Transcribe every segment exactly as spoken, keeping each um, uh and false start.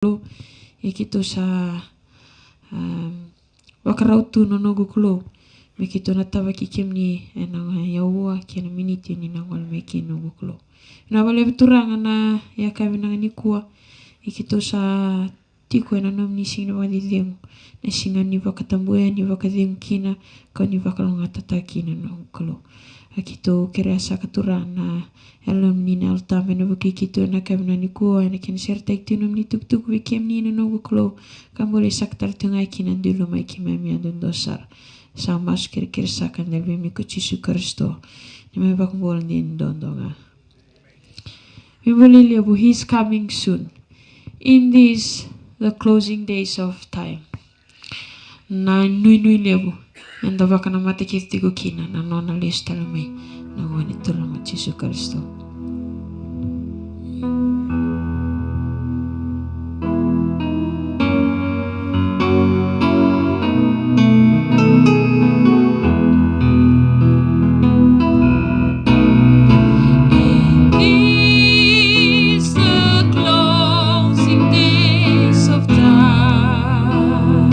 Kalou, ia keitou sa, um, vakarau tu na noqu Kalou me keitou na tavaki kemuni ena aua kei na miniti ni na gole mai kina noqu Kalou. Na vakalevu Turaga na yakavi na nikua, ia keitou sa tiko ena nomuni siga ni vakacecegu, na siga ni vakatabuya, ni vakacegu kina, ka ni vakalougatataki kina noqu Kalou. A keitou kerea saka Turaga na Yalomuni na Yalo Tabu ena vukei keitou ena yakavi na nikua, ena kena seretaki tu nomuni tukutuku vei kemuni na noqu Kalou, ka bole saka tale tu ga kina dui lomai keimami yadudua sara. Sa masu kerekere saka ena vei mi ko Jisu Karisito, na neimami vakabula dina duadua ga. Veibolei levu, He's coming soon. In these, the closing days of time. Na inuinui levu eda vakanamata kece tiko kina na nona lesu tale mai na Gone Turaga o Jisu Karisito. In these the closing days of time,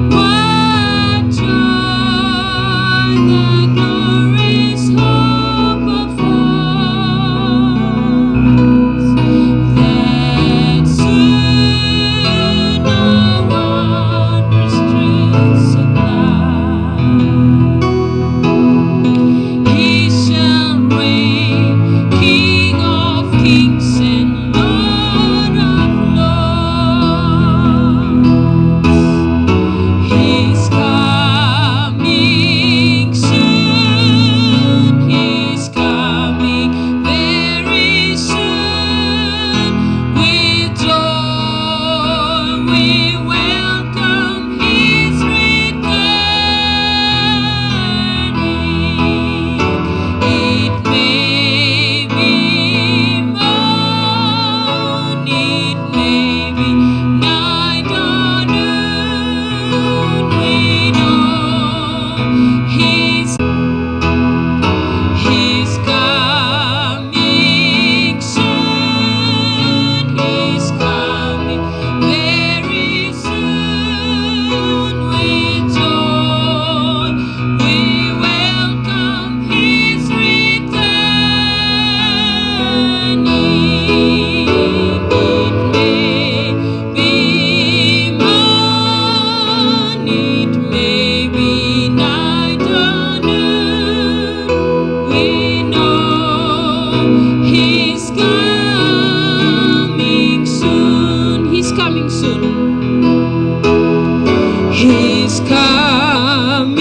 what joy the glorious hope of us, that soon no one restrains of life. He shall reign, King of kings and Lord of lords. He's coming soon, he's coming very soon. With joy we welcome his return. It may be morning, it may be night or noon. We know he's, he's coming soon. He's coming very soon with joy. We welcome his return. It may be morning, it may be night or noon. We know he's coming soon. He's coming soon. He's coming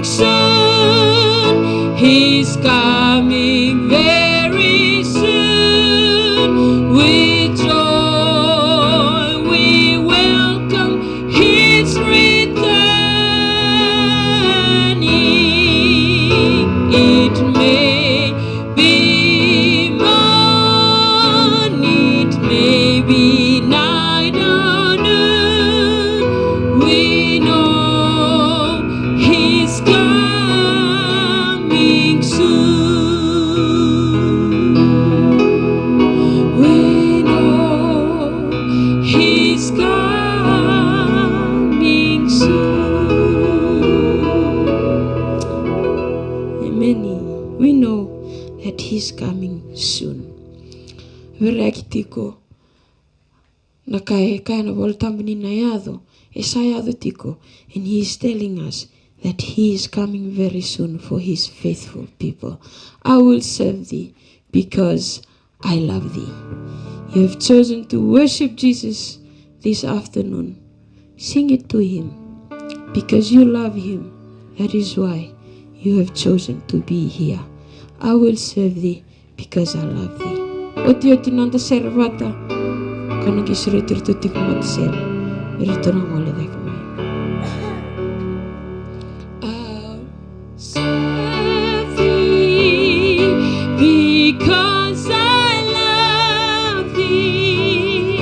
soon. He's coming very soon. With joy we welcome his return. It may be morning, it may be night or noon. We know he's coming soon. We know he's coming soon. Amen. We know that he's coming soon. Veraki tiko na ka e kaya na Vola Tabu ni na yaco, e sa yaco tiko, and he is telling us that he is coming very soon for his faithful people. I will serve thee because I love thee. You have chosen to worship Jesus this afternoon. Sing it to him because you love him. That is why you have chosen to be here. I will serve thee because I love thee. Otioti noda sere vata. Ka na qai sureti iratou tiko matasere me ratou na gole cake mai. I'll serve thee because I love thee.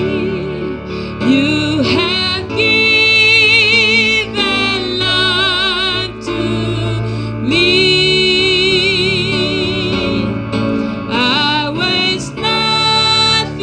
You have given life to me. I was nothing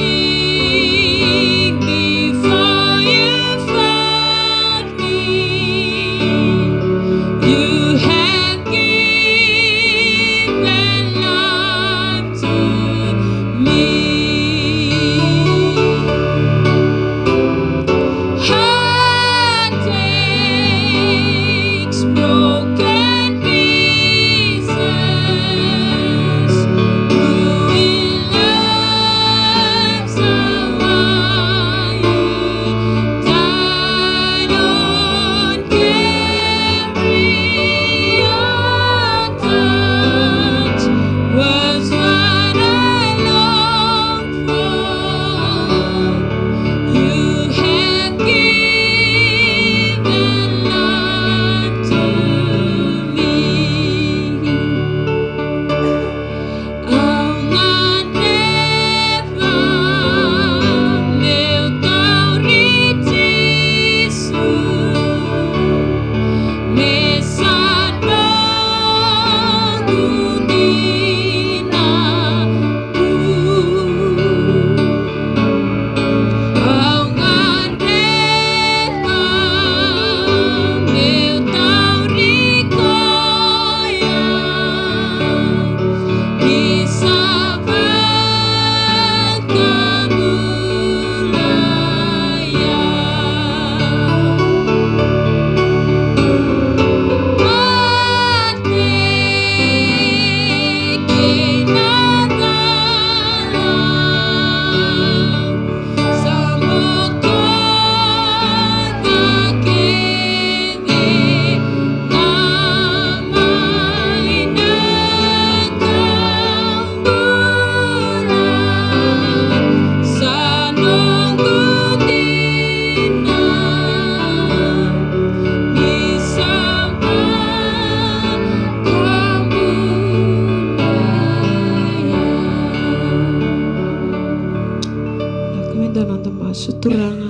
Me da noda masu. Turaga,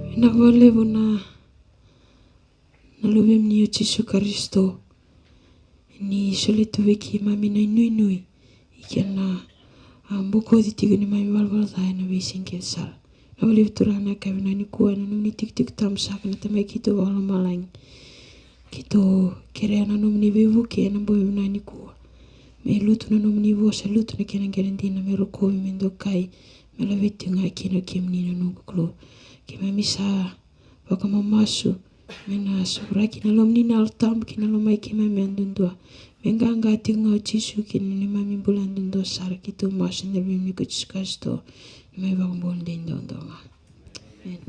vinaka vakalevu na, na Luvemuni o Jisu Karisito. Ni solia tu vei keimami na inuinui, i kena, a, bokoci tiko neimami valavala ca ena veisiga kece sara. Vinaka vakalevu Turaga na yakavi vinaka nikua, ena nomuni tikotiko tabu saka na Tamai keitou vakalomalagi. Keitou kerea na nomuni veivuke ena bogi vinaka nikua. Me lutu na nomuni vosa, lutu na kena qele dina, me rokovi, me dokai, me laveti tiko ga kina o kemuni na noqu Kalou. Keimami sa vakamamasu me na sovaraki na lomamuni na Yalo Tabu ki na lomai keimami yadudua. Me qaqa tiko ga o Jisu ki na neimami bula yadudua sara. Keitou masu ena yaca i Luvemuni ko Jisu Karisito, neimami iVakabula dei duadua ga. Emeni.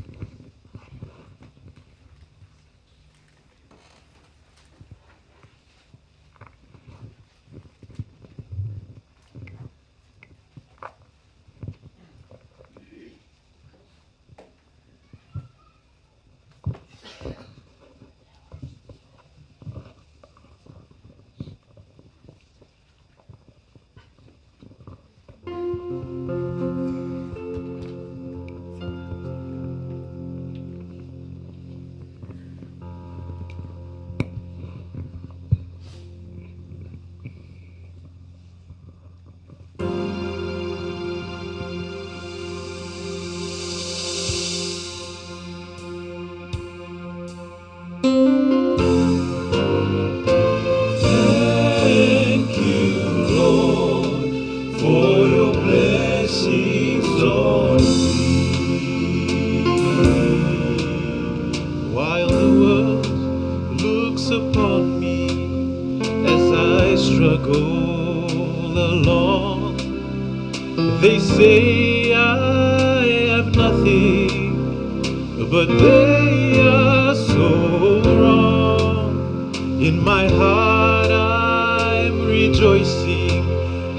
Thank you, Lord, for your blessings on me. While the world looks upon me as I struggle along, they say I have nothing, but they are so wrong. In my heart I'm rejoicing,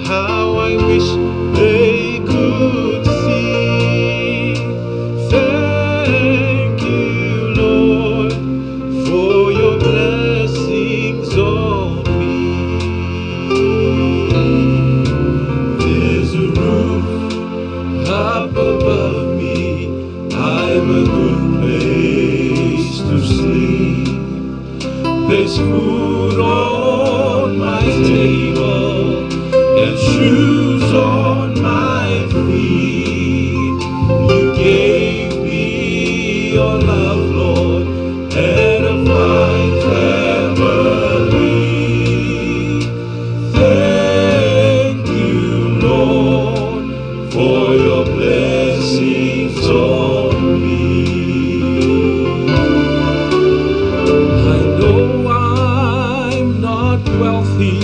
how I wish they could see. Thank you, Lord, for your blessings on me. There's a roof up above me, I'm a good place to sleep. There's food on my table and shoes on my feet. You gave me your love, Lord, and a fine family. Thank you, Lord, for your blessings on me. I know I'm not wealthy,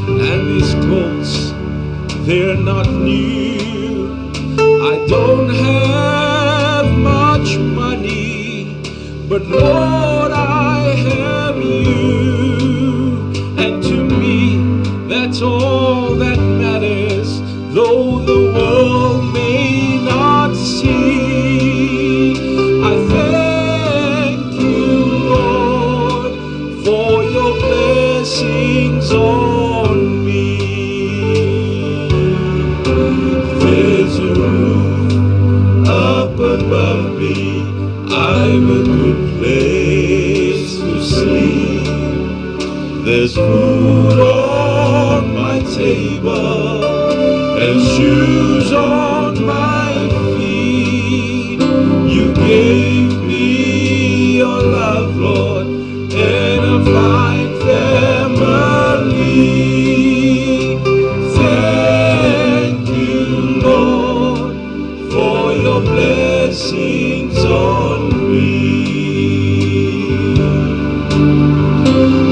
and these clothes, they're not new. I don't have much money, but Lord, I have you, and to me, that's all that matters. Though the world may not see, I thank you, Lord, for your blessings on me. There's a roof up above me, I'm a good place to sleep. There's food on my table and shoes on my feet. You gave me your love, Lord, and a fine family. Thank you, Lord, for your blessings on me.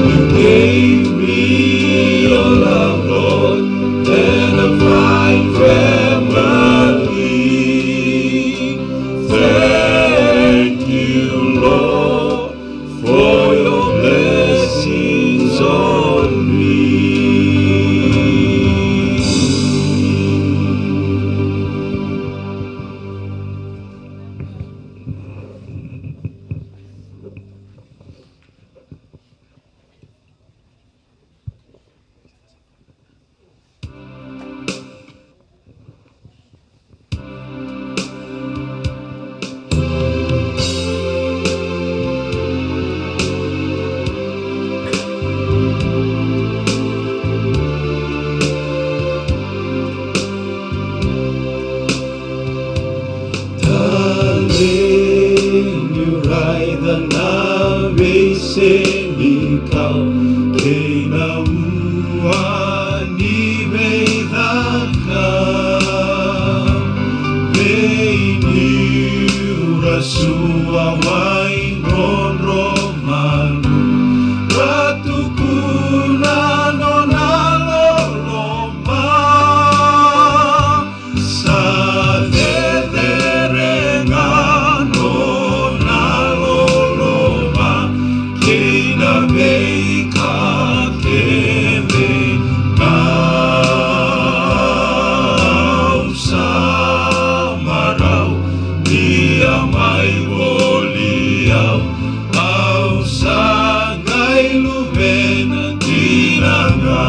You gave me your love, Lord, and a fine family. Thank you, Lord, for your blessings on me. senikau kei na ua ni veicaka. Vei niu ra sua wai drodro manu, ra tukuna nona loloma. Sa cecere ga nona loloma kei na veika kece ga. Au sa marau ni a mai voli au. Au sa qai luvena dina ga.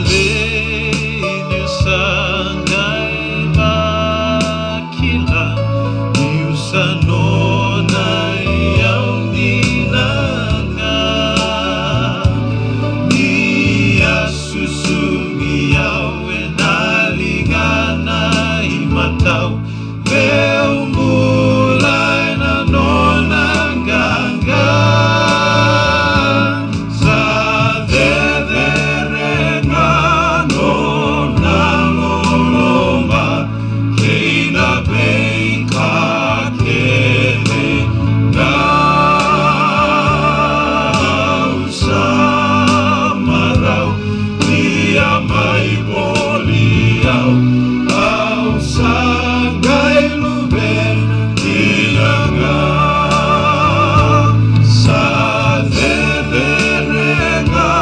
Talei niu sa qai vakila niu sa nona iyau dina ga. Ni a susugi au ena ligana imatau, vei au bula ena nona qaqa. Sa cecere ga nona loloma kei na veika kece ga. Au sa marau ni a mai voli au. Au sa qai luvena dina ga. Sa cecere ga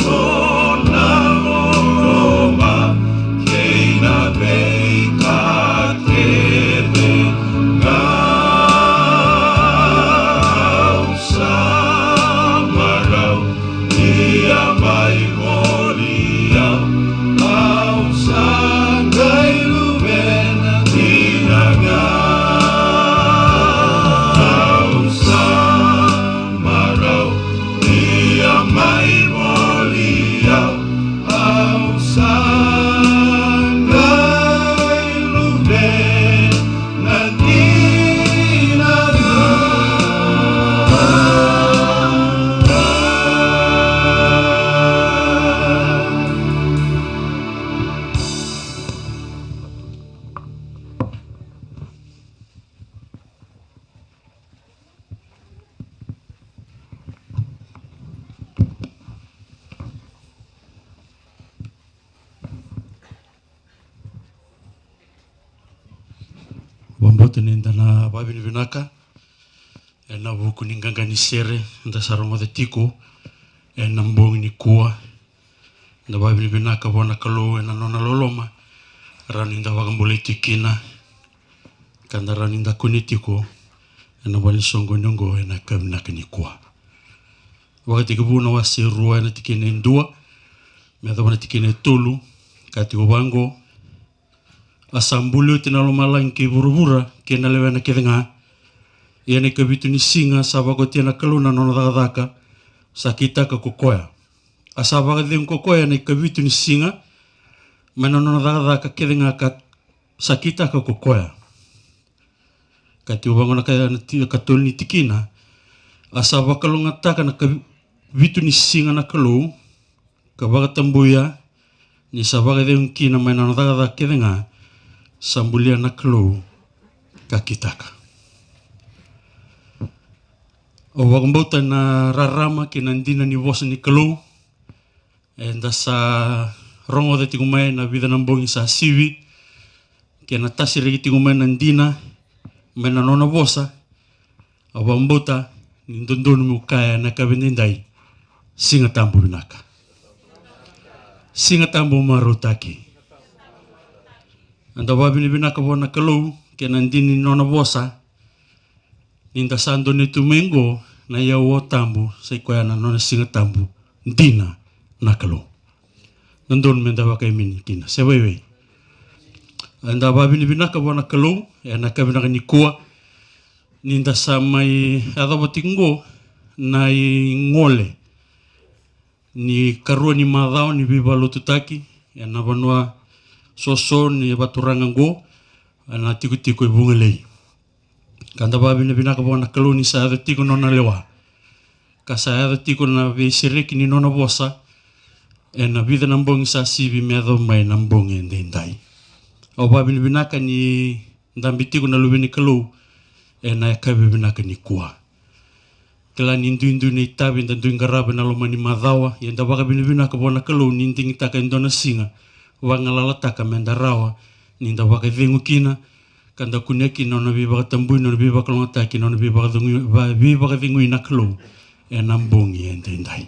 nona loloma kei na veika kece ga. Au sa marau ni a mai voli au. Au sa qai luvena dina ga. Au sa marau ni a mai voli au. Au sa qai luvena dina ga. Vakabauta ni da na vakavinavinaka ena vuku ni qaqa ni sere eda sa rogoca tiko ena bogi nikua. Da vakavinavinaka vua na Kalou ena nona loloma, rawa ni da vakabulai tiko kina, ka da rawa ni da kunea tiko ena vale ni soqoni oqo ena yakavi vinaka nikua. Vakatekivu na wase e rua ena tikina e dua me yacova na tikina e tolu, ka tiko vaqo: A sa buli oti na lomalagi kei vuravura kei na lewena kece ga. Ia na ikavitu ni siga sa vakaotia na Kalou na nona cakacaka sa kitaka ko koya. A sa vakacegu ko koya na ikavitu ni siga mai na nona cakacaka kece ga ka sa kitaka ko koya. Ka tiko vaqo na ka, na ti-, katolu ni tikina: A sa vakalougatataka na kavitu ni siga na Kalou, ka vakatabuya, ni sa vakacegu kina mai na nona cakacaka kece ga sa bulia na Kalou ka kitaka. Au vakabauta na rarama kei na dina ni vosa ni Kalou eda sa rogoca tiko mai na vica na bogi sa sivi, kei na tasereki tiko mai na dina mai na nona vosa. Au vakabauta ni dodonu meu kaya ena yakavi edaidai: Siga Tabu vinaka. Siga Tabu marautaki. Eda vakavinavinaka vua na Kalou kei na dina ni nona vosa, ni da sa donui tu mai qo na iyau tabu, sa i koya na nona Siga Tabu dina na Kalou. Dodonu meda vakaemeni kina, se vaivei? Eda vakavinavinaka vua na Kalou ena yakavi vinaka nikua, ni da sa mai yacova tiko qo na igole ni karua ni macawa ni veivakalotutaki ena vanua soso ni vaturaga qo. ena tikotiko e Vugalei. Ka da vakavinavinaka vua na Kalou ni sa yaco tiko na nona lewa, ka sa yaco tiko na veisereki ni nona vosa ena vica na bogi sa sivi me yaco mai na bogi edaidai. Au vakavinavinaka ni dabe tiko na luve ni Kalou ena yakavi vinaka nikua. Kila ni duidui na itavi eda dui qarava ena loma ni macawa, ia da vakavinavinaka vua na Kalou ni digitaka e dua na siga vagalalataka me da rawa ni da vakacegu kina, ka da kunea kina na nona veivakatabui, na nona veivakalougatataki, na nona veivakacegu-, va-, veivakacegui na Kalou ena bogi edaidai.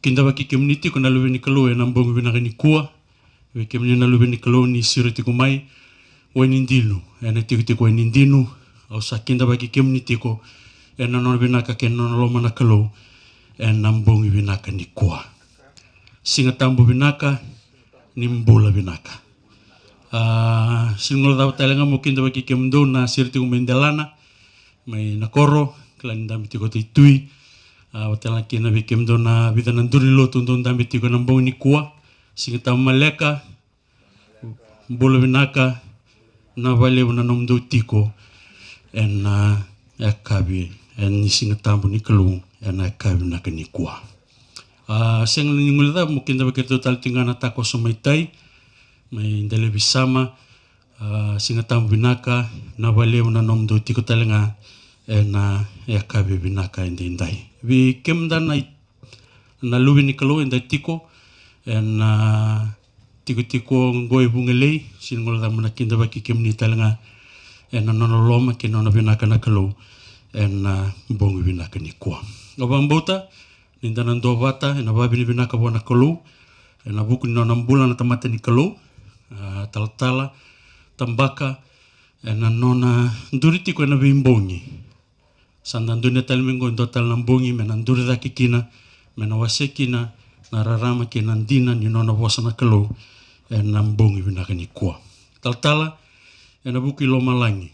Kidavaki kemuni tiko na luve ni Kalou ena bogi vinaka nikua. Vei kemuni na luve ni Kalou ni siro tiko mai, Wainidinu, ena tikotiko Wainidinu. Au sa kidavaki kemuni tiko ena nona vinaka kei na nona loma na Kalou ena bogi vinaka nikua. Siga Tabu vinaka, ni bula vinaka. A, sega ni guilecava tale ga meu kidavaki kemudou na siro tiko mai delana, mai na koro, kila ni dabe tiko o Tui. A, vata tale ga kina vei kemudou na vica na duru ni lotu dou dabe tiko ena bogi nikua. Siga Tabu maleka, bula vinaka, vinaka vakalevu na nomudou tiko ena, a, yakavi, ena Siga Tabu ni Kalou, ena yakavi vinaka nikua. A, sega ni guilecava meu kidavaki iratou tale tiko ga na takoso mai Tai, mai Delavisama. A, Siga Tabu vinaka, vinaka vakalevu na nomudou tiko tale ga ena, a, yakavi vinaka edaidai. Vei kemudou na i-, na luve ni Kalou eda tiko ena, a, tikotiko oqo e Vugalei, sega ni guilecava meu na kidavaki kemuni tale ga ena nona loma kei na nona vinaka na Kalou ena, a, bogi vinaka nikua. Au vakabauta ni da na duavata ena vakavinavinaka vua na Kalou ena vuku ni nona bula na tamata ni Kalou, a, talatala Tabaka, ena nona duri tiko ena veibogi. Sa da donuya tale mai oqo e dua tale na bogi me na duri cake kina, me na wasea kina na rarama kei na dina ni nona vosa na Kalou ena bogi vinaka nikua. Talatala, ena vuku i lomalagi,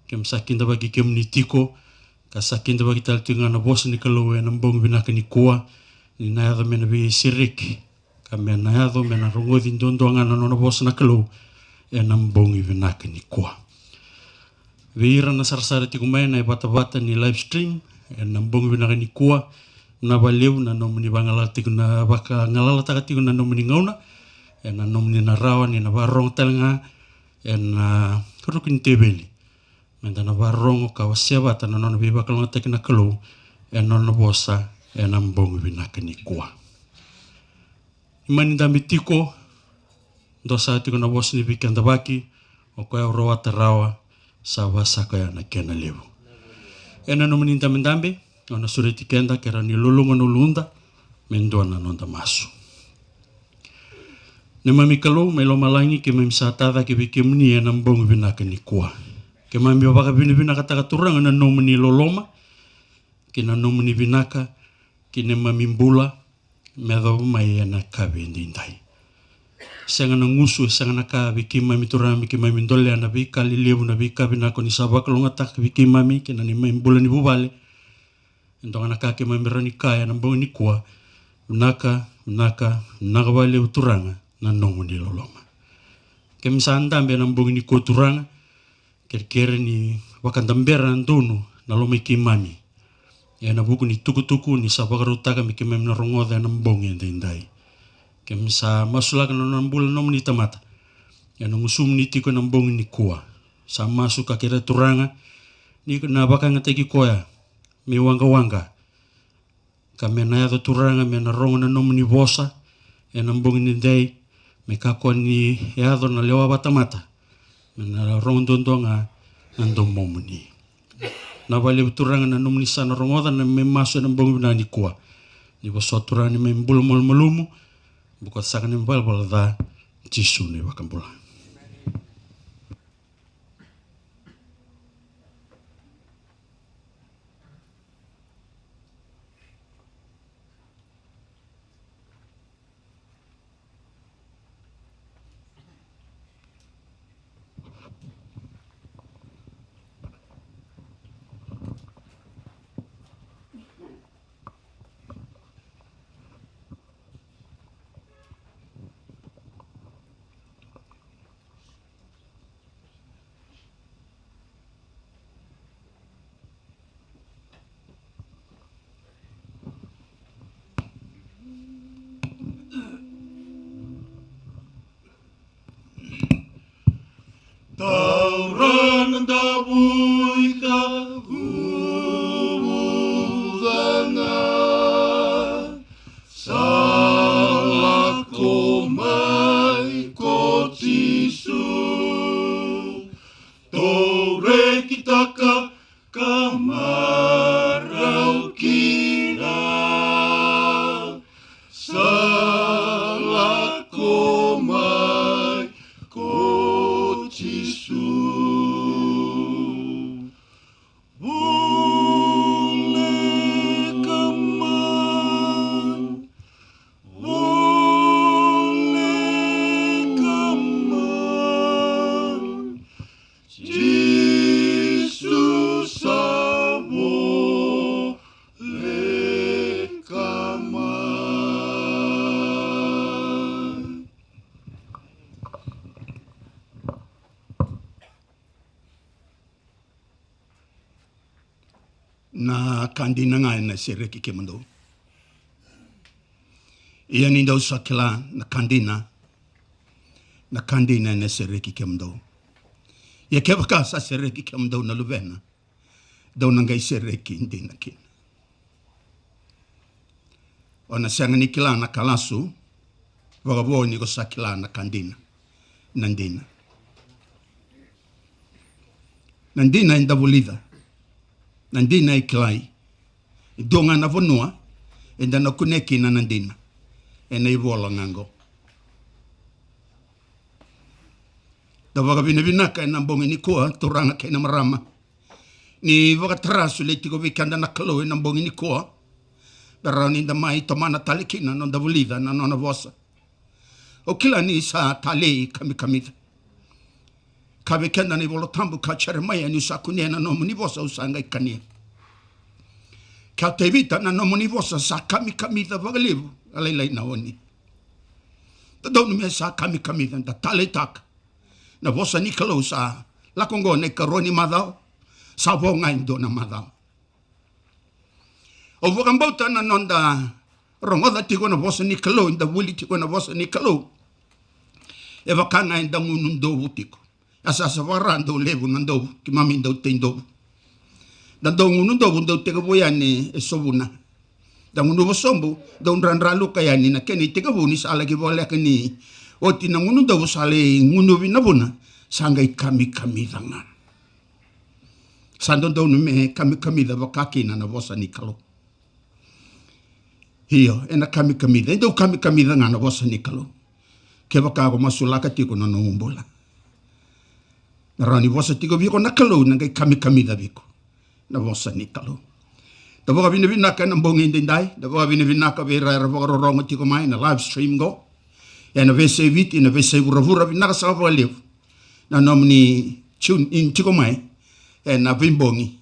keimami sa kidavaki kemuni tiko, ka sa kidavaki tale tiko ga na vosa ni Kalou ena bogi vinaka nikua, ni na yaco me na veisereki, ka me na yaco me na rogoci duadua ga na nona vosa na Kalou ena bogi vinaka nikua. Vei ira na sarasara tiko mai ena ivatavata ni live stream ena bogi vinaka nikua, vinaka vakalevu na nomuni vagalala tiko na, vagalalataka tiko na nomuni gauna, ena nomuni na rawa ni na varogo tale ga ena, a, ruku ni teveli. Me da na varogo ka wasea vata na nona veivakalougatataki na Kalou ena nona vosa ena bogi vinaka nikua. Ni mani dabe tiko, dua sara tiko na vosa ni veikidavaki, o koya au rawata rawa, sa vasaka oya na kena levu. Ena nomuni dabedabe, au na sureti keda ke rawa ni luluqa na uluda me dua na noda masu. Neimami Kalou mai lomalagi, keimami sa tacake vei kemuni ena bogi vinaka nikua. Keimami vakavinavinakataka, Turaga, na nomuni loloma kei na nomuni vinaka ki neimami bula me yacova mai ena yakavi edaidai. Sega na gusu, e sega na ka vei keimami, Turaga, me keimami dolea na veika lelevu, na veika vinaka o ni sa vakalougatataka vei keimami kei na neimami bula ni vuvale. E dua ga na ka keimami rawa ni kaya ena bogi nikua: Vinaka, vinaka, vinaka vakalevu, Turaga, na nomuni loloma. Keimami sa dabe ena bogi nikua, Turaga, kerekere ni vakadabera na donu na loma i keimami ena vuku ni tukutuku ni sa vakarautaka me keimami na rogoca ena bogi edaidai. Keimami sa masulaka na nona bula na nomuni tamata ena gusumuni tiko ena bogi nikua. Sa masu ka kerea, Turaga, ni na vakayagataki koya me waqawaqa, ka me na yaco, Turaga, me na rogo na nomuni vosa ena bogi nidai, me kakua ni yaco na lewa vakatamata, me na rogo duadua ga na domomuni. Vinaka vakalevu, Turaga, na nomuni sa na rogoca na neimami masu ena bogi vinaka nikua. Ni vosota, Turaga, neimami bula malumalumu, bukata saka neimami valavala ca, Jisu na iVakabula. Davui ka vuvuca ga, sa lako mai ko Jisu. Tou rekitaka ka marau kina, sa lako mai ko Jisu. Voleka mai, voleka mai, Jisu sa voleka mai. Na ka dina ga ena sereki kemudou. Ia ni dou sa kila na ka dina, na ka dina ena sereki kemudou. Ia kevaka sa sereki kemudou na Luvena, dou na qai sereki dina kina. O na sega ni kila na ka lasu, vakavo ni ko sa kila na ka dina. Na dina. Na dina eda vulica. Na dina e kilai. E dua ga na vanua eda na kunea kina na dina. Ena ivola ga qo. Da vakavinavinaka ena bogi nikua, turaga kei na marama. Ni vakatara solia tiko vei keda na Kalou ena bogi nikua. Me rawa ni da mai tomana tale kina na noda vulica na nona vosa. Au kila ni sa talei kamikamica. Kaya vei keda na iVola Tabu, kaya o Jeremaia, niu sa kunea na nomuni vosa au sa qai kania. Kaya o Tevita, na nomuni vosa sa kamikamica vakalevu, a lailai na oni. Dodonu me sa kamikamica, da taleitaka. Na vosa ni Kalou sa lako qo na ikarua ni macawa, sa vo ga e dua na macawa. Au vakabauta na noda rogoca tiko na vosa ni Kalou, da vuli tiko na vosa ni Kalou. E vaka ga eda gunu dovu tiko. A sa sa vara dau levu na dovu, keimami dau tei dovu. Da dau gunu dovu, dau tekivu yani e sovuna. Da gunuva sobu, dau dradraluka yani na kena itekivu ni sa laki voleka ni oti na gunu dovu sa lai gunuvi na vuna, sa qai kamikamica ga. Sa dodonu me kamikamica vaka kina na vosa ni Kalou. Io, ena kamikamica, e dau kamikamica ga na vosa ni Kalou. Kevaka ko masulaka tiko na nomu bula. Na rawa ni vosa tiko vei iko na Kalou, na qai kamikamica vei iko na vosa ni Kalou. Da vakavinavinaka ena bogi edaidai, da vakavinavinaka vei ira era vakarorogo tiko mai na live stream qo. Ena veiyasai Viti, ena veiyasai vuravura, vinaka saka vakalevu na nomuni tune in tiko mai ena veibogi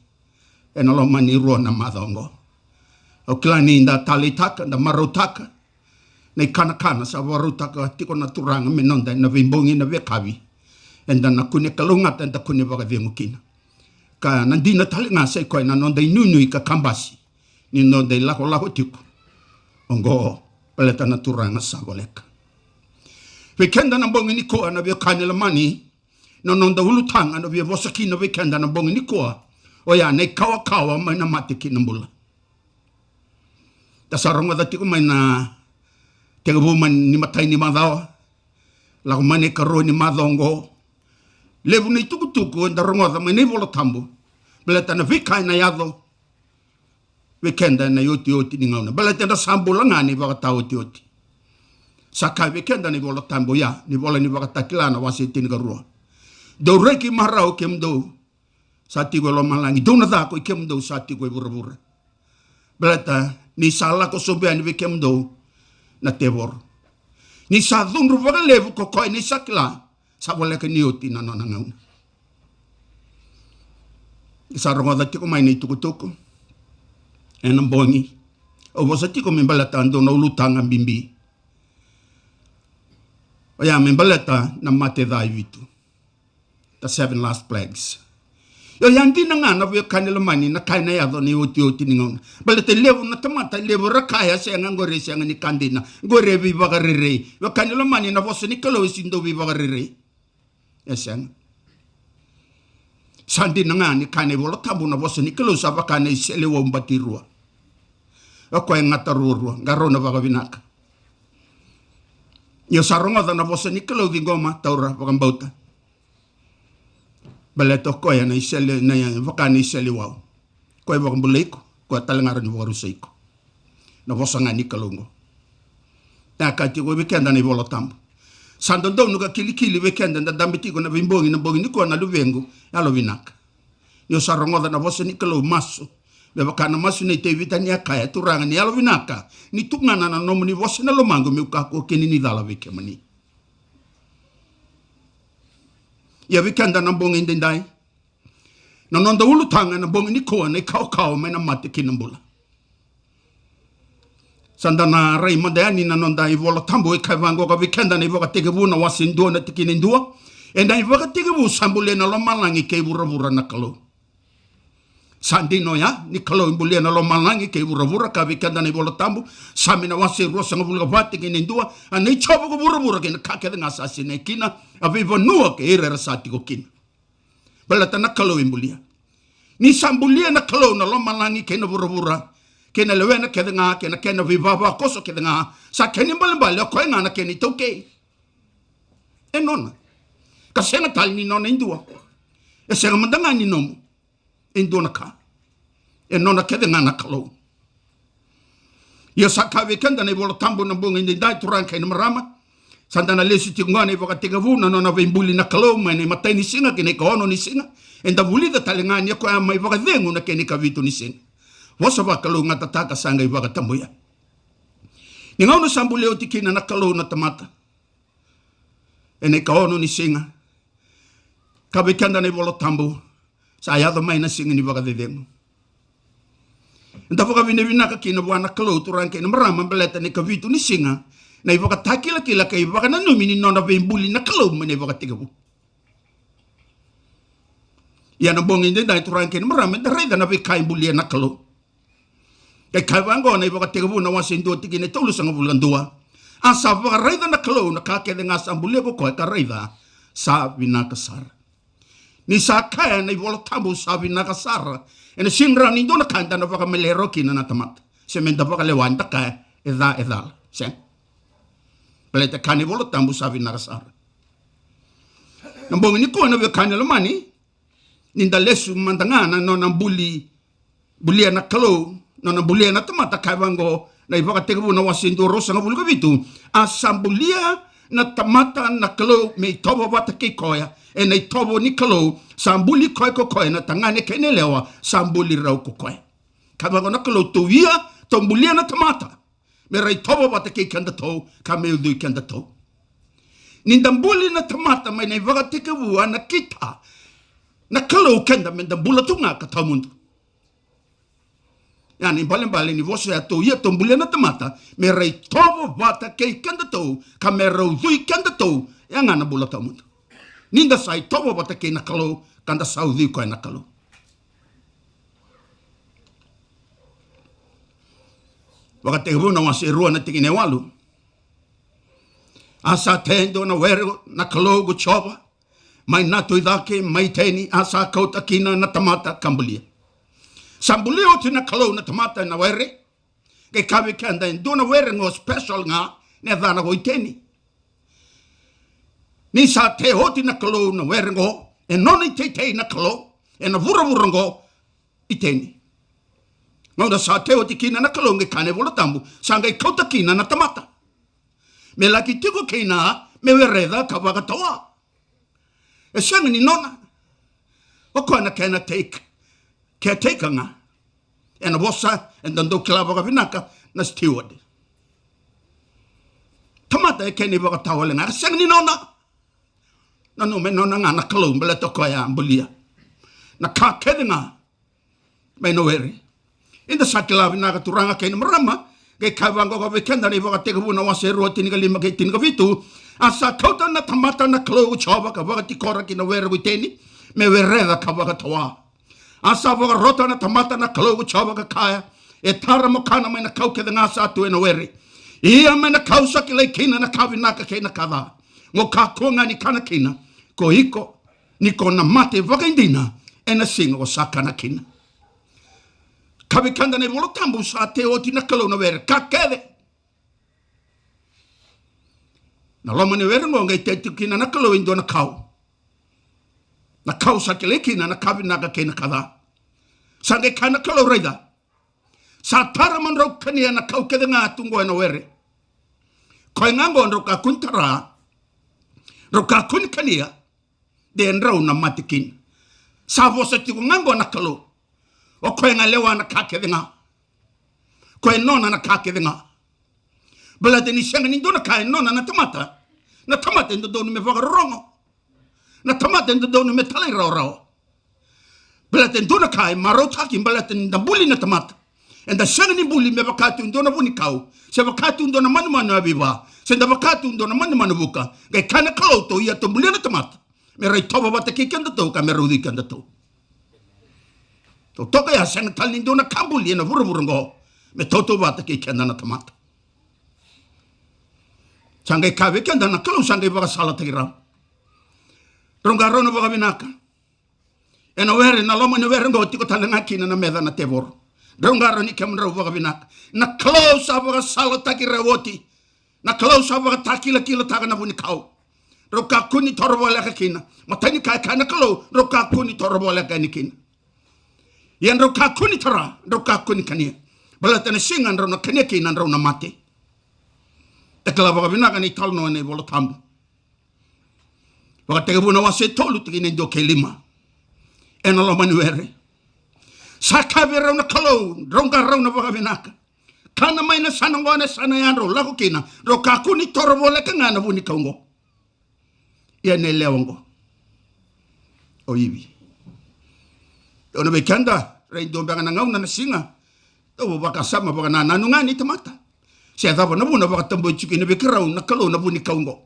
ena loma ni rua na macawa oqo. Au kila ni da taleitaka, da marautaka na ikanakana sa vakarautaka tiko na Turaga me noda ena veibogi, na veiyakavi. Eda na kune kalougata, eda kune vakacegu kina. Ka na dina tale ga sa i koya na noda inuinui ka kabasi ni noda ilakolako tiko oqo, baleta na Turaga sa voleka. Vei keda na bogi nikua na veiwekani lomani, na noda ulutaga na via vosa kina vei keda na bogi nikua, oya na ikawakawa mai na mate ki na bula. Da sa rogoca tiko mai na tekivu mai ni matai ni macawa, lako mai na ikarua ni macawa oqo. Levu na itukutuku eda rogoca mai na iVola Tabu, baleta na veika ena yaco vei keda ena iotioti ni gauna. Baleta eda sa bula ga ni vakataotioti. Sa kaya vei keda na iVola Tabu ya, ni Vola ni Vakatakila na wase e tinikarua: Dou reki marau kemudou sa tiko e lomalagi, dou na ca koi kemudou sa tiko e vuravura. Baleta ni sa lako sobu yani vei kemudou na tevoro. Ni sa cudru vakalevu ko koya ni sa kila sa voleka ni oti na nona gauna. Sa rogoca tiko mai na itukutuku ena bogi. Au vosa tiko me baleta dua na ulutaga bibi. Oya me baleta na mate ca e vitu. The seven last plagues. Io, ya dina ga na veiwekani lomani na ka ena yaco ena iotioti ni gauna. Baleta e levu na tamata, e levu era kaya sega, qori e sega ni ka dina, qori e veivakarerei. Veiwekani lomani, na vosa ni Kalou e sega ni dau veivakarerei. E sega. Sa dina ga ni kaya na iVola Tabu na vosa ni Kalou sa vaka na iseleiwau batirua. O koya e gata ruarua, qarauna vakavinaka. Ni o sa rogoca na vosa ni Kalou, ciqoma, taura, vakabauta. Baleta o koya na isele, na vaka na iseleiwau. Koya e vakabulai iko, koya tale ga rawa ni vakarusai iko. Na vosa ga ni Kalou oqo. E a kaya tiko vei keda na iVola Tabu. Sa dodonu ka kilikili vei keda da dabe tiko na veibogi, na bogi nikua na luvequ, yalovinaka. Ni o sa rogoca na vosa ni Kalou, masu. Me vaka na masu nei Tevita ni a kaya, Turaga, ni yalovinaka ni tukuna na nomuni vosa ena lomaqu, meu kakua kina ni cala vei kemuni. Ia vei keda na bogi edaidai, na noda ulutaga ena bogi nikua na ikaokao mai na mate ki na bula. Sa da na rai mada yani na noda iVola Tabu e kaya vaqo ka vei keda na iVakatekivu na wase dua na tikina e dua. Ena iVakatekivu sa bulia na lomalagi kei vuravura na Kalou. Sa dina oya ni Kalou e bulia na lomalagi kei vuravura, ka vei keda na iVola Tabu, Same na wase ruasagavulu ka va tikina e dua, a nei Jiova ko vuravura kei na ka kece ga sa sinai kina, a veivanua kei ira era sa tiko kina. Baleta na Kalou e bulia. Ni sa bulia na Kalou na lomalagi kei na vuravura, kei na lewena kece ga, kei na kena veivavakoso kece ga, sa kena ibalebale o koya ga na kena itaukei. E nona. Ka sega tale ni nona e dua. E sega mada ga ni nomu e dua na ka. E nona kece ga na Kalou. Ia sa kaya vei keda na iVola Tabu na bogi edaidai, turaga kei na marama. Sa da na lesu tiko qo na iVakatekivu na nona veibuli na Kalou mai na imatai ni siga ki na ikaono ni siga. Eda vulica tale ga ni o koya mai vakacegu na kena ikavitu ni siga. Vosa vakalougatataka sa qai vakatabuya. Ni gauna sa bulia oti kina na Kalou na tamata ena ikaono ni siga. Ka vei keda na iVola Tabu, sa yaco mai na siga ni vakacecegu. Eda vakavinavinaka kina vua na Kalou, turaga kei na marama, baleta na ikavitu ni siga na ivakatakilakila kei vakananumi ni nona veibuli na Kalou mai na iVakatekivu. Ia na bogi edaidai, turaga kei na marama, eda raica na veika e bulia na Kalou. Qai kaya vaqo na iVakatekivu na wase dua tikina e tolusagavulu ka dua. A sa vakaraica na Kalou na ka kece ga sa bulia ko koya ka raica sa vinaka sara. Ni sa kaya na iVola Tabu sa vinaka sara, ena sega ni rawa ni dua na ka eda na vakamalairau kina na tamata. Se meda vakalewa eda kaya e ca, e cala. Sega. Baleta kaya na iVola Tabu sa vinaka sara. Na bogi nikua na veiwekani lomani, ni da lesu mada ga na nona buli, bulia na Kalou, nona bulia na tamata, kaya vaqo na iVakatekivu na wase dua ruasagavulu ka vitu. A sa bulia na tamata na Kalou me itovo vata kei koya ena itovo ni Kalou, sa buli koya ko koya na tagane kei na yalewa, sa buli rau ko koya. Kaya vaqo na Kalou, tou ia, tou bulia na tamata me ra itovo vata kei kedatou, ka me ucui kedatou. Ni da buli na tamata mai na iVakatekivu, a nakita na Kalou keda meda bula tu ga ka tawamudu. Ia na ibalebale ni vosa ya, tou ia tou bulia na tamata me ra itovo vata kei kedatou, ka me ra ucui kedatou, ya ga na bula tawamudu. Ni da sa itovo vata kei na Kalou, ka da sa ucui koya na Kalou. Vakatekivu na wase rua na tikina e walu. A sa tei e dua na were na Kalou ko Jiova mai na tu i cake mai Iteni, a sa kauta kina na tamata ka bulia. Sa bulia oti na Kalou na tamata ena were. Qai kaya vei keda e dua na were qo special ga, na yacana ko Iteni. Ni sa tei oti na Kalou na were qo, e nona iteitei na Kalou ena vuravura qo, Iteni. Gauna sa tei oti kina na Kalou, qai kaya na iVola Tabu, sa qai kauta kina na tamata me laki tiko kina me wereca ka vakatawa. E sega ni nona. O koya na kena take, caretaker ga. Ena vosa eda dau kila vakavinaka na steward. Tamata e kena ivakatawa wale ga, e sega ni nona. Nanuma e nona ga na Kalou, baleta o koya a bulia na ka kece ga mai na were. Eda sa kila vinaka, turaga kei na marama, qai kaya vaqo vei keda na iVakatekivu na wase rua tinikalima kei tinikavitu. A sa kauta na tamata na Kalou ko Jiova ka vakatikora ki na were ko Iteni me wereca ka vakatawa. A sa vakarota na tamata na Kalou ko Jiova ka kaya, e tara mo kana mai na kau kece ga sa tu ena were. Ia mai na kau sa kilai kina na ka vinaka kei na ka ca, mo kakua ga ni kana kina. Ko iko, ni ko na mate vakaidina ena siga o sa kana kina. Ka vei keda na iVola Tabu sa tei oti na Kalou na were, ka kece. Na loma ni were oqo qai tei tiko kina na Kalou e dua na kau. Na kau sa kilai kina na ka vinaka kei na ka ca. Sa qai kaya na Kalou, raica, sa tara mo drau kania na kau kece ga tu qo ena were. Koya ga qo drau kakua ni tara, drau kakua ni kania, de drau na mate kina. Sa vosa tiko ga qo na Kalou. O koya ga e lewa na ka kece ga. Koya e nona na ka kece ga. Baleta ni sega ni dua na ka e nona na tamata. Na tamata e dodonu me vakarorogo. Na tamata e dodonu me talairawarawa. Baleta e dua na ka e marautaki, baleta ni da buli na tamata. Eda sega ni buli me vaka tu e dua na vunikau, se vaka tu e dua na manumanu yavaiva, se da vaka tu e dua na manumanu vuka. Qai kaya na Kalou, tou ia tou bulia na tamata me ra itovo vata kei kedatou ka me ra ucui kedatou. Totoka ya, sega tale ni dua na ka buli ena vuravura oqo me tautauvata kei keda na tamata. Sa qai kaya vei keda na Kalou, sa qai vakasalataki rau. Drau qarauna vakavinaka. Ena were, na loma ni were oqo tiko tale ga kina na meca na tevoro. Drau qarauni kemudrau vakavinaka. Na Kalou sa vakasalataki rau oti. Na Kalou sa vakatakilakilataka na vunikau. Drau kakua ni toro voleka kina. Matai ni ka e kaya na Kalou, drau kakua ni toro voleka yani kina. Ia drau kakua ni tara, drau kakua ni kania. Baleta na siga drau na kania kina drau na mate. Da kila vakavinaka na italanoa ena iVola Tabu. Vakatekivu na wase e tolu, tikina e dua kei lima. Ena loma ni were. Sa kaya vei rau na Kalou, drau qarauna vakavinaka. Kana mai na yasana oqo, na yasana ya drau lako kina, drau kakua ni toro voleka ga na vunikau oqo. Ia na yalewa oqo, o Ivi. Dua na vei keda, rairai dua beka na gauna, na siga, tou vakasama vakanananu ga ni tamata. Se cava na vuna vakatabui tiko kina vei keirau na Kalou na vunikau oqo?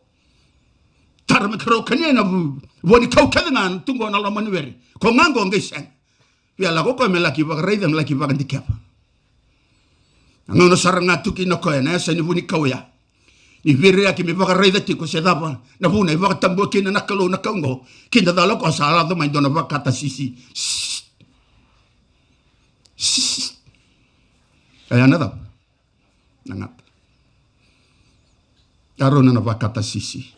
Tara me keirau kania na vu-, vunikau kece ga tu qo na loma ni were. Ko ga qo qai sega. Via lako koya me laki vakaraica, me laki vakadikeva. Na gauna sara ga tu kina o koya na yasa ni vunikau ya, ni veiraiyaki me vakaraica tiko se cava na vuna e vakatabua kina na Kalou na kau oqo, kida cala o koya sa laco mai dua na vakatasisi. Sss. Sss. Oya na cava? Na gata. Qarauna na vakatasisi.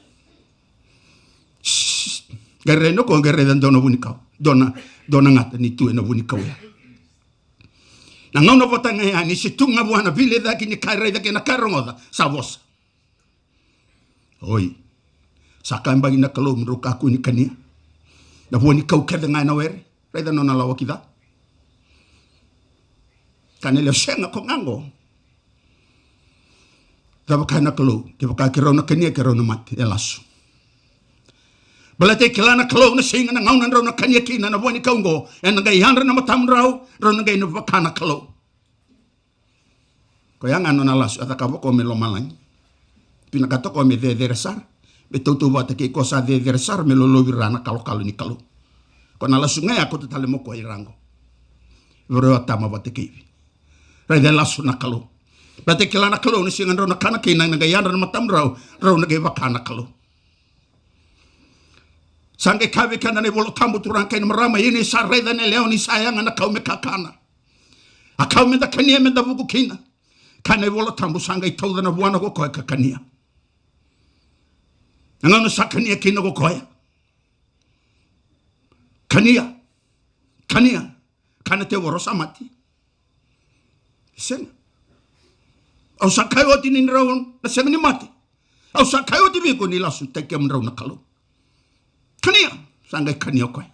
Sss. Qai rai na koya, qai raica dua na vunikau. Dua na, dua na gata ni tu ena vunikau ya. Na gauna vata ga ya ni se tu ga vua na veilecayaki ni ka e raica kei na ka e rogoca, sa vosa. Oi. Sa kaya beka na Kalou, drau kakua ni kania na vunikau kece ga ena were. Raica na nona lawa ki ca. Kaya na yalewa, sega, ko ga qo. Cava kaya na Kalou? Kevaka keirau na kania, keirau na mate. E lasu. Baleta e kila na Kalou na siga, na gauna drau na kania kina na vunikau oqo, ena qai yadra na matamudrau, drau na qai na vaka na Kalou. Koya ga nona lasu, a cakava o koya me lomalagi. Vinakata o koya me cecere sara, me tautauvata kei koya sa cecere sara, me lolovira na kalokalo ni Kalou. Ko na lasu ga ya, kauta tale mai o koya i ra qo. Vei rau o Atama vata kei Ivi. Raica, e lasu na Kalou. Baleta e kila na Kalou na siga drau na kana kina, na qai yadra na matamudrau, drau na qai vaka na Kalou. Sa qai kaya vei keda na iVola Tabu, turaga kei na marama, ia ni sa raica na yalewa ni sa yaga na kau me kakana, a kau me da kania, me da vuku kina. Kaya na iVola Tabu, sa qai tauca na vuana ko koya ka kania. Na gauna sa kania kina ko koya, kania, kania. Kaya na tevoro, sa mate. Sega. Au sa kaya oti ni drau na sega ni mate. Au sa kaya oti vei iko ni lasutaki kemudrau na Kalou. Kania. Sa qai kania o koya.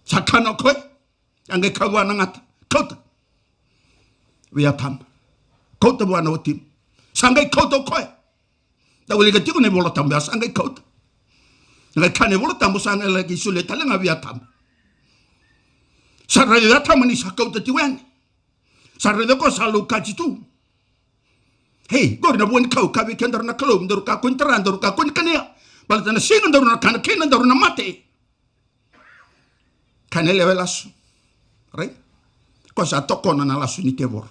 Sa kana o koya. Sa qai kaya vua na gata, kauta vei Atama. Kauta vua na watimu. Sa qai kauta o koya. Da wilika tiko na iVola Tabu ya, sa qai kauta. Na qai kaya na iVola Tabu, sa qai laki solia tale ga vei Atama. Sa raica o Atama ni sa kauta tiko yani. Sa raica o koya sa laukati tu. Ei, qori na vunikau, kaya vei kedaru na Kalou, daru kakua ni tara, daru kakua ni kania. Baleta na siga daru na kana kina, daru na mate. Kaya na yalewa, e lasu. Right? Ko sa tokona na lasu ni tevoro.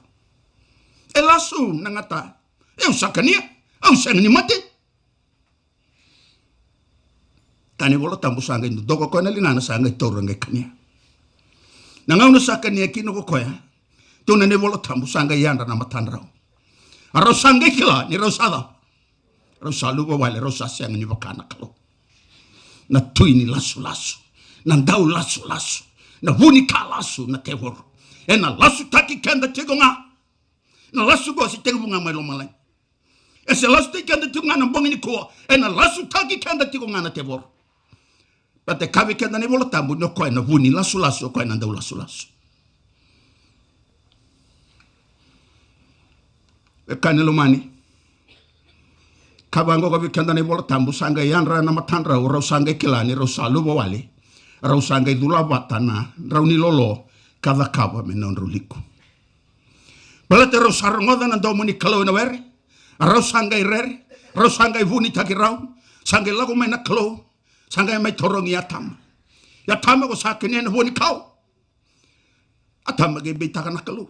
E lasu na gata. Au sa kania. Au sega ni mate. A na iVola Tabu sa qai dodoka o koya na ligana, sa qai taura qai kania. Na gauna sa kania kina ko koya, tukuna na iVola Tabu sa qai yadra na matadrau. A rau sa qai kila ni rau sa cava? Rau sa luvawale, rau sa sega ni vaka na Kalou. Na tui ni lasulasu, na dau lasulasu, na vu ni ka lasu na tevoro. Ena lasutaki keda tiko ga. Na lasu qo se tekivu ga mai lomalagi. E se lasutaki keda tiko ga na bogi nikua, ena lasutaki keda tiko ga na tevoro. Baleta e kaya vei keda na iVola Tabu ni o koya na vu ni lasulasu, o koya na dau lasulasu. E kaya na lomani. Kaya vaqo vei keda na iVola Tabu, sa qai yadra na matadrau, rau sa qai kila ni rau sa luvawale, rau sa qai cula vata na drau ni lolo ka cakava me nodrau liku. Baleta rau sa rogoca na domo ni Kalou ena were, a rau sa qai rere, rau sa qai vunitaki rau, sa qai lako mai na Kalou, sa qai mai tarogi Atama. I Atama, ko sa kania na vua ni kau? Atama qai beitaka na Kalou.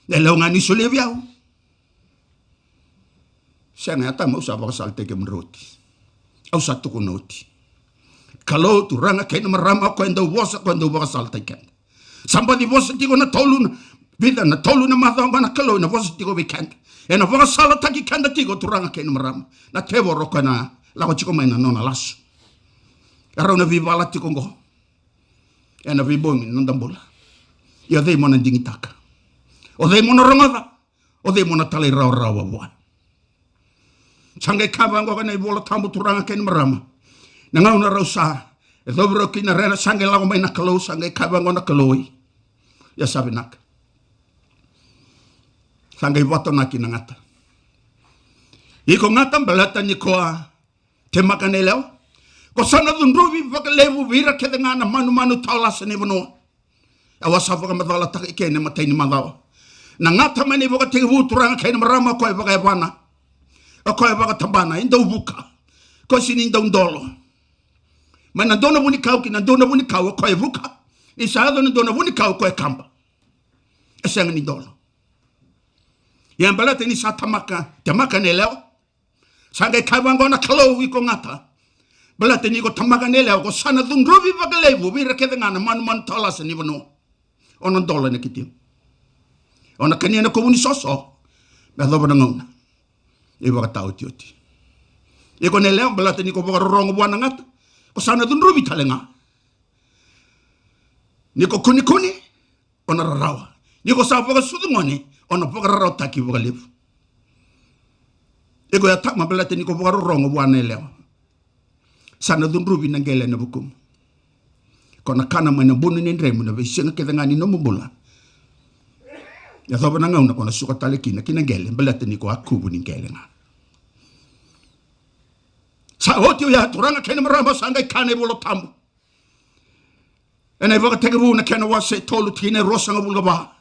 Na yalewa ga ni solia vei au. Sega, Atama, au sa vakasalataki kemudrau oti. Au sa tukuna oti. Kalou, turaga kei na marama, o koya e dau vosa, o koya e dau vakasalataki keda. Sa baci vosa tiko na tolu na, vica na tolu na macawa qo na Kalou ena vosa tiko vei keda. Ena vakasalataki keda tiko turaga kei na marama. Na tevoro o koya na lako tiko mai na nona lasu. E rau na veivala tiko qo. Ena veibogi na noda bula. Ia o cei mo na digitaka? O cei mo na rogoca? O cei mo na talairawarawa vua? Sa qai kaya vaqo na iVola Tabu, turaga kei na marama. Na gauna rau sa yacovi rau kina rere, sa qai lako mai na Kalou, sa qai kaya vaqo na Kalou, ia sa vinaka. Sa qai vatonaki na gata. Iko gata, baleta ni ko a temaka na yalewa, ko sa na cudruvi vakalevu vei ira kece ga na manumanu tawalasa ni vanua. Au a sa vakamacalataka eke ena imatai ni macawa. Na gata mai na ivakatekivu, turaga kei na marama, o koya e vakayavana, o koya e vakatabana, e dau vuka. Ko sega ni dau dolo. Mai na dua na vunikau ki na dua na vunikau o koya e vuka. Ni sa yaco na dua na vunikau o koya e kaba. E sega ni dolo. Ia baleta ni sa tamaka, temaka na yalewa. Sa qai kaya vaqo na Kalou, iko gata, baleta ni ko tamaka na yalewa, ko sa na cudruvi vakalevu vei ira kece ga na manumanu tawalasa ni vanua. O na dolo ena kitimu. O na kania na kovu ni soso me yacova na gauna. Ivakataotioti. Iko na yalewa, baleta ni ko vakarorogo vua na gata, ko sa na cudruvi tale ga. Ni ko kunekune, o na rarawa. Ni ko sa vakasucu gone, o na vakararawataki vakalevu. Iko ya tama, baleta ni ko vakarorogo vua na yalewa, sa na cudruvi na qele ena vukumu. Ko na kana mai na bunu ni dremu na veisiga kece ga ni nomu bula. Yacova na gauna ko na suka tale kina ki na qele, baleta ni ko a kuvu ni qele ga. Sa oti oya, turaga kei na marama, sa qai kaya na iVola Tabu ena iVakatekivu na kena wase tolu, tikina e ruasagavulu ka va.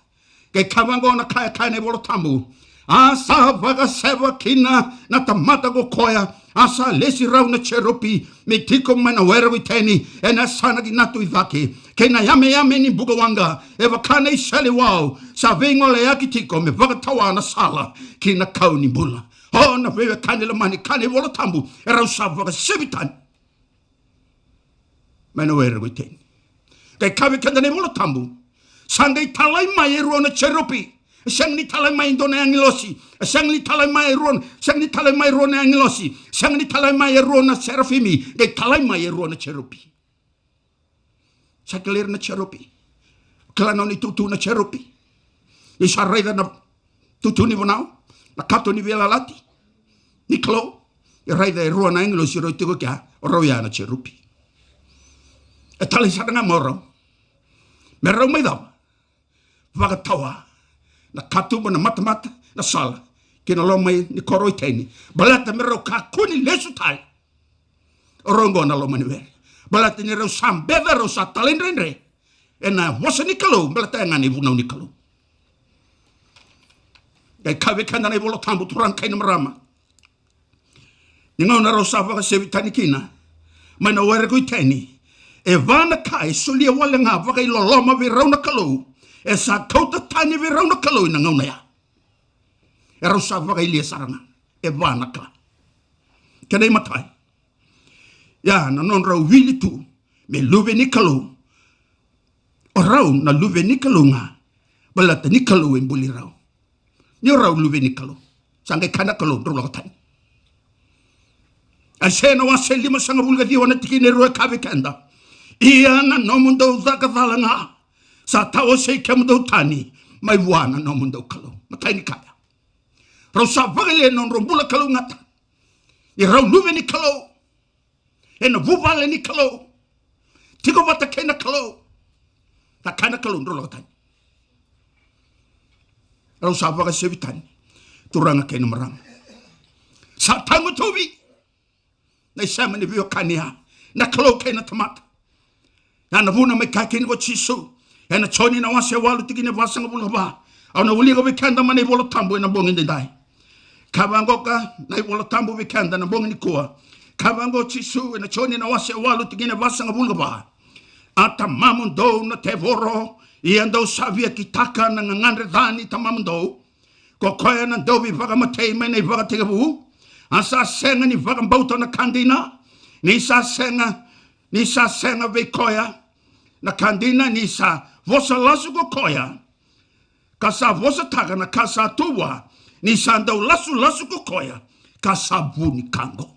Qai kaya vaqo na ka e kaya na iVola Tabu: A sa vakaseva kina na tamata ko koya, a sa lesi rau na jerupi me tiko mai na were ko Iteni, ena yasana ki na tu i cake, kei na yameyame ni bukawaqa e vaka na iseleiwau, sa veigoleyaki tiko me vakatawa na sala ki na kau ni bula. O na veiwekani lomani, kaya na iVola Tabu, e rau sa vakasevi tani mai na were ko Iteni. Qai kaya vei keda na iVola Tabu, sa qai talai mai e rua na jerupi. E sega ni talai mai e dua na agilosi. E sega ni talai mai e rua, sega ni talai mai e rua na agilosi. Sega ni talai mai e rua na serafimi. Qai talai mai e rua na jerupi. Sa kila ira na jerupi? Kila na nona itutu na jerupi? Ni sa raica na tutu ni vanua, na kato ni veiyalayalati ni Kalou, e raica e rua na agilosi rau tiko kea, o rau ya na jerupi. E talai sara ga mai o rau me rau mai cava? Vakatawa na katuba, na matamata, na sala ki na loma ni koro Iteni, baleta me rau kakua ni lesu tale o rau oqo na loma ni were. Baleta ni rau sa beca, rau sa talaidredre ena vosa ni Kalou, baleta e ga na ivunau ni Kalou. Qai kaya vei keda na iVola Tabu, turaga kei na marama, ni gauna rau sa vakasevi tani kina mai na were ko Iteni, e va na ka e solia wale ga vakailoloma vei rau na Kalou, e sa kauta tani vei rau na Kalou ena gauna ya. E rau sa vakayalia sara ga e va na ka. Kena imatai, Ia na nodrau wili tu me luve ni Kalou. O rau na luve ni Kalou ga, baleta ni Kalou e buli rau. Ni o rau luve ni Kalou, sa qai kaya na Kalou, drau lako tani. Aisea na wase limasagavulu ka ciwa na tikina e rua e kaya vei keda, ia na nomudou caka cala ga sa tawasei kemudou tani mai vua na nomudou Kalou. Matai ni kaya, rau sa vakayalia na nodrau bula kalougata. Ni rau luve ni Kalou, ena vuvale ni Kalou, tiko vata kei na Kalou. Na kaya na Kalou, drau lako tani. Rau sa vakasevi tani, turaga kei na marama. Sa tagutuvi na isema ni veiwekani ya, na Kalou kei na tamata. Ya na vuna mai kaya kina ko Jisu ena Joni na wase walu tikina e vasagavulu ka va. Au na wilika vei keda mai na iVola Tabu ena bogi daidai. Kaya vaqo ka na iVola Tabu vei keda na bogi nikua. Kaya vaqo Jisu ena Joni na wase walu tikina e vasagavulu ka va. A tamamudou na tevoro, ia dou sa via kitaka na gagadre ca ni tamamudou. Ko koya na dauveivakamatei mai na ivakatekivu, a sa sega ni vakabauta na ka dina, ni sa sega, ni sa sega vei koya na ka dina, ni sa vosa lasu ko koya, ka sa vosataka na ka sa tu vua, ni sa dau lasulasu ko koya, ka sa vu ni ka oqo.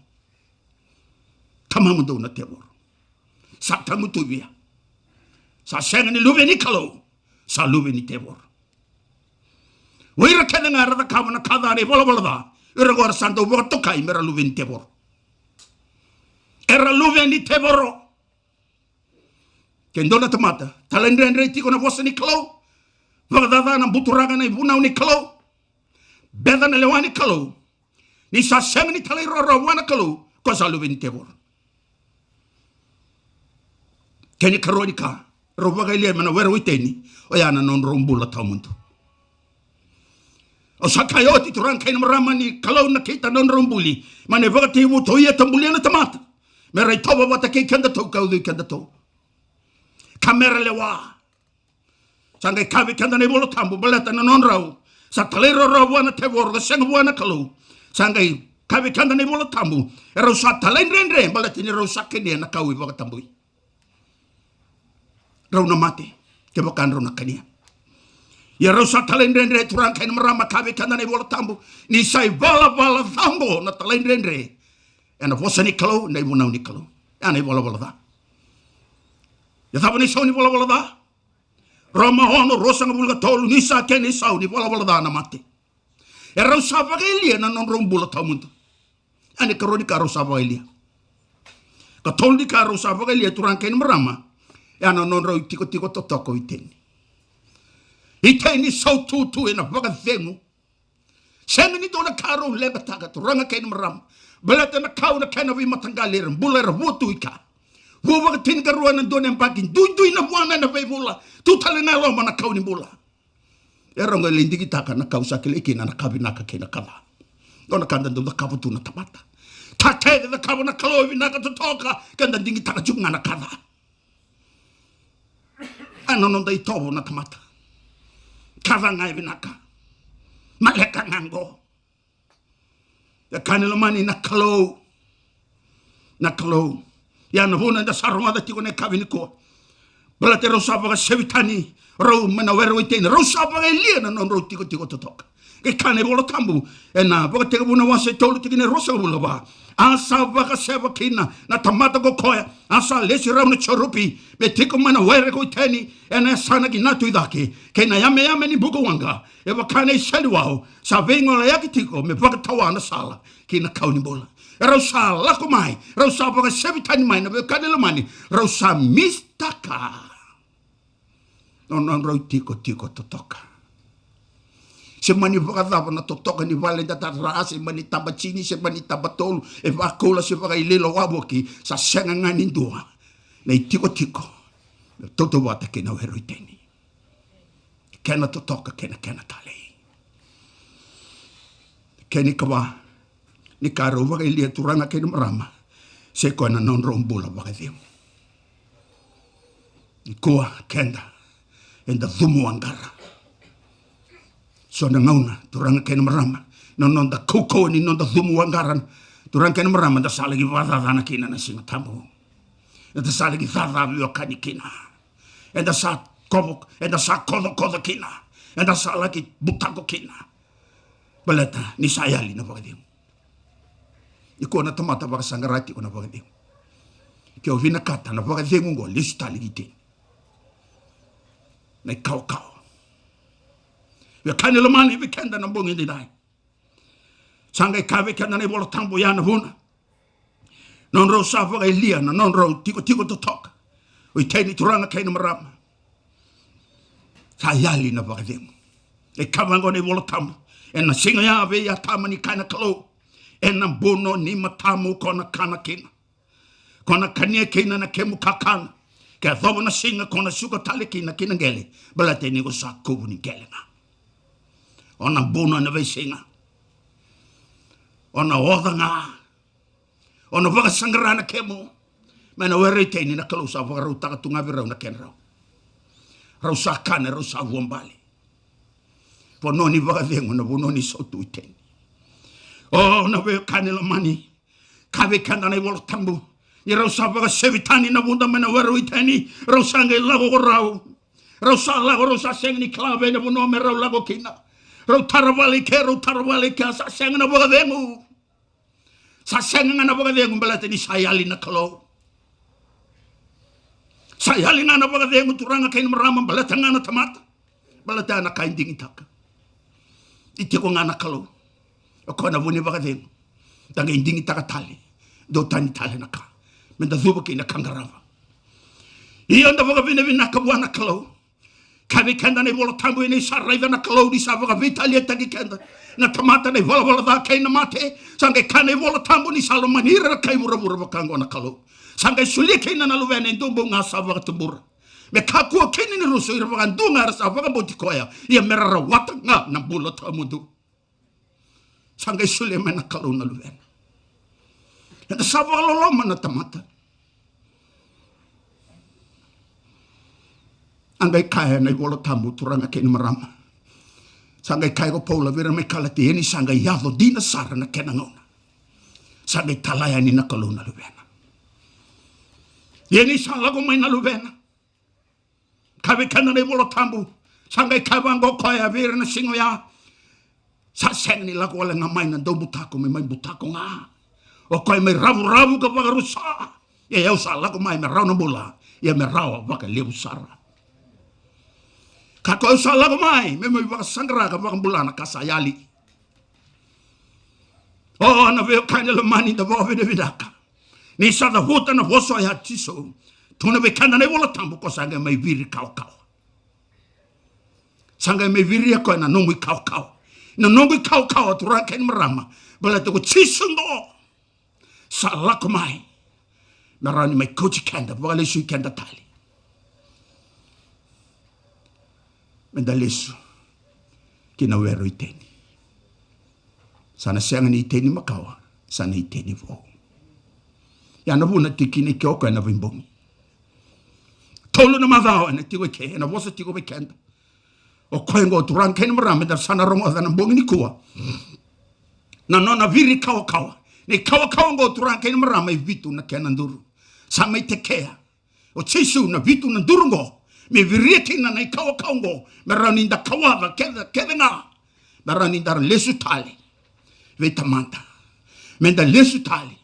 Tamamudou na tevoro. Sa tagutuvi ya. Sa sega ni luve ni Kalou, sa luve ni tevoro. O ira kece ga era cakava na ka ca na ivalavala ca, ira qo era sa dau vakatokai me ra luve ni tevoro. Era luve ni tevoro. Ke dua na tamata talaidredre tiko na vosa ni Kalou, vakacaca na buturaga na ivunau ni Kalou, beca na lewa ni Kalou, ni sa sega ni talairawarawa vua na Kalou, ko sa luve ni tevoro. Kena ikarua ni ka, rau vakayalia mai na were o Iteni, oya na nodrau bula tawamudu. Au sa kaya oti, turaga kei na marama, ni Kalou nakita na nodrau buli mai na ivakatekivu, tou ia ta bulia na tamata me ra itovo vata kei kedatou ka ucui kedatou, ka me ra lewa. Sa qai kaya vei keda na iVola Tabu, baleta na nodrau sa talairawarawa vua na tevoro ka sega vua na Kalou. Sa qai kaya vei keda na iVola Tabu, erau sa talaidredre baleta ni rau sa kania na kau ivakatabui. Rau na mate kevaka drau na kania. Ia rau sa talaidredre, turaga kei na marama, kaya vei keda na iVola Tabu, ni sa ivalavala ca oqo na talaidredre ena vosa ni Kalou, na ivunau ni Kalou. Ya na ivalavala ca. Ia cava na isau ni valavala ca? Roma ono, ruasagavulu ka tolu, ni sa kena isau ni valavala ca na mate. Erau sa vakayalia na nodrau bula tawamudu. Ya na ikarua ni ka rau sa vakayalia. Katolu ni ka rau sa vakayalia, turaga kei na marama, ya na nodrau itikotiko totoka o Iteni. Iteni saututu ena vakacegu. Sega ni dua na ka rau leqataka, turaga kei na marama, baleta na kau na kena veimataqali era bula, era vua tu i ka. Vua vakatinikarua ena dua na yabaki, duidui na vuana ena veivula, tu tale na loma na kau ni bula. Erau qai lai digitaka na kau sa kilai kina na ka vinaka kei na ka ca. Dua na ka da dau cakava tu na tamata. Takete cakava na Kalou e vinaka totoka, ke da digitaka tiko ga na ka ca. A na noda itovo na tamata. Ka ca ga e vinaka. Maleka ga qo. E kaya ni lomani na Kalou. Na Kalou. Ia na vuna eda sa rogoca tiko na yakavi nikua. Baleta rau sa vakasevi tani rau mai na were o Iteni, rau sa vakayalia na nodrau tikotiko totoka. Ke kaya na iVola Tabu ena Vakatekivu na wase tolu tikina e ruasagavulu ka va. A sa vakaseva kina na tamata ko koya, a sa lesi rau na jerupi me tiko mai na were ko Iteni, ena yasana ki na tu i cake, kei na yameyame ni bukawaqa, e vaka na iseliwau, sa veigoleyaki tiko me vakatawa na sala ki na kau ni bula. Erau sa lako mai, rau sa vakasevi tani mai na veiwekani lomani, rau sa mistaka na nodrau tikotiko totoka. Se mani vakacava na totoka ni vale da tara, se mani taba tini, se mani taba tolu, e vakaula se vakaililo wavoki, sa sega ga ni dua na itikotiko me tautauvata kei na were o Iteni. Kena totoka kei na kena talei. Kena ikava ni ka rau vakayalia, turaga kei na marama, se koya na nodrau bula vakacegu. Nikua keda eda cumu waqara. So na gauna, turaga kei na marama, na noda kaukauwa ni noda cumu waqara Turaga kei na marama, da sa laki vakacacana kina na Siga Tabu. Eda sa laki caca veiwekani kina. Eda sa kovo, eda sa kocokoco kina. Eda sa laki butako kina. Baleta ni sa yali na vakacegu. Iko na tamata vakasaqara tiko na vakacegu. Ke o vinakata na vakacegu oqo, lesu tale ki teni. Na ikawakawa. Veiwekani lomani, vei keda na bogi nidai. Sa qai kaya vei keda na iVola Tabu, ya na vuna. Nodrau sa vakayalia na nodrau tikotiko totoka. O iteni, turaga kei na marama. Sa yali na vakacegu. E kaya vaqo na iVola Tabu. Ena siga ya vei Atama ni kaya na Kalou. Ena buno ni matamu ko na kana kina. Ko na kania kina na kemu kakana. Ke yacova na siga ko na suka tale kina ki na qele. Baleta ni ko sa kuvu ni qele ga. O na buno ena veisiga. O na oca ga. O na vakasaqara na kemu. Mai na were i teni na Kalou sa vakarautaka tu ga vei rau na kedrau. Rau sa kana, rau sa vuabale. Vanua ni vakacegu na vanua ni sautu i teni. O na veiwekani lomani. Kaya vei keda na iVola Tabu. Ni rau sa vakasevi tani na vuda mai na were i teni. Rau sa qai lako ko rau. Rau sa lako, rau sa sega ni kila vei na vanua me rau lako kina. Rau tara vale i ke, rau tara vale i ke, sa sega na vakacegu. Sa sega ga na vakacegu baleta ni sa yali na Kalou. Sa yali ga na vakacegu turaga kei na marama baleta ga na tamata. Baleta na ka e digitaka. E tiko ga na Kalou. O koya na vu ni vakacegu. Da qai digitaka tale. Dou tani tale na ka. Me da cuva kina ka qarava. Ia da vakavinavinaka vua na Kalou. Kaya vei keda na iVola Tabu, ia ni sa raica na Kalou ni sa vakaveitaliataki keda na tamata, na ivalavala ca kei na mate. Sa qai kaya na iVola Tabu ni sa lomani ira na kai vuravura vaka oqo na Kalou. Sa qai solia kina na Luvena e dua bau ga sa vakatubura. Me kakua kina ni rusa o ira vakadua ga era sa vakabauti koya. Ia me ra rawata ga na bula tawamudu. Sa qai solia mai na Kalou na Luvena. Eda sa vakaloloma na tamata. A qai kaya na iVola Tabu, turaga kei na marama. Sa qai kaya ko Paula vei ira mai Kalatia, ia ni sa qai yaco dina sara na kena gauna. Sa qai tala yani na Kalou na Luvena. Ia ni sa lako mai na Luvena. Kaya vei keda na iVola Tabu. Sa qai kaya vaqo o koya vei ira na siga oya. Sa sega ni lako wale ga mai na daubutako me mai butako ga. O koya mai ravuravu ka vakarusa. Ia au sa lako mai me rawa na bula. Ia me rawa vakalevu sara. Ka koya au sa lako mai me mai vakasaqara ka vakabula na ka sa yali. O na veiwekani lomani, da vakavinavinaka. Ni sa cavuta na vosa oya Jisu. Tukuna vei keda na iVola Tabu ko sa qai mai viri kawakawa. Sa qai mai viria koya na noqu ikawakawa. Na noqu ikawakawa turaga kei na marama. Baleta ko Jisu oqo sa lako mai me rawa ni mai kauti keda, vakalesui keda tale. Me da lesu ki na were o iteni. Sa na sega ni iteni makawa, sa na iteni vou. Ia na vuna tiko kina i ke o koya na veibogi. Tolu na macawa ena tiko i ke, ena vosa tiko vei keda. O koya oqo turaga kei na marama, eda sa na rogoca na bogi nikua. Na nona viri kawakawa. Na ikawakawa oqo turaga kei na marama e vitu na kena duru. Sa mai tekea o Jisu na vitu na duru oqo me viria kina na ikawakawa oqo, me rawa ni da kawaca kece, kece ga. Me rawa ni da lesu tale vei Tamada. Me da lesu tale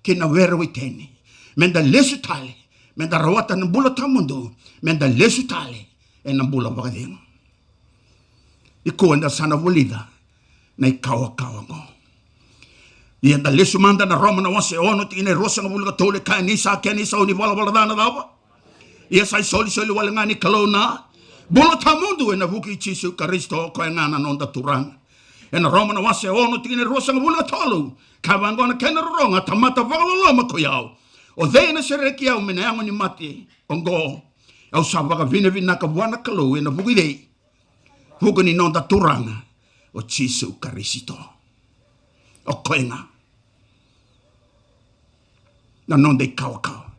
ki na were o iteni. Me da lesu tale, me da rawata na bula tawamudu. Me da lesu tale ena bula vakacegu. Nikua eda sa na vulica na ikawakawa oqo. Ia da lesu mada na Roma na wase ono, tikina e ruasagavulu ka tolu, e kaya: Ni sa kena isau ni valavala ca na cava? Ia sa isolisoli wale ga ni Kalou na bula tawamudu ena vuku i Jisu Karisito, o koya ga na noda Turaga. Ena Roma na wase ono, tikina e ruasagavulu ka tolu, kaya vaqo na kena rorogo: A tamata vakaloloma ko i au, o cei ena sereki au mai na yago ni mate oqo? Au sa vakavinavinaka vua na Kalou ena vuku i cei? Vuku ni noda Turaga o Jisu Karisito. O koya ga na noda ikawakawa.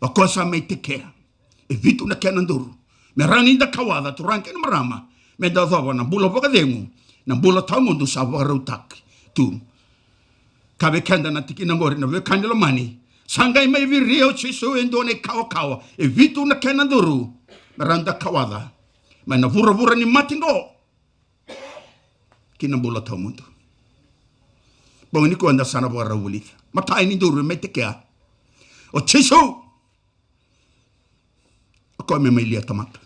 O koya sa mai tekea e vitu na kena duru me rawa ni da kawaca, turaga kei na marama, me da yacova na bula vakacegu, na bula tawamudu sa vakarautaki tu Ka vei keda na tikina oqori na veiwekani lomani, sa qai mai viria o Jisu e dua na ikawakawa, e vitu na kena curu, me rawa ni da kawaca mai na vuravura ni mate qo ki na bula tawamudu. Bogi nikua eda sa na vakarau vulica. Matai ni duru e mai tekea, o Jisu, o koya me mai lia tamata.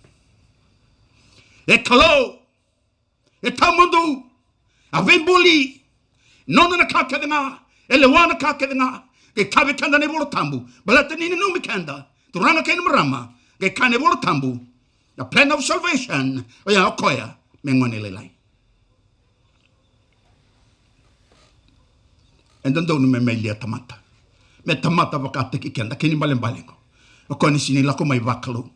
E Kalou, e tawamudu, a veibuli, noda na ka kece ga, e lewa na ka kece ga. Qai kaya vei keda na iVola Tabu, baleta ni nanumi keda, turaga kei na marama, qai kaya na iVola Tabu, na plan of salvation, oya o koya me gone lailai. E dodonu me mai lia tamata, me tamata vakataki keda. Kena ibalebale qo, o koya ni sega ni lako mai vakalou.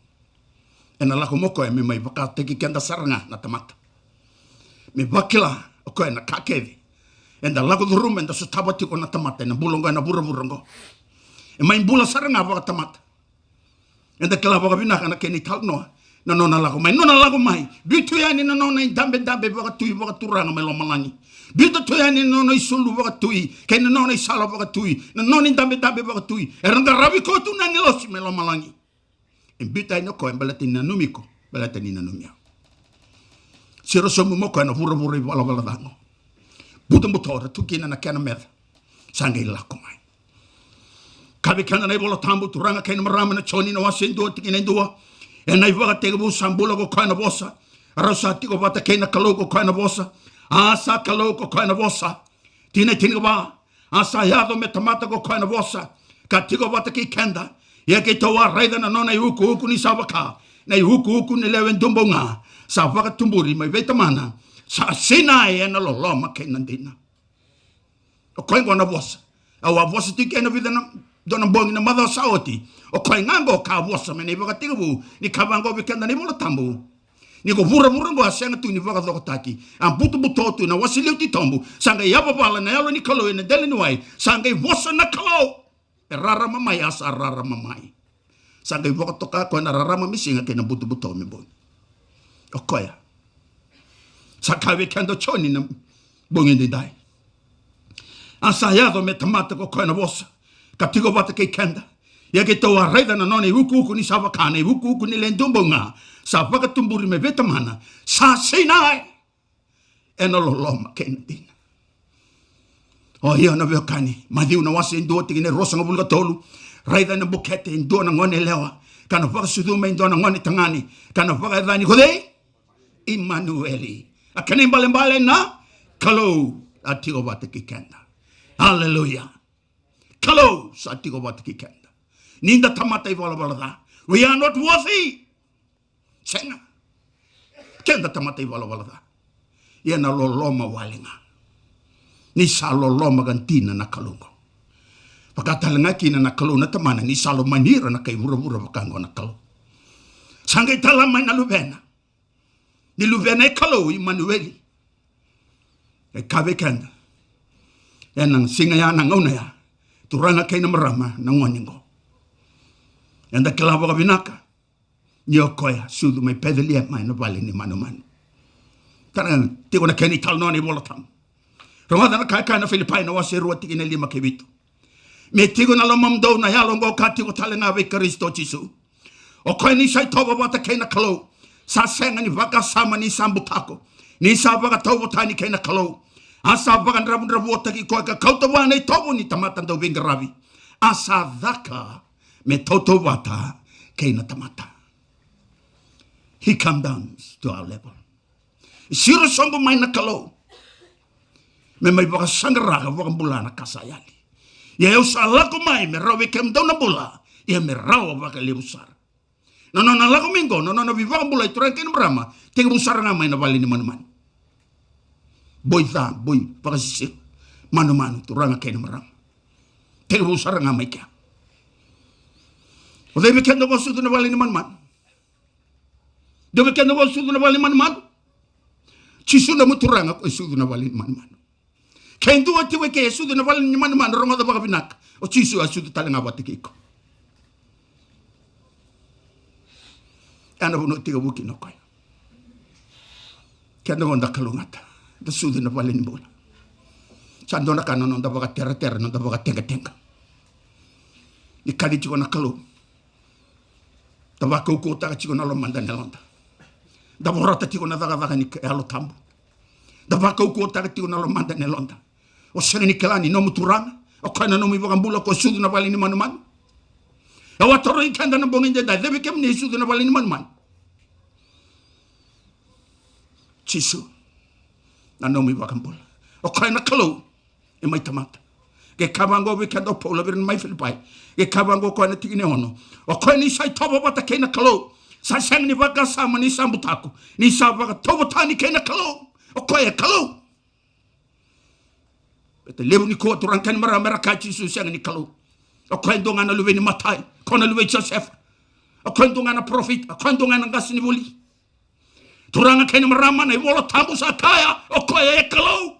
Ena lako mai o koya me mai vakataki keda sara ga na tamata, me vakila o koya na ka kece eda lako curuma, eda sotava tiko na tamata ena bula oqo, ena vuravura oqo. E mai bula sara ga vakatamata. Eda kila vakavinaka na kena italanoa, na nona lako mai, nona lako mai. Biu tu yani na nona idabedabe vakatui, vakaturaga mai lomalagi. Biuta tu yani na nona isulu vakatui kei na nona isala vakatui, na nona idabedabe vakatui. Era qaravi koya tu na agilosi mai lomalagi. E biuta yani o koya baleta ni nanumi iko, baleta ni nanumi au. Siro sobu mai o koya na vuravura ivalavala ca qo. Butobuto ra tu kina na kena meca. Sa qai lako mai. Kaya vei keda na iVola Tabu, turaga kei na marama, na Joni na wase e dua, tikina e dua: Ena ivakatekivu sa bula ko koya na Vosa, a rau sa tiko vata kei na Kalou ko koya na Vosa, a sa Kalou ko koya na Vosa. Tikina e tinikava: A sa yaco me tamata ko koya na Vosa, ka tiko vata kei keda. Ia keitou a raica na nona iukuuku ni sa vaka na iukuuku ni lewe dubou ga, sa vakatuburi mai vei Tamana, sa sinai ena loloma kei na dina. O koya oqo na Vosa. Au a vosa tiko kina vica na, dua na bogi na macawa sa oti. O koya ga oqo ka vosa mai na ivakatekivu, ni kaya vaqo vei keda na iVola Tabu: Ni ko vuravura oqo a sega tu ni vakacokotaki, a butobuto tu na wase liu titobu, sa qai yavavala na Yalo ni Kalou ena dela ni wai, sa qai vosa na Kalou: E rarama mai, a sa rarama mai. Sa qai vakatoka koya na rarama me siga kei na butobuto me bogi. O koya. Sa kaya vei keda o Joni na bogi edaidai: A sa yaco me tamata ko koya na Vosa, ka tiko vata kei keda. Ia keitou a raica na nona iukuuku ni sa vaka na iukuuku ni lewe dubou ga, sa vakatuburi mai vei Tamana, sa sinai ena loloma kei na dina. O io na veiwekani, Maciu na wase e dua, tikina e ruasagavulu ka tolu: Raica ena bukete e dua na gone yalewa, ka na vakasucuma e dua na gone tagane, ka na vakayacani ko cei? Imanueli. A kena ibalebale na Kalou a tiko vata kei keda. Aleluya. Kalou sa tiko vata kei keda. Ni da tamata ivalavala ca, we are not worthy. Sega. Keda tamata ivalavala ca. Ia na loloma wale ga. Ni sa loloma ka dina na Kalou qo. Vaka tale ga kina na Kalou na Tamana ni sa lomani ira na kai vuravura vaka qo na Kalou. Sa qai tala mai na Luvena. Ni Luvena e Kalou, Imanueli. E kaya vei keda ena siga ya, na gauna ya, turaga kei na marama, na gone qo. Eda kila vakavinaka ni o koya sucu mai Peceliema ena vale ni manumanu. Tara ga, tiko na kena italanoa na iVola Tabu. Rogoca na ka e kaya na Filipai na wase e rua, tikina e lima kei vitu: Me tiko ena lomamudou na yalo oqo ka tiko tale ga vei Karisito Jisu. O koya ni sa itovo vata kei na Kalou, sa sega ni vakasama ni sa butako, ni sa vakatauvatani kei na Kalou. A sa vakadravudravuataki koya ka kauta vua na itovo ni tamata dauveiqaravi. A sa caka me tautauvata kei na tamata. He come down to our level. Siro sobu mai na Kalou me mai vakasaqara ka vakabula na ka sa yali. Ia au sa lako mai me rawa vei kemudou na bula, ia me rawa vakalevu sara. Na nona lako mai qo, na nona veivakabulai, turaga kei na marama, tekivu sara ga mai na vale ni manumanu. Boi ca, boi vakasisila, manumanu, turaga kei na marama. Tekivu sara ga mai kea. O cei vei keda qo sucu na vale ni manumanu? Dua vei keda qo sucu na vale ni manumanu? Jisu na nomu Turaga, o koya e sucu na vale ni manumanu. Ke dua tiko eke e sucu na vale ni manumanu, rogoca vakavinaka. O Jisu a sucu tale ga vata kei iko. Ena vanua tekivu kina o koya. Keda qo da kalougata, da sucu na vale ni bula. Sa dua na ka na noda vakateratera, noda vakategatega. Ni kaci tiko na Kalou, da vakaukauwataka tiko na lomada na yaloda. Da vorata tiko na cakacaka ni Yalo Tabu. Da vakaukauwataka tiko na lomada na yaloda. O sega ni kila ni nomu Turaga, o koya na nomu iVakabula, ko sucu na vale ni manumanu. E vakatarogi keda na bogi edaidai, cei vei kemuni e sucu na vale ni manumanu? Jisu na nomu iVakabula. O koya na Kalou e mai tamata. Qai kaya vaqo vei keda o Paula vei ira na mai Filipai. Qai kaya vaqo o koya na tikina e ono: O koya ni sa itovo vata kei na Kalou, sa sega ni vakasama ni sa butako, ni sa vakatauvatani kei na Kalou. O koya e Kalou. Baleta levu nikua, turaga kei na marama, era kaya Jisu sega ni Kalou. O koya e dua ga na luve ni matai, o koya na luve i Josefa. O koya e dua ga na parofita, o koya e dua ga na qasenivuli. Turaga kei na marama, na iVola Tabu sa kaya o koya e Kalou.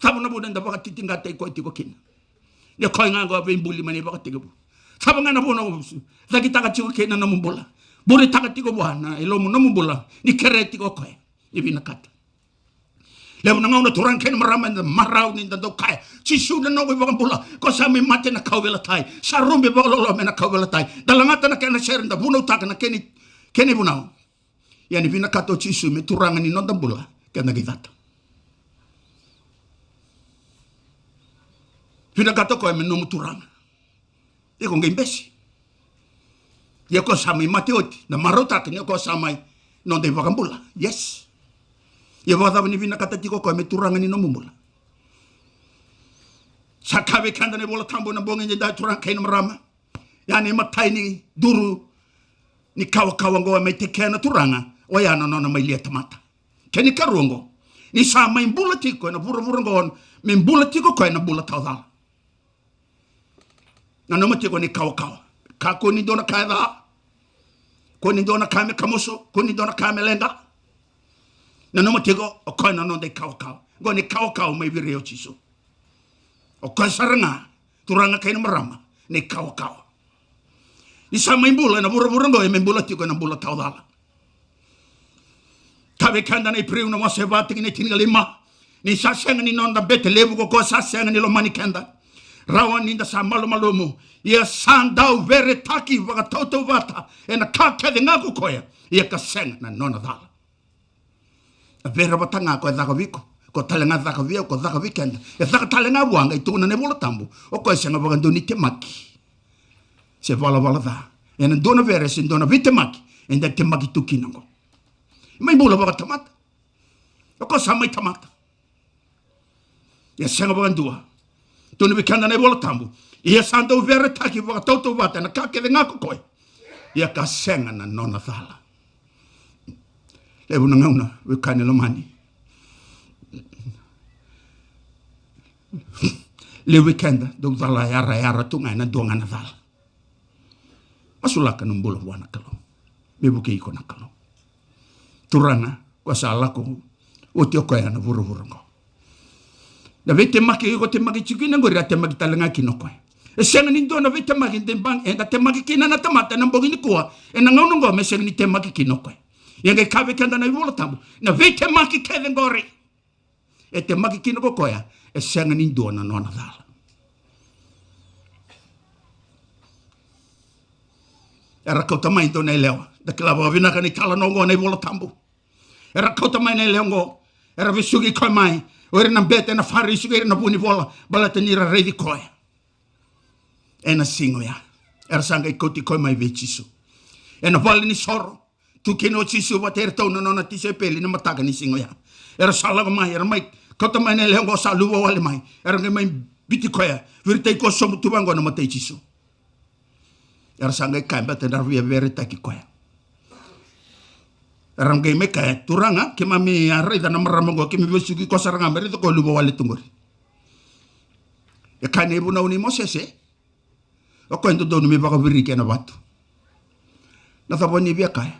Cava na vuna eda vakatitiqataki koya tiko kina? Ni o koya ga qo a veibuli mai na ivakatekivu. Cava ga na vuna o cakitaka tiko kina na nomu bula, buritaka tiko vua na yalomu, nomu bula, ni kerea tiko o koya, ni vinakata? Levu na gauna, turaga kei na marama, eda marau ni da dau kaya, Jisu na noqu iVakabula, ko sa mai mate ena kauveilatai, sa rube vakaloloma ena kauveilatai. Da lagata na kena sere, da vunautaka na kena, kena ivunau. Ia ni vinakata o Jisu me Turaga ni noda bula, keda qai cata. Vinakata o koya me nomu Turaga. Iko qai bese. Ia o koya sa mai mate oti, na marautaka ni o koya sa mai noda iVakabula. Yes. Ia vakacava ni vinakata tiko o koya me Turaga ni nomu bula? Sa kaya vei keda na iVola Tabu ena bogi edaidai, turaga kei na marama, ya na imatai ni duru ni kawakawa oqo e mai tekea na Turaga, oya na nona mai lia tamata. Kena ikarua oqo, ni sa mai bula tiko ena vuravura oqo, me bula tiko o koya ena bula tawacala. Nanuma tiko ni kawakawa. Kakua ni dua na ka e ca. Kua ni dua na ka me kamusu. Kua ni dua na ka me leqa. Nanuma tiko, o koya na noda ikawakawa. Qo na ikawakawa mai vei ira o Jisu. O koya sara ga, turaga kei na marama, na ikawakawa. Ni sa mai bula ena vuravura oqo, e mai bula tiko ena bula tawacala. Kaya vei keda na Iperiu na wase va, tikina e tinikalima, ni sa sega ni noda bete levu ko koya, sa sega ni lomani keda, rawa ni da sa malumalumu, ia sa dau veretaki vakatautauvata ena ka kece ga ko koya, ia ka sega na nona cala. A vere vata ga ko e caka vei iko, ko tale ga caka vei au, ko caka vei keda. E caka tale ga vua, qai tukuna na iVola Tabu, o koya e sega vakadua ni temaki se valavala ca. Ena dua na vere se dua na veitemaki eda temaki tu kina oqo. Mai bula vakatamata. O koya sa mai tamata. Ia sega vakadua. Tukuna vei keda na iVola Tabu, ia sa dau veretaki vakatautauvata ena ka kece ga ko koya, ia ka sega na nona cala. Levu na gauna, veiwekani lomani, levu vei keda dau cala yarayara tu ga ena dua ga na cala. Masulaka na bula vua na Kalou, me vukei iko na Kalou. Turaga, ko sa lako oti o koya na vuravura oqo. Na veitemaki iko temaki tiko kina oqori, a temaki tale ga kina o koya. E sega ni dua na veitemaki eda bag-, eda temaki kina na tamata ena bogi nikua, ena gauna oqo, me sega ni temaki kina o koya. Ia qai kaya vei keda na iVola Tabu, na veitemaki kece oqori e temaki kina ko koya, e sega ni dua na nona cala. Era kauta mai e dua na yalewa. Da kila vakavinaka na italanoa oqo na iVola Tabu. Era kauta mai na yalewa oqo. Era vesuki koya mai o ira na bete, na Farisi kei ira na vunivola, baleta ni ra raici koya ena siga oya. Era sa qai kauti koya mai vei Jisu ena valenisoro. Tu kina o Jisu vata kei iratou na nona tisaipeli na mataka ni siga oya. Era sa lako mai, era mai kauta mai na yalewa oqo, sa luvawale mai. Era qai mai biuti koya, viritaki koya sobu tu vaqo ena mata i Jisu. Era sa qai kaya, baleta era via veretaki koya. Era qai mai kaya, Turaga, keimami a raica na marama oqo, keimami vesuki koya sara ga, me raica koya luvawale tu qori. E kaya na ivunau nei Mosese, o koya e dodonu me vakaviriki ena vatu. Na cava ni via kaya?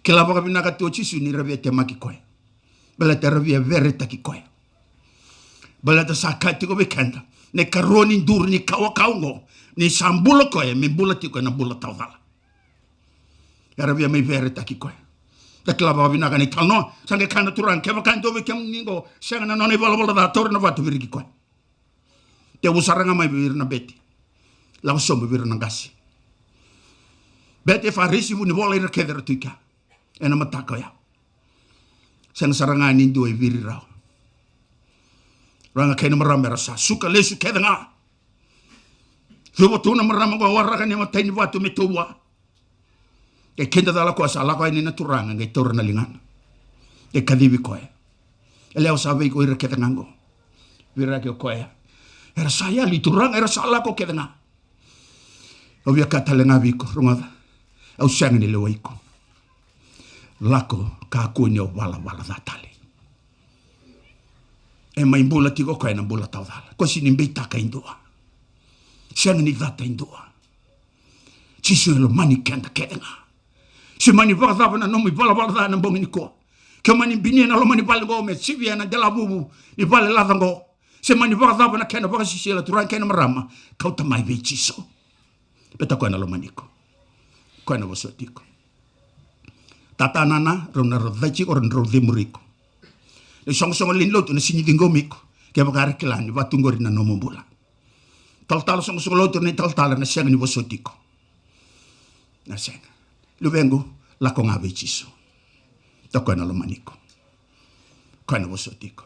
Kila vakavinaka tu o Jisu ni ra via temaki koya, baleta ra via veretaki koya. Baleta sa kaya tiko vei keda na ikarua ni duru ni kawakawa oqo, ni sa bula koya, me bula tiko ena bula tawacala. Era via mai veretaki koya. Da kila vakavinaka na italanoa. Sa qai kaya na Turaga, kevaka e dua vei kemuni qo sega na nona ivalavala ca, taura na vatu, viriki koya. Tekivu sara ga mai vei ira na bete, lako sobu vei ira na qase. Bete, Farisi, vunivola, ira kece era tu i kea ena mataka oya. Sega sara ga ni dua e viri rawa. Turaga kei na marama era sa suka lesu kece ga. Cuva tu na marama qo, waraka na imatai ni vatu me tauvua. Qai kidacala koya, sa lako yani na Turaga, qai taura na ligana, qai kacivi koya. Yalewa, sa vei iko ira kece ga qo? Viraki o koya. Era sa yali, Turaga, era sa lako kece ga. Au via kaya tale ga vei iko, rogoca. Au sega ni lewai iko. Lako, kakua ni o valavala ca tale. E mai bula tiko o koya ena bula tawa cala. Koya sega ni beitaka e dua. Sega ni cata e dua. Jisu e lomani keda kece ga. Se mani vakacava na nomu ivalavala ca ena bogi nikua, ke mani binia na loma ni vale qo me sivia na delavuvu ni vale laca qo, se mani vakacava na kena vakasisila, turaga kei na marama, kauta mai vei Jisu. Baleta o koya na lomani iko. O koya na vosoti iko. Tata, nana, rau na rau cai tiko, rau na rau cemuri iko. Na isoqosoqo lewe ni lotu na sega ni ciqomi iko kevaka era kila ni vatu qori na nomu bula. Talatala, soqosoqo lotu, na italatala na sega ni vosoti iko. Na sega. Luvequ, lako ga vei Jisu. O koya na lomani iko. O koya na vosoti iko.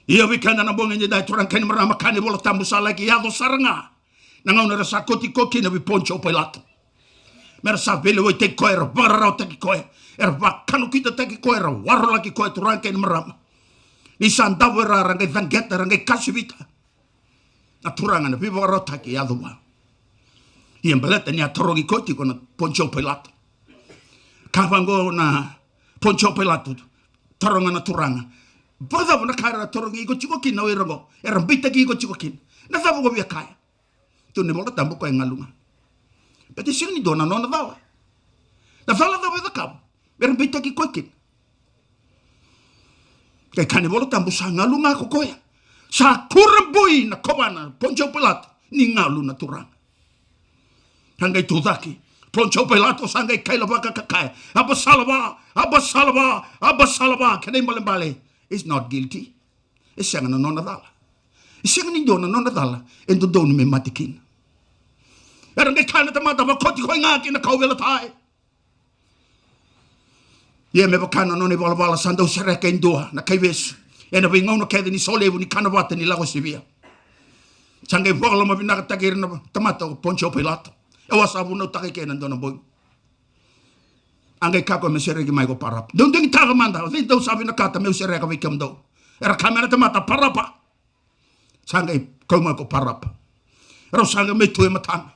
Ia vei keda na bogi edaidai, turaga kei na marama, kaya na iVola Tabu sa laki yaco sara ga na gauna era sa kauti koya kina vei Ponitio Pailato, me ra sa veilewaitaki koya, era vakararawataki koya, era vakanakuitataki koya, era warolaki koya, turaga kei na marama. Ni sa davo e ra, ra qai caqeta, ra qai kasuvita. Na turaga, na veivakararawataki e yaco vua. Ia baleta ni a tarogi koya tiko na Ponitio Pailato. Kaya vaqo na Ponitio Pailato, taroga na turaga, vakacava na ka era tarogi iko tiko kina o ira qo, era beitaki iko tiko kina? Na cava ko via kaya? Tukuna na iVola Tabu o koya e galu ga. Baleta e sega ni dua na nona cala. Na cala cava e cakava me ra beitaki koya kina? Qai kaya na iVola Tabu sa galu ga ko koya. Sa kurabui na kovana Ponitio Pailato ni galu na turaga. Sa qai tucake Ponitio Pailato, sa qai kailavaka ka kaya, Abasalava, Abasalava, Abasalava. Kena ibalebale, is not guilty. E sega na nona cala. E sega ni dua na nona cala e dodonu me mate kina. Era qai kaya na tamata, vakoti koya ga ki na kauveilatai. Ia me vaka na nona ivalavala, sa dau sereka e dua na kaivesu ena veigauna kece ni solevu, ni kana vata, ni lako sivia. Sa qai vakalomavinakataki ira na tamata o Ponitio Pailato. E wa sa vunautaka i ke ena dua na bogi. A qai kaya o koya me sereki mai ko Parapa. Dou digitaka mada, o cei dou sa vinakata meu sereka vei kemudou? Era kaya mai na tamata, Parapa. Sa qai kau mai ko Parapa. Rau sa qai mai tu e matana.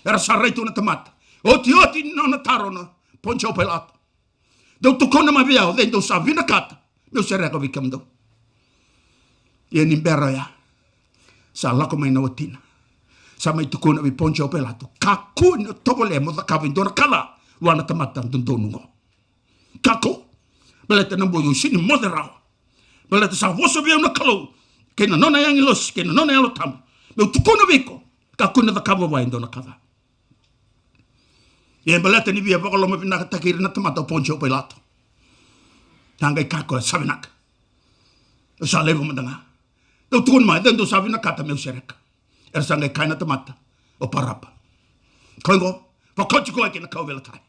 Era sa rai tu na tamata. Otioti ni nona taro na Ponitio Pailato. Dou tukuna mai vei au, o cei dou sa vinakata meu sereka vei kemudou? Ia ni bera oya, sa lako mai na watina. Sa mai tukuna vei Ponitio Pailato, kakua ni o tovolea mo cakava e dua na ka ca vua na tamata dodonu qo. Kakua. Baleta na bogi au sega ni moce rawa. Baleta sa vosa vei au na Kalou kei na nona agilosi kei na nona Yalo Tabu meu tukuna vei iko, kakua ni cakava vua e dua na ka ca. Ia baleta ni via vakalomavinakataki ira na tamata o Ponitio Pailato, sa qai kaya o koya, sa vinaka. Au sa laiva mada ga. Dou tukuna mai, o cei dou sa vinakata meu sereka? Era sa qai kaya na tamata, o Parapa. Koya qo, vakoti koya ki na kauveilatai.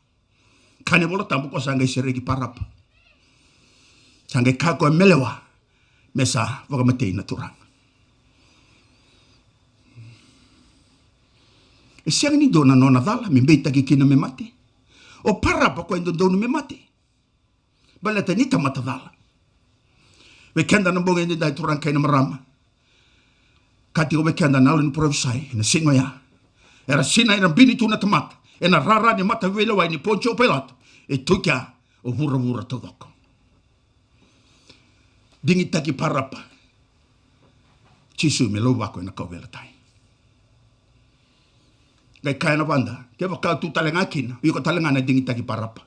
Kaya na iVola Tabu o koya sa qai sereki Parapa. Sa qai kaya o koya me lewa, me sa vakamatei na turaga. E sega ni dua na nona cala me beitaki kina me mate. O Parapa o koya e dodonu me mate. Baleta ni tamata cala. Vei keda na bogi edaidai, turaga kei na marama, ka tiko vei keda na yalo ni parofisai ena siga oya. Era sinai, era bini tu na tamata ena rara ni mataveilewai nei Ponitio Pailato. E tu kea o vuravura taucoko. Digitaki Parapa. Jisu me lauvako ena kauveilatai. Qai kaya na vada, kevaka o tu tale ga kina, o iko tale ga na digitaki Parapa.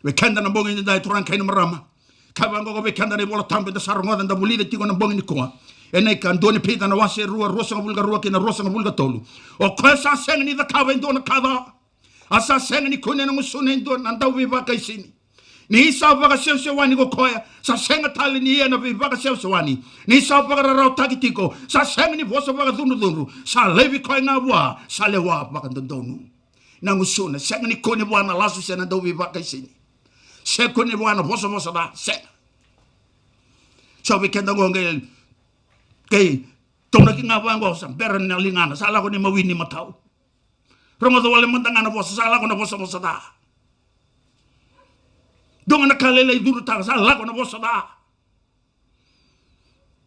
Vei keda na bogi edaidai, turaga kei na marama, kaya vaqo vei keda na iVola Tabu eda sa rogoca, da vulica tiko na bogi nikua. Ena ikadua ni Pita na wase e rua, ruasagavulu ka rua kei na ruasagavulu ka tolu. O koya sa sega ni cakava e dua na ka ca, A sa sega ni kune na gusuna e dua na dauveivakaisini. Ni sa vakaseusewani ko koya, sa sega tale ni ia na veivakaseusewani. Ni sa vakararawataki tiko, sa sega ni vosa vakacudrucudru. Sa laivi koya ga vua, sa lewa vakadodonu. Na gusuna, sega ni kune vua na lasu se na dauveivakaisini. Se kune vua na vosavosa ca, sega. So vei keda qo qai, qai taunaki ga vua qo, sa bera na ligana, sa lako ni mawi ni matau. Rogoca wale mada ga na vosa, sa lako na vosavosa ca. Dua ga na ka lailai curutaka, sa lako na vosa ca.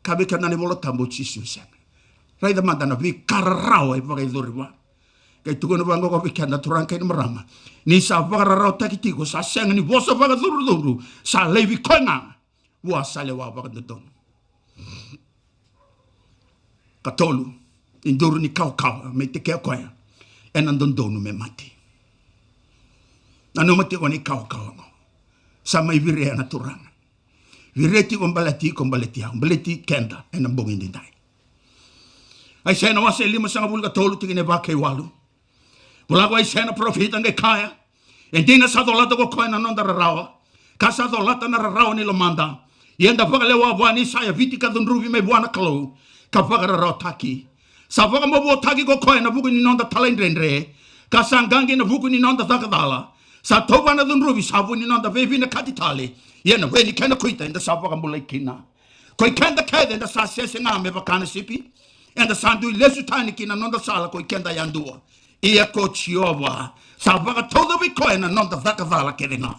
Ka vei keda na iVola Tabu o Jisu e sega. Raica mada na veika rarawa e vakayacori vua. Qai tukuna vaqo vei keda na turaga kei na marama. Ni sa vakararawataki tiko, sa sega ni vosa vakacudrucudru, sa laivi koya ga vua sa lewa vakadodonu. Katolu, ni duru ni kawakawa me tekea koya, ena dodonu me mate. Nanuma tiko ni kawakawa qo. Sa mai virea na Turaga. Virea tiko baleti iko, baleti au, baleti keda ena bogi nidai. Aisea na wase e limasagavulu ka tolu, tikina e va kei walu. Vola ko Aisea na parofita qai kaya, e dina sa colata ko koya na noda rarawa, ka sa colata na rarawa ni lomada. Ia da vakalewa vua ni sa yaviti ka cudruvi mai vua na Kalou, ka vakararawataki. Sa vakamavoataki ko koya na vuku ni noda talaidredre, ka sa qaqi na vuku ni noda caka cala. Sa tauva na cudruvi sa vu ni noda veivinakati tale. Ia na we ni kena kuita eda sa vakabulai kina. Koi keda kece eda sa sese ga me vaka na sipi, eda sa dui lesu tani ki na noda sala koi keda yadua. Ia ko Jiova sa vakatauca vei koya na noda caka cala kece ga.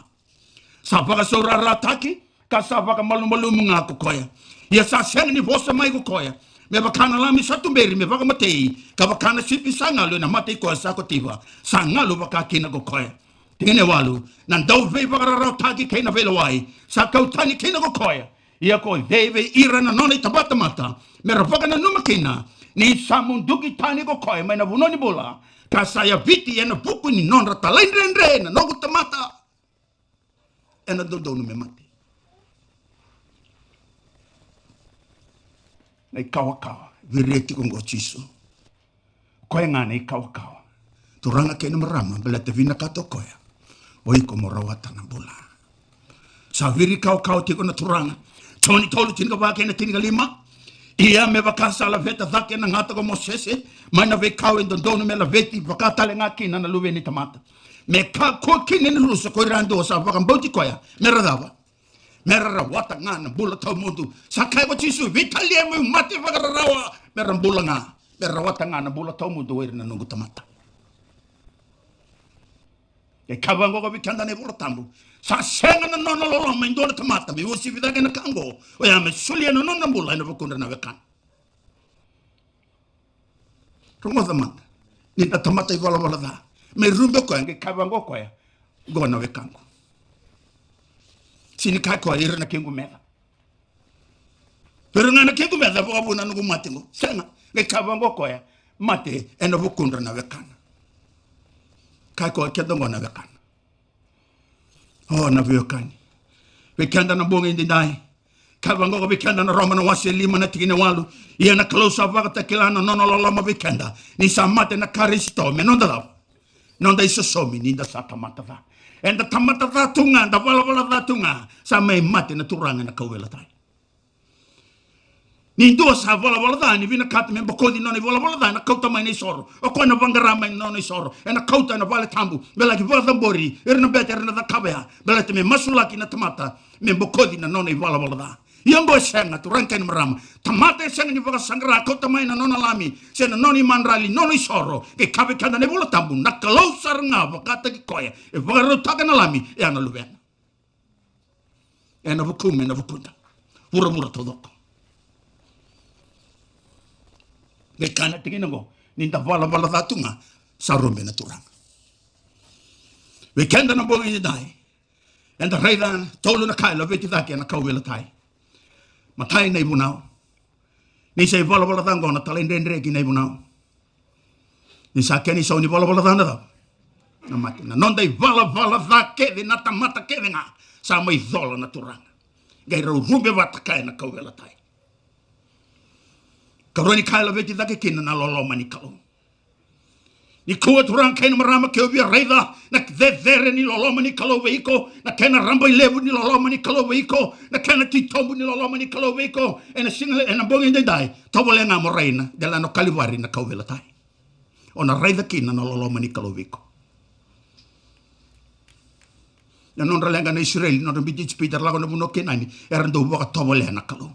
Sa vakasaurarataki ka sa vakamalumalumu ga ko koya. Ia sa sega ni vosa mai ko koya, me vaka na lami sa tuberi me vakamatei, ka vaka na sipi sa galu ena mata i koya sa kotiva, sa galu vaka kina ko koya. Tikina e walu, na dauveivakararawataki kei na veilewai sa kau tani kina ko koya. Ia ko cei vei ira na nona itabatamata me ra vakananuma kina ni sa muduki tani ko koya mai na vanua ni bula, ka sa yaviti ena vuku ni nodra talaidredre na noqu tamata? Ena dodonu me mate. Na ikawakawa, viria tiko qo o Jisu. Koya ga na ikawakawa. Turaga kei na marama, baleta vinakata o koya o iko mo rawata na bula. Sa viri kawakawa tiko na Turaga. Joni tolu, tinikava kei na tinikalima. Ia me vaka sa laveta cake na gata ko Mosese mai na veikau e dodonu me laveti, vaka tale ga kina na Luve ni tamata, me kakua kina ni rusa ko ira yadua sa vakabauti koya, me ra cava? Me ra rawata ga na bula tawamudu. Sa kaya ko Jisu, veitalia meu mate vakararawa, me ra bula ga, me ra rawata ga na bula tawamudu o ira na noqu tamata. E kaya vaqo vei keda na iVola Tabu, sa sega na nona loloma e dua na tamata me uasivi cake na ka oqo, oya me solia na nona bula ena vukudra na wekana. Rogoca mada. Ni da tamata ivalavala ca, me rube o koya, qai kaya vaqo o koya, qo na wekaqu. Sega ni kaya o koya, ira na kequ meca. Ira ga na kequ meca, vakavuna noqu mate qo. Sega, qai kaya vaqo o koya, mate ena vukudra na wekana. Kaya o koya, keda qo na wekana. O, na veiwekani, vei keda na bogi edaidai. Kaya vaqo vei keda na Roma na wase e lima na tikina e walu. Ia na Kalou sa vakatakila na nona loloma vei keda, ni sa mate na Karisito me noda cava? Noda isosomi ni da sa tamata ca. Eda tamata ca tu ga, da valavala ca tu ga, sa mai mate na Turaga ena kauveilatai. Ni dua sa valavala ca, ni vinakata me bokoci nona ivalavala ca, ena kauta mai na isoro. O koya na vaqara mai na nona isoro, ena kauta ena vale tabu me laki vakacabori ira na bete era na cakava ya, baleta me masulaki na tamata me bokoci na nona ivalavala ca. Ia oqo e sega, turaga kei na marama. Tamata e sega ni vakasaqara, kauta mai na nona lami se na nona imadrali, nona isoro, qai kaya vei keda na iVola Tabu, na Kalou sara ga vakataki koya e vakarautaka na lami, e a na luvena. Ena vukumu, ena vukuda, vuravura taucoko. Qai kaya na tikina oqo, ni da valavala ca tu ga, sa rube na Turaga. Vei keda na bogi edaidai, eda raica tolu na ka e laveti cake ena kauveilatai. Matai, na ivunau. Ni sa ivalavala ca oqo na talaidredre ki na ivunau. Ni sa kena isau ni valavala ca na cava? Na mate. Na noda ivalavala ca kece, na tamata kece ga, sa mai cola na Turaga, qai rau rube vata kaya na kauveilatai. Karua ni ka e laveti cake kina na loloma ni Kalou. Nikua turaga kei na marama, ke o via raica na cecere ni loloma ni Kalou vei iko, na kena rabailevu ni loloma ni Kalou vei iko, na kena titobu ni loloma ni Kalou vei iko, ena siga, ena bogi edaidai, tovolea ga mo rai ina delana o Kalivari na kauveilatai. O na raica kina na loloma ni Kalou vei iko. Na nodra leqa na Isireli, nodra biuti Ijipita, era lako na vanua o Kenani, era dau vakatovolea na Kalou.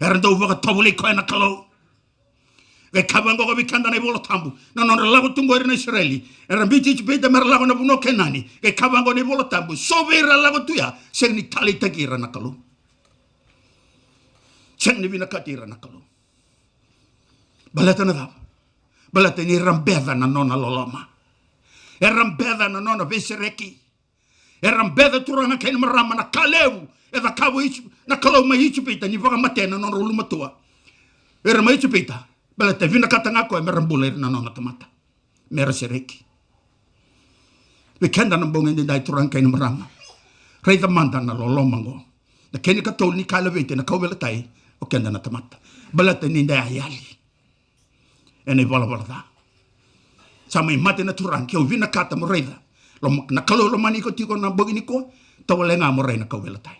Era dau vakatovolei koya na Kalou. Qai kaya vaqo vei keda na iVola Tabu, na nodra lako tu qori na Isireli, era biuti Ijipita mera lako na vanua o Kenani. Qai kaya vaqo na iVola Tabu, so vei ira lako tu ya, sega ni taleitaki ira na Kalou. Sega ni vinakati ira na Kalou. Baleta na cava? Baleta ni ra beca na nona loloma. Era beca na nona veisereki. Era beca, turaga kei na marama, na ka levu e cakava o Iji-, na Kalou mai Ijipita, ni vakamatea na nodra ulumatua. Era mai Ijipita, baleta e vinakata ga koya mera bula ira na nona tamata, mera sereki. Vei keda na bogi edaidai, turaga kei na marama, raica mada na loloma oqo. Na kena ikatolu ni ka e laveti ena kauveilatai o keda na tamata, baleta ni da yali ena ivalavala ca. Sa mai mate na turaga, ke o vinakata mo raica loma-, na Kalou lomani iko tiko na bogi nikua, tovolea ga mo rai na kauveilatai.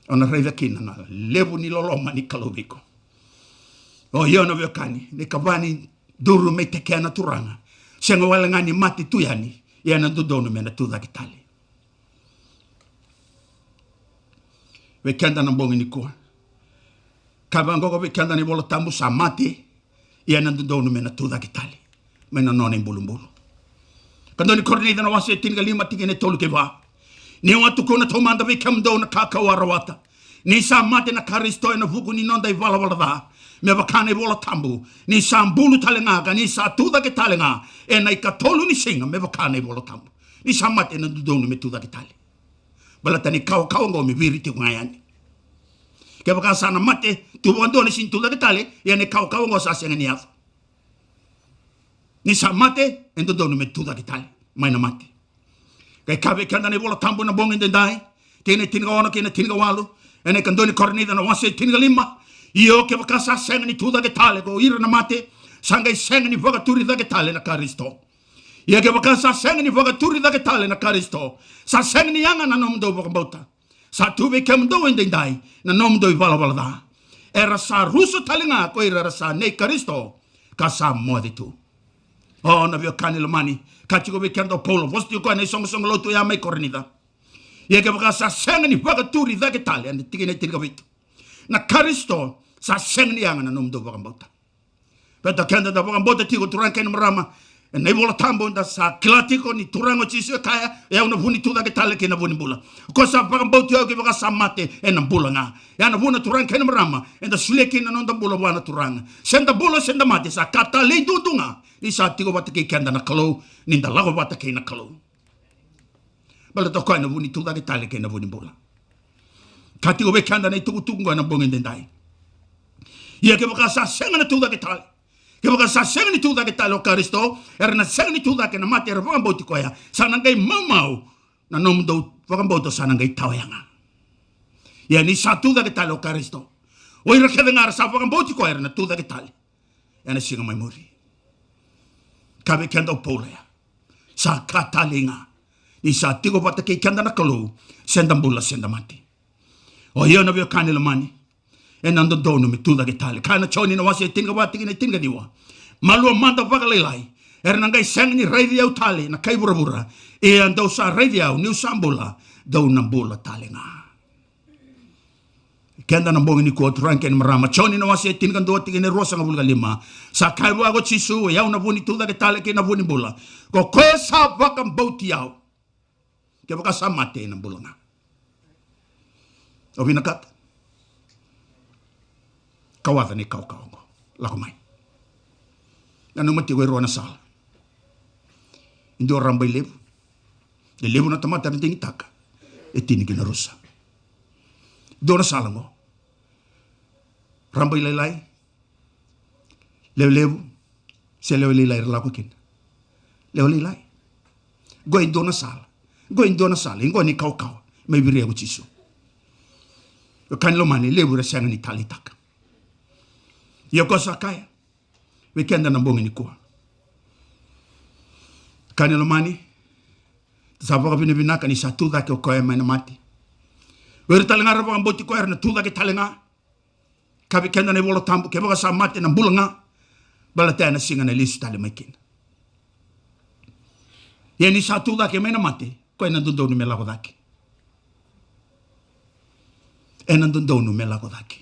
O na raica kina na levu ni loloma ni Kalou vei iko. O io na veiwekani, na ikava ni duru me tekea na turaga, sega wale ga ni mate tu yani, ia ena dodonu me na tucake tale. Vei keda na bogi nikua, kaya vaqo vei keda na iVola Tabu, sa mate, ia ena dodonu me na tucake tale mai na nona ibulubulu. Karua ni Korinica na wase e tinikalima, tikina e tolu kei va. Niu a tukuna taumada vei kemudou na ka kau a rawata, ni sa mate na Karisito ena vuku ni noda ivalavala ca, me vaka na iVola Tabu, ni sa bulu tale ga ka ni sa tucake tale ga ena ikatolu ni siga, me vaka na iVola Tabu. Ni sa mate, ena dodonu me tucake tale. Baleta ni kawakawa oqo me viri tiko ga yani. Kevaka sa na mate tu vakadua ni sega ni tucake tale, ia na ikawakawa oqo sa sega ni yaco. Ni sa mate, e dodonu me tucake tale mai na mate. Qai kaya vei keda na iVola Tabu na bogi edaidai, tikina e tinikaono kei na tinikawalu, ena ikadua ni Korinica na wase e tinikalima. Io, kevaka sa sega ni tucake tale ko ira na mate, sa qai sega ni vakaturi cake tale na Karisito. Ia kevaka sa sega ni vakaturi cake tale na Karisito, sa sega ni yaga na nomudou vakabauta. Sa tu vei kemudou edaidai na nomudou ivalavala ca. Era sa rusa tale ga ko ira era sa nei Karisito, ka sa moce tu. O na veiwekani lomani, kaya tiko vei keda o Paula, vosa tiko koya na isoqosoqo lotu ya mai Korinica. Ia kevaka sa sega ni vakaturi cake tale, ena tikina e tinikavitu, na Karisito, sa sega ni yaga na nomudou vakabauta. Baleta keda da vakabauta tiko, turaga kei na marama, ena iVola Tabu da sa kila tiko ni Turaga o Jisu e kaya, o yau na vu ni tucake tale kei na vu ni bula. Ko sa vakabauti au, kevaka sa mate, ena bula ga. Ya na vuna, turaga kei na marama, eda solia kina na noda bula vua na Turaga. Se da bula se da mate, sa ka talei duadua ga ni sa tiko vata kei keda na Kalou, ni da lako vata kei na Kalou. Baleta o koya na vu ni tucake tale kei na vu ni bula. Kaya tiko vei keda na itukutuku oqo ena bogi edaidai. Ia kevaka sa sega na tucake tale, kevaka sa sega ni tucake tale o Karisito, era na sega ni tucake na mate era vakabauti koya. Sa na qai maumau na nomudou vakabauta, sa na qai tawayaga. Ia ni sa tucake tale o Karisito, o ira kece ga era sa vakabauti koya era na tucake tale ena siga mai muri. Kaya vei keda o Paula ya, sa ka talei ga ni sa tiko vata kei keda na Kalou, se da bula se da mate. O io na veiwekani lomani, ena dodonu me tucake tale. Kaya na Joni na wase e tinikava, tikina e tinikaciwa, malua mada vakalailai, era na qai sega ni raici au tale na kai vuravura, ia dou sa raici au niu sa bula, dou na bula tale ga. Keda na bogi nikua, turaga kei na marama, Joni na wase e tinikadua, tikina e ruasagavulu ka lima. Sa kaya vua ko Jisu, o yau na vu ni tucake tale kei na vu ni bula. Ko koya sa vakabauti au, kevaka sa mate, ena bula ga. O vinakata? Kawaca na ikawakawa oqo. Lako mai. Nanuma tiko e rua na sala. E dua rabailevu. E levu na tamata era digitaka, e tini ki na rusa. Dua na sala oqo. Rabailailai, lewe levu, se lewe lailai era lako kina? Lewe lailai. Qo e dua na sala. Qo e dua na sala. Qo na ikawakawa mai viria ko Jisu. Wekani lomani, levu era sega ni taleitaka. Ia ko sa kaya, vei keda na bogi nikua. Ka ni lomani, sa vakavinavinaka ni sa tu cake o koya mai na mate. O ira tale ga ra vakabauti koya era na tu cake tale ga. Ka vei keda na iVola Tabu, kevaka sa mate na bula ga, baleta ena siga na lesu tale mai kina. Ia ni sa tu cake mai na mate, koya ena dodonu me lako cake. Ena dodonu me lako cake.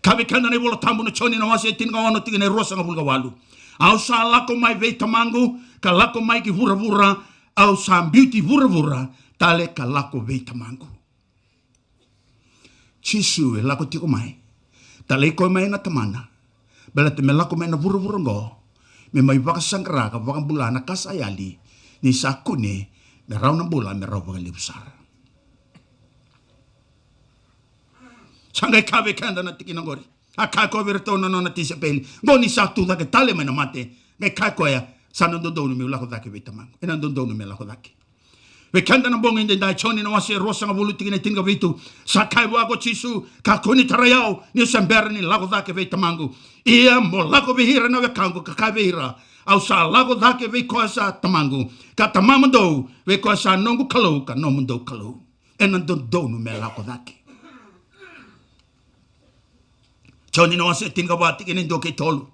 Ka vei keda na iVola Tabu na Joni na wase e tinikaono tikina e ruasagavulu ka walu. Au sa lako mai vei Tamaqu, ka lako mai ki vuravura, au sa biuti vuravura tale ka lako vei Tamaqu. Jisu e lako tiko mai. Talai koya mai na Tamana. Baleta me lako mai na vuravura oqo, me mai vakasaqara ka vakabula na ka sa yali, ni sa kune me rawa na bula me rawa vakalevu sara. Sa qai kaya vei keda na tikina oqori. A kaya koya vei iratou na nona tisaipeli, qo ni sa tu cake tale mai na mate, qai kaya koya, sa na dodonu meu lako cake vei Tamaqu. Ena dodonu me lako cake. Vei keda na bogi edaidai, Joni na wase e ruasagavulu tikina e tinikavitu. Sa kaya vua ko Jisu, kakua ni tarai au, niu se bera ni lako cake vei Tamaqu. Ia mo lako vei ira na wekaqu ka kaya vei ira, au sa lako cake vei koya sa Tamaqu, ka Tamamudou, vei koya sa noqu Kalou ka nomudou Kalou. Ena dodonu me lako cake. Joni na wase e tinikava tikina e dua kei tolu.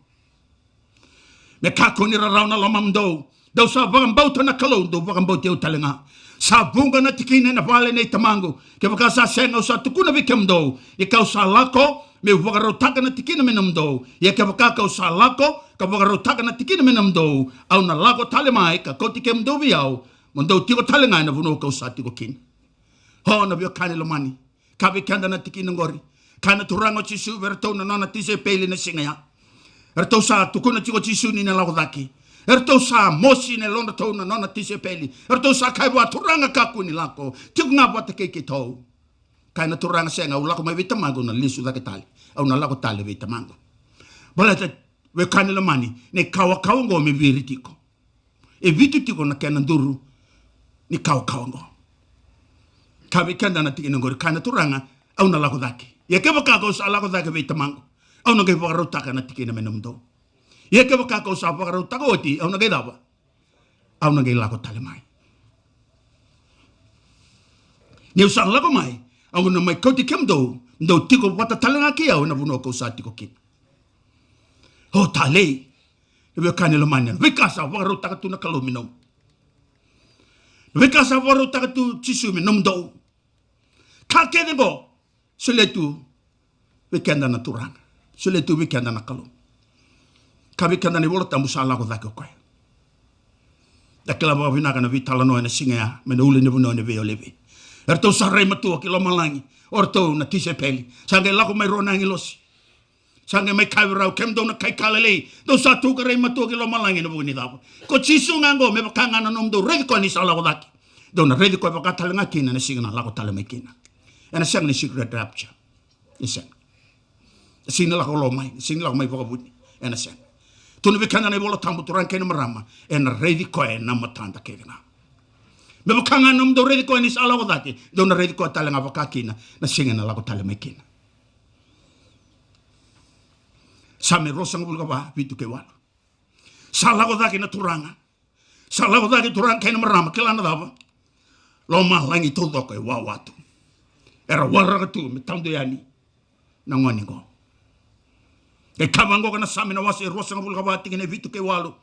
Me kakua ni rarawa na lomamudou. Dou sa vakabauta na Kalou, dou vakabauti au tale ga. Sa vuqa na tikina ena vale nei Tamaqu. Kevaka sa sega, au sa tukuna vei kemudou ni kau sa lako meu vakarautaka na tikina me nomudou. Ia kevaka kau sa lako ka vakarautaka na tikina me nomudou, au na lako tale mai ka kauti kemudou vei au, mo dou tiko tale ga ena vanua kau sa tiko kina. O, na veiwekani lomani, ka vei keda na tikina oqori. Kaya na Turaga o Jisu vei iratou na nona tisaipeli na siga ya. Eratou sa tukuna tiko o Jisu ni na lako cake. Eratou sa mosi na yalodratou na nona tisaipeli. Eratou sa kaya vua, Turaga, kakua ni lako, tiko ga vata kei keitou. Kaya na Turaga, sega, au lako mai vei Tamaqu, au na lesu cake tale. Au na lako tale vei Tamaqu. Baleta, veiwekani lomani, na ikawakawa oqo me viri tiko. E vitu tiko na kena duru ni kawakawa oqo. Ka vei keda na tikina oqori, kaya na Turaga, au na lako cake. Ia kevaka kau sa lako cake vei Tamaqu, au na qai vakarautaka na tikina me nomudou. Ia kevaka kau sa vakarautaka oti, au na qai cava? Au na qai lako tale mai. Niu sa lako mai, au na mai kauti kemudou, dou tiko vata tale ga kei au ena vanua kau sa tiko kina. O, talei. E veiwekani lomani, na veika sa vakarautaka tu na Kalou me nomu. Na veika sa vakarautaka tu Jisu me nomudou. Ka kece oqo, solia tu vei keda na Turaga. Solia tu vei keda na Kalou. Ka vei keda na iVola Tabu, sa lako cake o koya. Da kila vakavinaka na veitalanoa ena siga ya mai na ulunivanua ni Veiyalayalati. Eratou sa rai matua ki lomalagi o ratou na tisaipeli. Sa qai lako mai rua na agilosi. Sa qai mai kaya vei rau, kemudou na kai Kalili, dou sa tukarai matua ki lomalagi ena vuku ni cava? Ko Jisu ga oqo, me vaka ga na nomudou raici koya ni sa lako cake, dou na raici koya vaka tale ga kina ena siga na lako tale mai kina. Ena sega ni secret rapture. E sega. E sega ni lako lo mai, e sega ni lako mai vakavuni. Ena sega. Tukuna vei keda na iVola Tabu, turaga kei na marama, ena raici koya ena matada kece ga. Me vaka ga na nomudou raici koya ni sa lako cake, dou na raici koya tale ga vaka kina na siga ena lako tale mai kina. Same ruasagavulu ka va, vitu kei walu. Sa lako cake na Turaga. Sa lako cake, turaga kei na marama, kila na cava? Lomalagi taucoko e wawa tu. Era waraka tu me tadu yani na gone qo. E kaya vaqo na Same na wase e ruasagavulu ka va, tikina e vitu kei walu.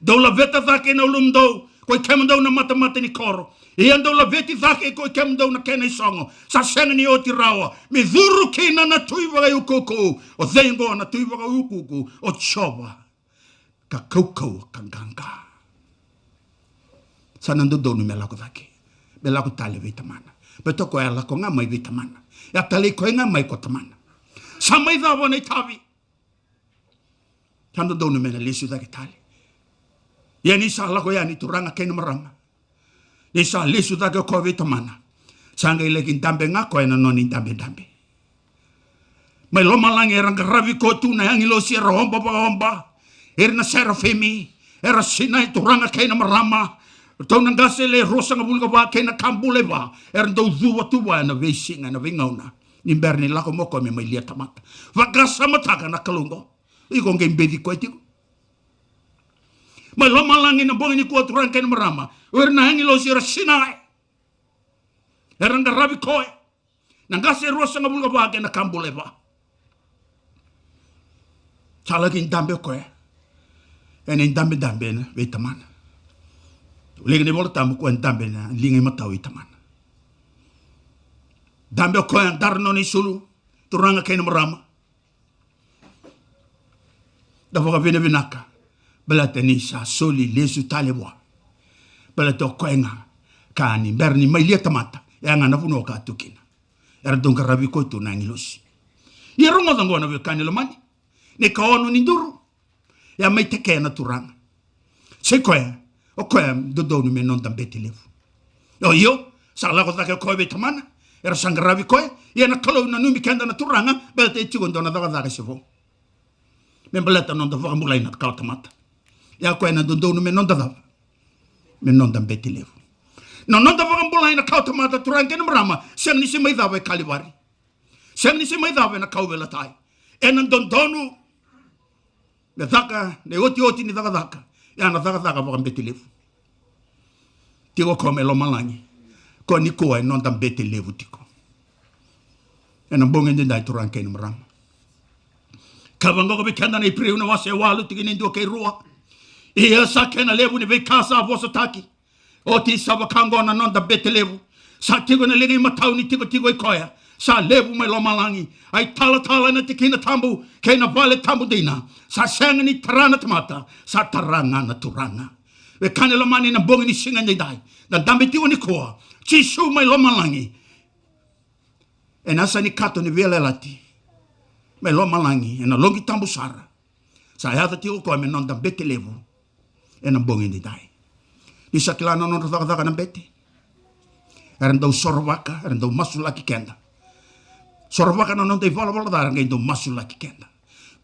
Dou laveta cake na ulumudou, koi kemudou na matamata ni koro. Ia dou laveti cake, koi kemudou na kena isogo. Sa sega ni oti rawa me curu kina na Tui Vakaiukuuku. O cei oqo na Tui Vakaiukuuku? O Jiova. Ka kaukauwa ka qaqa. Sa na dodonu me lako cake, me lako tale vei Tamana. Baleta o koya a lako ga mai vei Tamana. E a talei koya ga mai ko Tamana. Sa mai cava na itavi? Sa dodonu me na lesu cake tale. Ia ni sa lako yani, turaga kei na marama, ni sa lesu cake o koya vei Tamana, sa qai laki dabe ga o koya ena nona idabedabe. Mai lomalagi era qaravi koya tu na agilosi, era oba vakaoba. Ira na serafimi era sinai, turaga kei na marama. Ratou na qase e le ruasagavulu ka va kei na ka bula e va, era dau cuva tu vua ena veisiga, ena veigauna, ni bera ni lako mai o koya me mai lia tamata. Vakasamataka na Kalou oqo. Iko qai beci koya tiko. Mai lomalagi na bogi nikua, turaga kei na marama, o ira na agilosi era sinai. Era qaravi koya na qase e ruasagavulu ka va kei na ka bula e va. Sa laki dabe o koya ena idabedabe vei Tamana. Wilika na iVola Tabu, o koya dabe ena liga imatau i Tamana. Dabe o koya, dara na nona isulu, turaga kei na marama. Da vakavinavinaka baleta ni sa soli lesu tale vua. Baleta o koya ga ka ni bera ni mai lia tamata, ya ga na vanua ka tu kina. Era dau qaravi koya tu na agilosi. Ia rogoca oqo na veiwekani lomani, na ikaono ni duru. Ya mai tekea na Turaga. Sa i koya, o koya dodonu me noda bete levu. Io, io, sa lako cake o koya vei Tamana. Era sa qaravi koya. Ia na Kalou nanumi keda na Turaga, baleta e tiko e dua na cakacaka se vo me baleta na noda vakabulai na kawatamata. Ia koya na dodonu me noda cava? Me noda bete levu. Na noda vakabulai na kawatamata, turaga kei na marama, sega ni se mai cava e Kalivari. Sega ni se mai cava ena kauveilatai. Ena dodonu me caka na iotioti ni cakacaka. Ia na cakacaka vakabete levu. Tiko o koya mai lomalagi. Koya nikua e noda bete levu tiko. Ena bogi edaidai, turaga kei na marama, ka vaqo vei keda na Iperiu na wase e walu, tikina e dua kei rua. Ia sa kena levu ni veika sa vosataki. Oti sa vaka oqo na noda bete levu. Sa tiko ena liga imatau ni tikotiko i koya. Sa levu mai lomalagi. A italatala ena tikina tabu kei na vale tabu dina, sa sega ni tara na tamata, sa tara ga na Turaga. Wekani lomani, na bogi ni siga edaidai, da dabe tiko nikua. Jisu mai lomalagi. Ena yasa ni kato ni veiyalayalati, mai lomalagi ena loqi tabu sara. Sa yaco tiko o koya me noda bete levu ena bogi edaidai. Ni sa kila na nodra cakacaka na bete, era dau sorovaka, era dau masulaki keda. Sorovaka na noda ivalavala ca, era qai dau masulaki keda.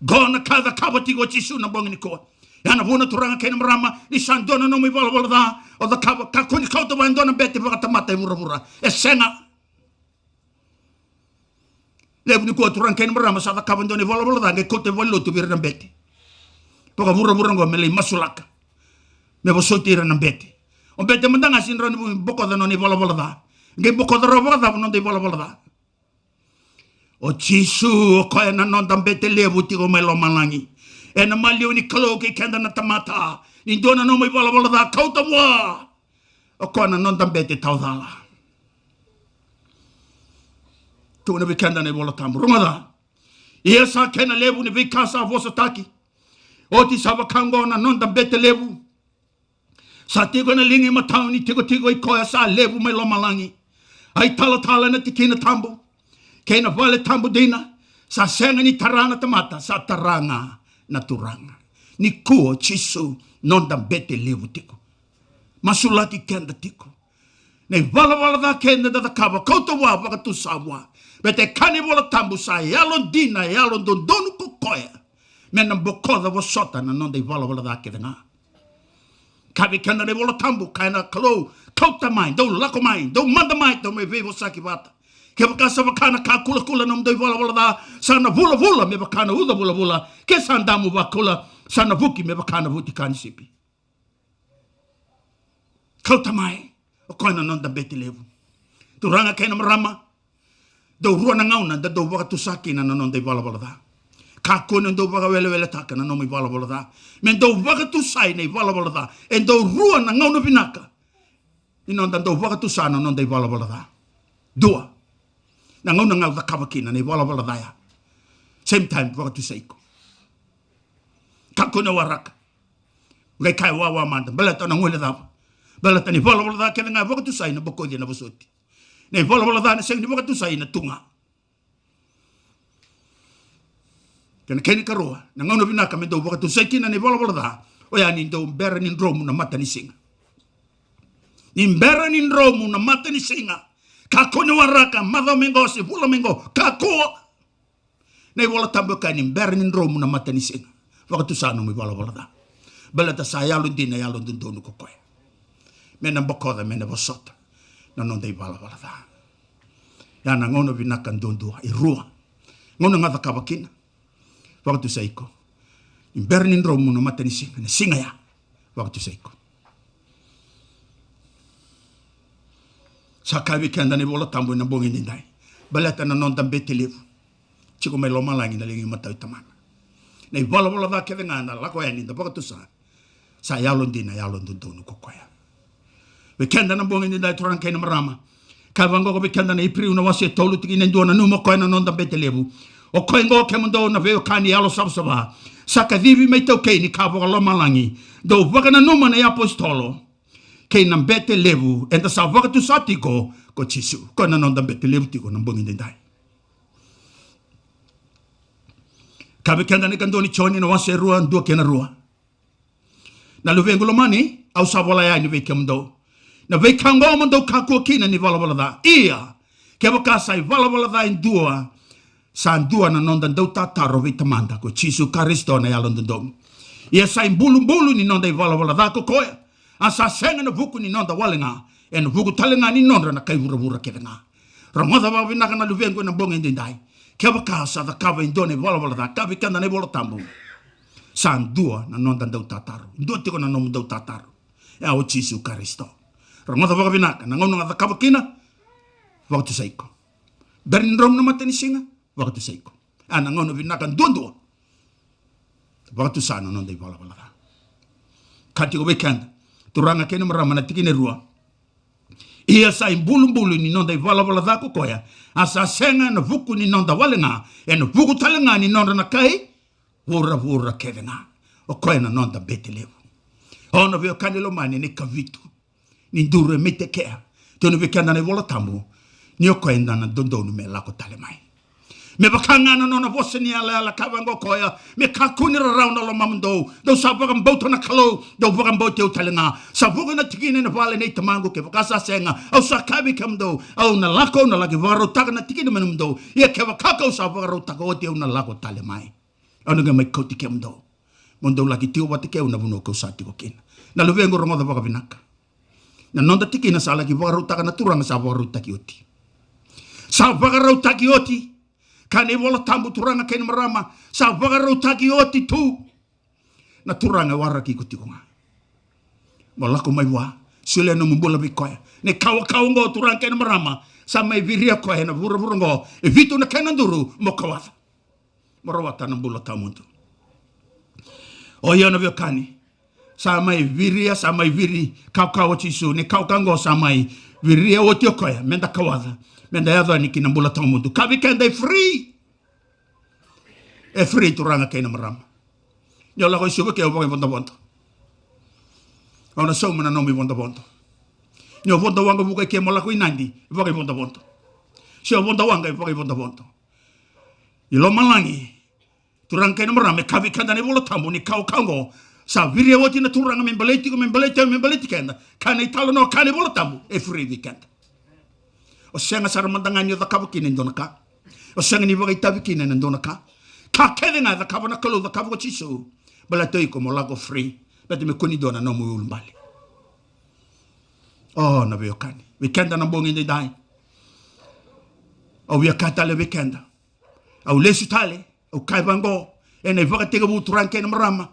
Qo na ka e cakava tiko o Jisu na bogi nikua. Ya na vuna, turaga kei na marama, ni sa dua na nomu ivalavala ca o cakava, kakua ni kauta vua e dua na bete vakatamata e vuravura. E sega. Levu nikua, turaga kei na marama, sa cakava e dua na ivalavala ca, qai kauta i valenilotu vei ira na bete vakavuravura oqo me lai masulaka, me vosoti ira na bete. O bete mada ga sega ni rawa ni bokoca na nona ivalavala ca. Qai bokoca rawa vakacava na noda ivalavala ca? O Jisu, o koya na noda bete levu tiko mai lomalagi. Ena maliwa ni Kalou kei keda na tamata. Ni dua na nomu ivalavala ca, kauta vua. O koya na noda bete tawacala. Tukuna vei keda na iVola Tabu, rogoca. Ia sa kena levu ni veika sa vosataki. Oti sa vaka oqo na noda bete levu. Sa tiko ena liga imatau ni tikotiko i koya, sa levu mai lomalagi. A italatala ena tikina tabu kei na vale tabu dina, sa sega ni tara na tamata, sa tara ga na Turaga. Nikua o Jisu noda bete levu tiko. Masulaki keda tiko. Na ivalavala ca keda da cakava, kauta vua, vakatusa vua. Baleta e kaya na iVola Tabu, sa yalodina, yalododonu ko koya me na bokoca, vosota na noda ivalavala ca kece ga. Kaya vei keda na iVola Tabu, kaya na Kalou, kauta mai, dou lako mai, dou mada mai, dou mai veivosaki vata. Kevaka sa vaka na ka kulakula na nomudou ivalavala ca, sa na vulavula me vaka na uca vulavula, ke sa damu vakula, sa na vuki me vaka na vutika ni sipi. Kauta mai. O koya na noda bete levu. Turaga kei na marama, dau rua na gauna da dau vakatusa kina na noda ivalavala ca. Kakua ni dau vakaweleweletaka na nomu ivalavala ca. Me dau vakatusai na ivalavala ca. E dau rua na gauna vinaka ni noda dau vakatusa na noda ivalavala ca. Dua. Na gauna ga o cakava kina na ivalavala ca ya, same time vakatusai iko. Kakua ni waraka. Qai kaya wawa mada, baleta na guilecava. Baleta na ivalavala ca kece ga e vakatusai na bokoci ena vosoti. Na ivalavala ca na sega ni vakatusai na tu ga. Kena, kena ikarua, na gauna vinaka me dau vakatusai kina na ivalavala ca, oya ni dau bera ni dromu na matanisiga. Ni bera ni dromu na matanisiga. Kakua ni waraka, macawa mai qo se vula mai qo. Kakua. Na iVola Tabu e kaya ni bera ni dromu na matanisiga, vakatusa nomu ivalavala ca. Baleta sa yalodina, yalododonu ko koya me na bokoca, me na vosota na noda ivalavala ca. Ya na gauna vinaka duadua. E rua gauna ga cakava kina. Vakatusai iko. Ni bera ni dromu na matanisiga, na siga ya, Vakatusai iko. Sa kaya vei keda na iVola Tabu ena bogi edaidai, baleta na noda bete levu tiko mai lomalagi na liga imatau i Tamana. Na ivalavala ca kece ga eda lako yani, eda vakatusa, sa yalodina, yalododonu ko koya. Vei keda na bogi edaidai, turaga kei na marama, ka vaqo vei keda na Iperiu na wase e tolu tikina e dua, nanuma o koya na noda bete levu. O koya oqo kemudou na veiwekani yalo savasava, sa kacivi mai taukei ni ka vakalomalagi, dou vakananuma na iapositolo kei na bete levu eda sa vakatusa tiko ko Jisu. Koya na noda bete levu tiko na bogi edaidai. Ka vei keda na ikadua ni Joni na wase e rua, dua kei na rua. Na luvequ lomani, au sa vola yani vei kemudou na veika oqo mo dou kakua kina ni valavala ca. Ia, kevaka sa ivalavala ca e dua, sa dua na noda dautataro vei Tamada ko Jisu Karisito na yalododonu. Ia sa ibulubulu ni noda ivalavala ca ko koya, a sa sega ena vuku ni noda wale ga, ena vuku tale ga ni nodra na kai vuravura kece ga. Rogoca vakavinaka na luvequ ena bogi edaidai. Kevaka sa cakava e dua na ivalavala ca, ka vei keda na iVola Tabu, sa dua na noda dautataro. Dua tiko na nomu dautataro, e a o Jisu Karisito. Rogoca vakavinaka, na gauna ga cakava kina, vakatusai iko. Bera ni dromu na matanisiga, vakatusai iko. A na gauna vinaka duadua, vakatusa na noda ivalavala ca. Ka tiko vei keda, turaga kei na marama, na tikina e rua. Ia sa ibulubulu ni noda ivalavala ca ko koya, a sa sega ena vuku ni noda wale ga, ena vuku tale ga ni nodra na kai vuravura kece ga. O koya na noda bete levu. O na veiwekani lomani, na ikavitu ni duru e Metekea, tukuna vei keda na iVola Tabu ni o koya eda na dodonu me lako tale mai. Me vaka ga na nona vosa ni yalayala, ka vaqo o koya: Me kakua ni rarawa na lomamudou. Dou sa vakabauta na Kalou, dou vakabauti au tale ga. Sa vuqa na tikina ena vale nei Tamaqu? Kevaka sa sega, au sa kaya vei kemudou, au na lako, au na laki vakarautaka na tikina me nomudou. Ia kevaka kau sa vakarautaka oti, au na lako tale mai. Au na qai mai kauti kemudou mo dou laki tiko vata kei au na vanua kau sa tiko kina. Na luvequ, rogoca vakavinaka. Na noda tikina sa laki vakarautaka na Turaga, sa vakarautaki oti. Sa vakarautaki oti. Ka na iVola Tabu, turaga kei na marama, sa vakarautaki oti tu. Na Turaga e waraki iko tiko ga. Mo lako mai vua, solia nomu bula vei koya. Na ikawakawa oqo, turaga kei na marama, sa mai viria koya ena vuravura oqo e vitu na kena duru mo kawaca. Mo rawata na bula tawamudu. O ia na veiwekani, sa mai viria, sa mai viri kawakawa o Jisu. Ni kawakawa oqo sa mai viria oti o koya meda kawaca, meda yaco yani ki na bula tawamudu. Ka vei keda e free. E free, turaga kei na marama. Ni o lako i Suva ke, o vakaivodovodo. O na sauma na nomu ivodovodo. Ni o vodo waqa vuka i ke mo lako i Nadi, e vakaivodovodo. Se o vodo waqa, e vakaivodovodo. I lomalagi, turaga kei na marama, e kaya vei keda na iVola Tabu ni kawakawa oqo sa viria oti na Turaga me baleti iko, me baleti au, me baleti keda. Ka na italanoa, ka na iVola Tabu, e free vei keda. O sega sara mada ga ni o cakava kina e dua na ka. O sega ni vakaitavi kina ena dua na ka. Ka kece ga e cakava na Kalou, cakava ko Jisu, baleta o iko mo lako free. Baleta me kua ni dua na nomu iulubale. O na veiwekani, vei keda na bogi edaidai, au via kaya tale vei keda. Au lesu tale, au kaya vaqo, ena ivakatekivu, turaga kei na marama.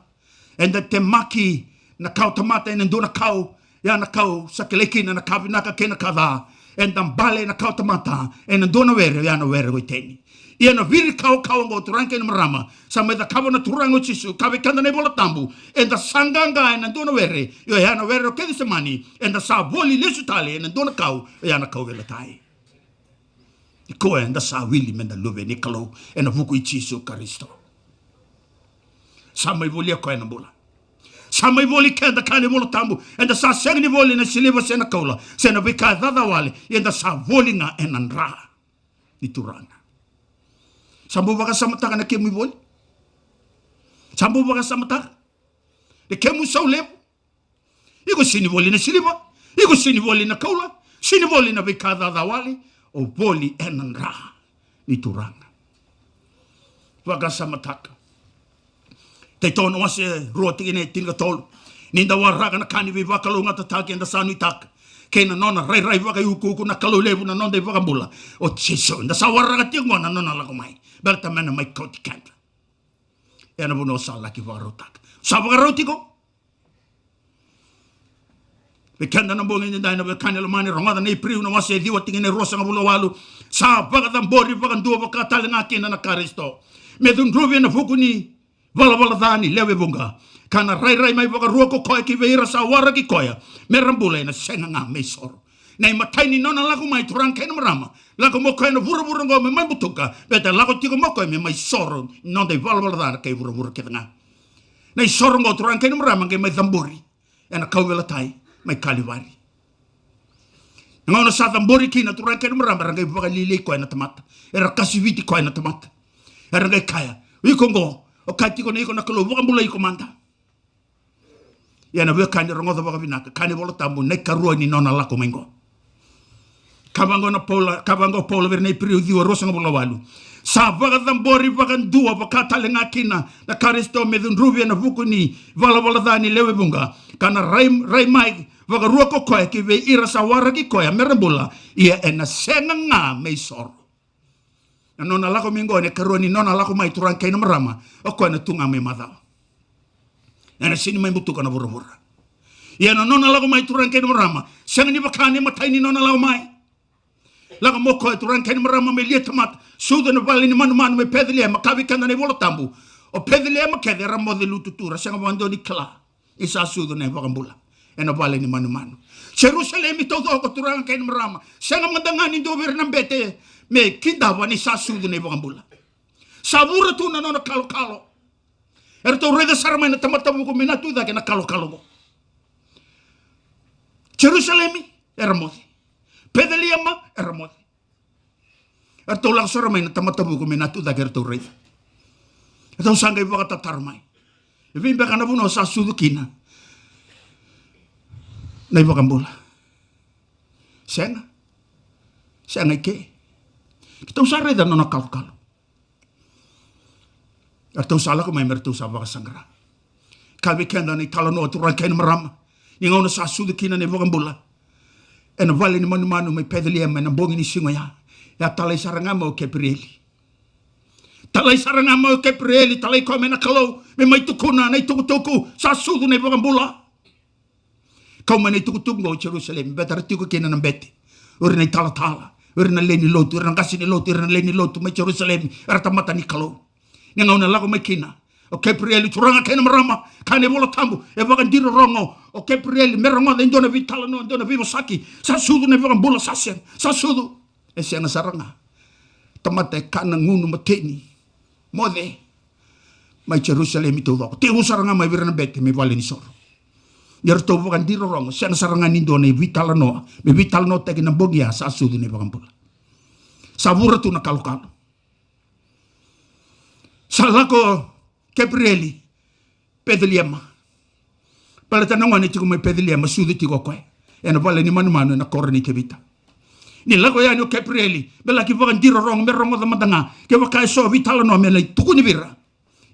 Eda temaki na kawa tamata ena dua na kau, ia na kau sa kilai kina na ka vinaka kei na ka ca. Eda bale na kawa tamata ena dua na were, ia na were ko Iteni. Ia na viri kawakawa oqo, turaga kei na marama, sa mai cakava na Turaga o Jisu, kaya vei keda na iVola Tabu, eda sa qaqa ena dua na were, io, ia na were o Kecisemani. Eda sa voli lesu tale ena dua na kau, ia na kau veilatai. Nikua eda sa wili meda luve ni Kalou ena vuku i Jisu Karisito. Sa mai volia koya na bula. Sa mai voli keda, kaya na iVola Tabu, eda sa sega ni voli na siliva se na koula se na veika e caca wale, ia eda sa voli ga ena dra ni Turaga. Sa bau vakasamataka na kemu ivoli? Sa bau vakasamataka na kemu sau levu? Iko sega ni voli na siliva, iko sega ni voli na koula, sega ni voli na veika caca wale, o voli ena dra ni Turaga. Vakasamataka. Tiato na wase rua tikina e tinikatolu. Ni da waraka na ka ni veivakalougatataki eda sa nuitaka, kei na nona rairai vakaiukuuku na Kalou levu na noda iVakabula o Jisu, eda sa waraka tiko na nona lako mai, baleta me na mai kauti keda ena vanua sa laki vakarautaka. Sa vakarau tiko? Vei keda na bogi nidai, na veiwekani lomani, rogoca na Iperiu na wase e ciwa, tikina e ruasagavulu ka walu. Sa vakacabori vakadua vaka tale ga kina na Karisito, me cudruvi ena vuku ni valavala ca ni lewe vuqa, ka na rairai mai vakarua ko koya ki vei ira sa waraki koya me ra bula, ena sega ga me isoro. Na imatai ni nona lako mai, turaga kei na marama, lako mai o koya ena vuravura oqo me mai butuka, baleta lako tiko mai o koya me mai soro na noda ivalavala ca na kai vuravura kece ga. Na isoro oqo, turaga kei na marama, qai mai cabori ena kauveilatai mai Kalivari. Na gauna sa cabori kina, turaga kei na marama, era qai vakalialiai koya na tamata. Era kasiviti koya na tamata. Era qai kaya, o iko oqo, o kaya tiko ni o iko na Kalou, vakabulai iko mada. Ia na veiwekani, rogoca vakavinaka, kaya na iVola Tabu, na ikarua ni nona lako mai qo. Kaya vaqo na Paula, kaya vaqo o Paula vei ira na Iperiu ciwa, ruasagavulu ka walu. Sa vakacabori vakadua vaka tale ga kina na Karisito, me cudruvi ena vuku ni valavala ca ni lewe vuqa, ka na rai, rai mai vakarua ko koya ki vei ira sa waraki koya me ra bula, ia ena sega ga me isoro. Na nona lako mai qo, na ikarua ni nona lako mai, turaga kei na marama, o koya na tu ga mai macawa. Ena sega ni mai butuka na vuravura. Ia na nona lako mai, turaga kei na marama, sega ni vaka na imatai ni nona lako mai. Lako mai o koya, turaga kei na marama, me lia tamata, sucu ena vale ni manumanu mai Peceliema. Kaya vei keda na iVola Tabu, o Peceliema kece era moce lutu tu, era sega vakadua ni kila ni sa sucu na iVakabula ena vale ni manumanu. Jerusalemi taucoko, turaga kei na marama, sega mada ga ni dua vei ira na bete me kidava ni sa sucu na iVakabula. Sa vura tu na nona kalokalo. Eratou raica sara mai na tamata vuku me na tu cake na kalokalo oqo. Jerusalemi era moce. Peceliema era moce. Eratou lako sara mai na tamata vuku me na tu cake, eratou raica. Eratou sa qai vakatataro mai, e vei beka na vanua sa sucu kina na iVakabula? Sega. Sega i ke. Keitou sa raica na nona kalokalo. Eratou sa lako mai me ratou sa vakasaqara. Kaya vei keda na italanoa, turaga kei na marama, ni gauna sa sucu kina na iVakabula ena vale ni manumanu mai Peceliema ena bogi ni siga oya, e a talai sara ga mai o Kepirieli. Talai sara ga mai o Kepirieli, talai koya mai na Kalou me mai tukuna na itukutuku, sa sucu na iVakabula. Kau mai na itukutuku oqo i Jerusalemi, baleta era tiko kina na bete, o ira na italatala, o ira na lewe ni lotu, o ira na qase ni lotu, o ira na lewe ni lotu mai Jerusalemi, era tamata ni Kalou. Ni gauna e lako mai kina o Kepirieli, turaga kei na marama, kaya na iVola Tabu, e vakadirorogo o Kepirieli me rogoca e dua na veitalanoa, e dua na veivosaki. Sa sucu na iVakabula? Sa sega. Sa sucu. E sega sara ga. Tamata e kana, gunu, mateni, moce mai Jerusalemi taucoko, tekivu sara ga mai vei ira na bete, mai vale ni soro. Ia eratou vakadirorogo, sega sara ga ni dua na veitalanoa me veitalanoataki na bogi ya sa sucu na iVakabula. Sa vura tu na kalokalo. Sa lako Kepirieli Peceliema. Baleta na gone tiko mai Peceliema, sucu tiko o koya ena vale ni manumanu ena koro ni Tevita. Ni lako yani o Kepirieli me laki vakadirorogo, me rogoca mada ga kevaka e so veitalanoa me lai tukuni vei ira.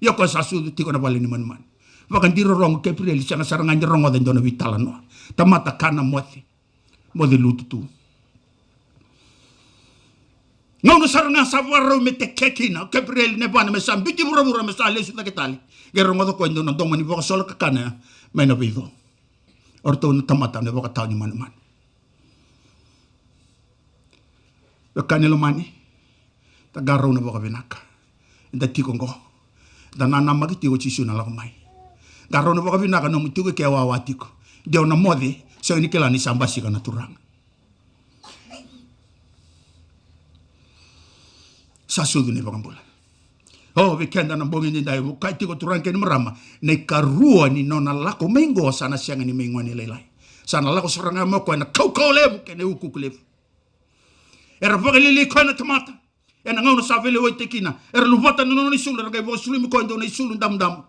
Ia o koya sa sucu tiko ena vale ni manumanu. Vakadirorogo o Kepirieli, sega sara ga ni rogoca e dua na veitalanoa. Tamata kana, moce, moce lutu tu. Gauna sara ga sa vakarau me teke kina o Kepirieli na yavana me sa biuti vuravura me sa lesu cake tale, qai rogoca o koya e dua na domo ni vakasolo kakana mai na veico. O ratou na tamata na ivakatawa ni manumanu. Wekani lomani, da qarauna vakavinaka. Eda tiko oqo, da nanamaki tiko o Jisu na lako mai. Qarauna vakavinaka, nomu tiko i ke e wawa tiko. De o na moce, sega ni kila ni sa basika na Turaga. Sa sucu na iVakabula. O, vei keda na bogi nidai, vukei tiko turaga kei na marama, na ikarua ni nona lako mai qo sa na sega ni mai gone lailai. Sa na lako sara ga mai o koya na kaukauwa levu kei na iukuuku levu. Era vakalialiai koya na tamata ena gauna sa veilewai tiko kina. Era luvata na nona isulu, era qai vakasulumi koya e dua na isulu damudamu.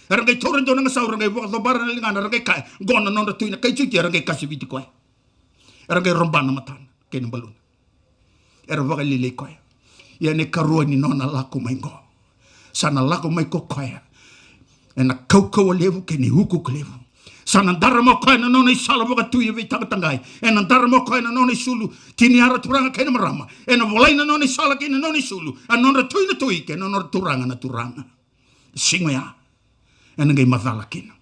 Era qai taura e dua na gasau, era qai vakacobara na ligana, era qai kaya, qo na nodra tui na kai Jutia, era qai kasiviti koya. Era qai roba na matana kei na baluna. Era vakalialiai koya. Ia na ikarua ni nona lako mai qo, sa na lako mai ko koya ena kaukauwa levu kei na iukuuku levu. Sa na dara mai o koya na nona isala vakatui e veitaqataqai. Ena dara mai o koya na nona isulu tiniara, turaga kei na marama. Ena volai na nona isala kei na nona isulu, a nodra tui na tui kei na nodra turaga na turaga. Siga oya ena qai macala kina.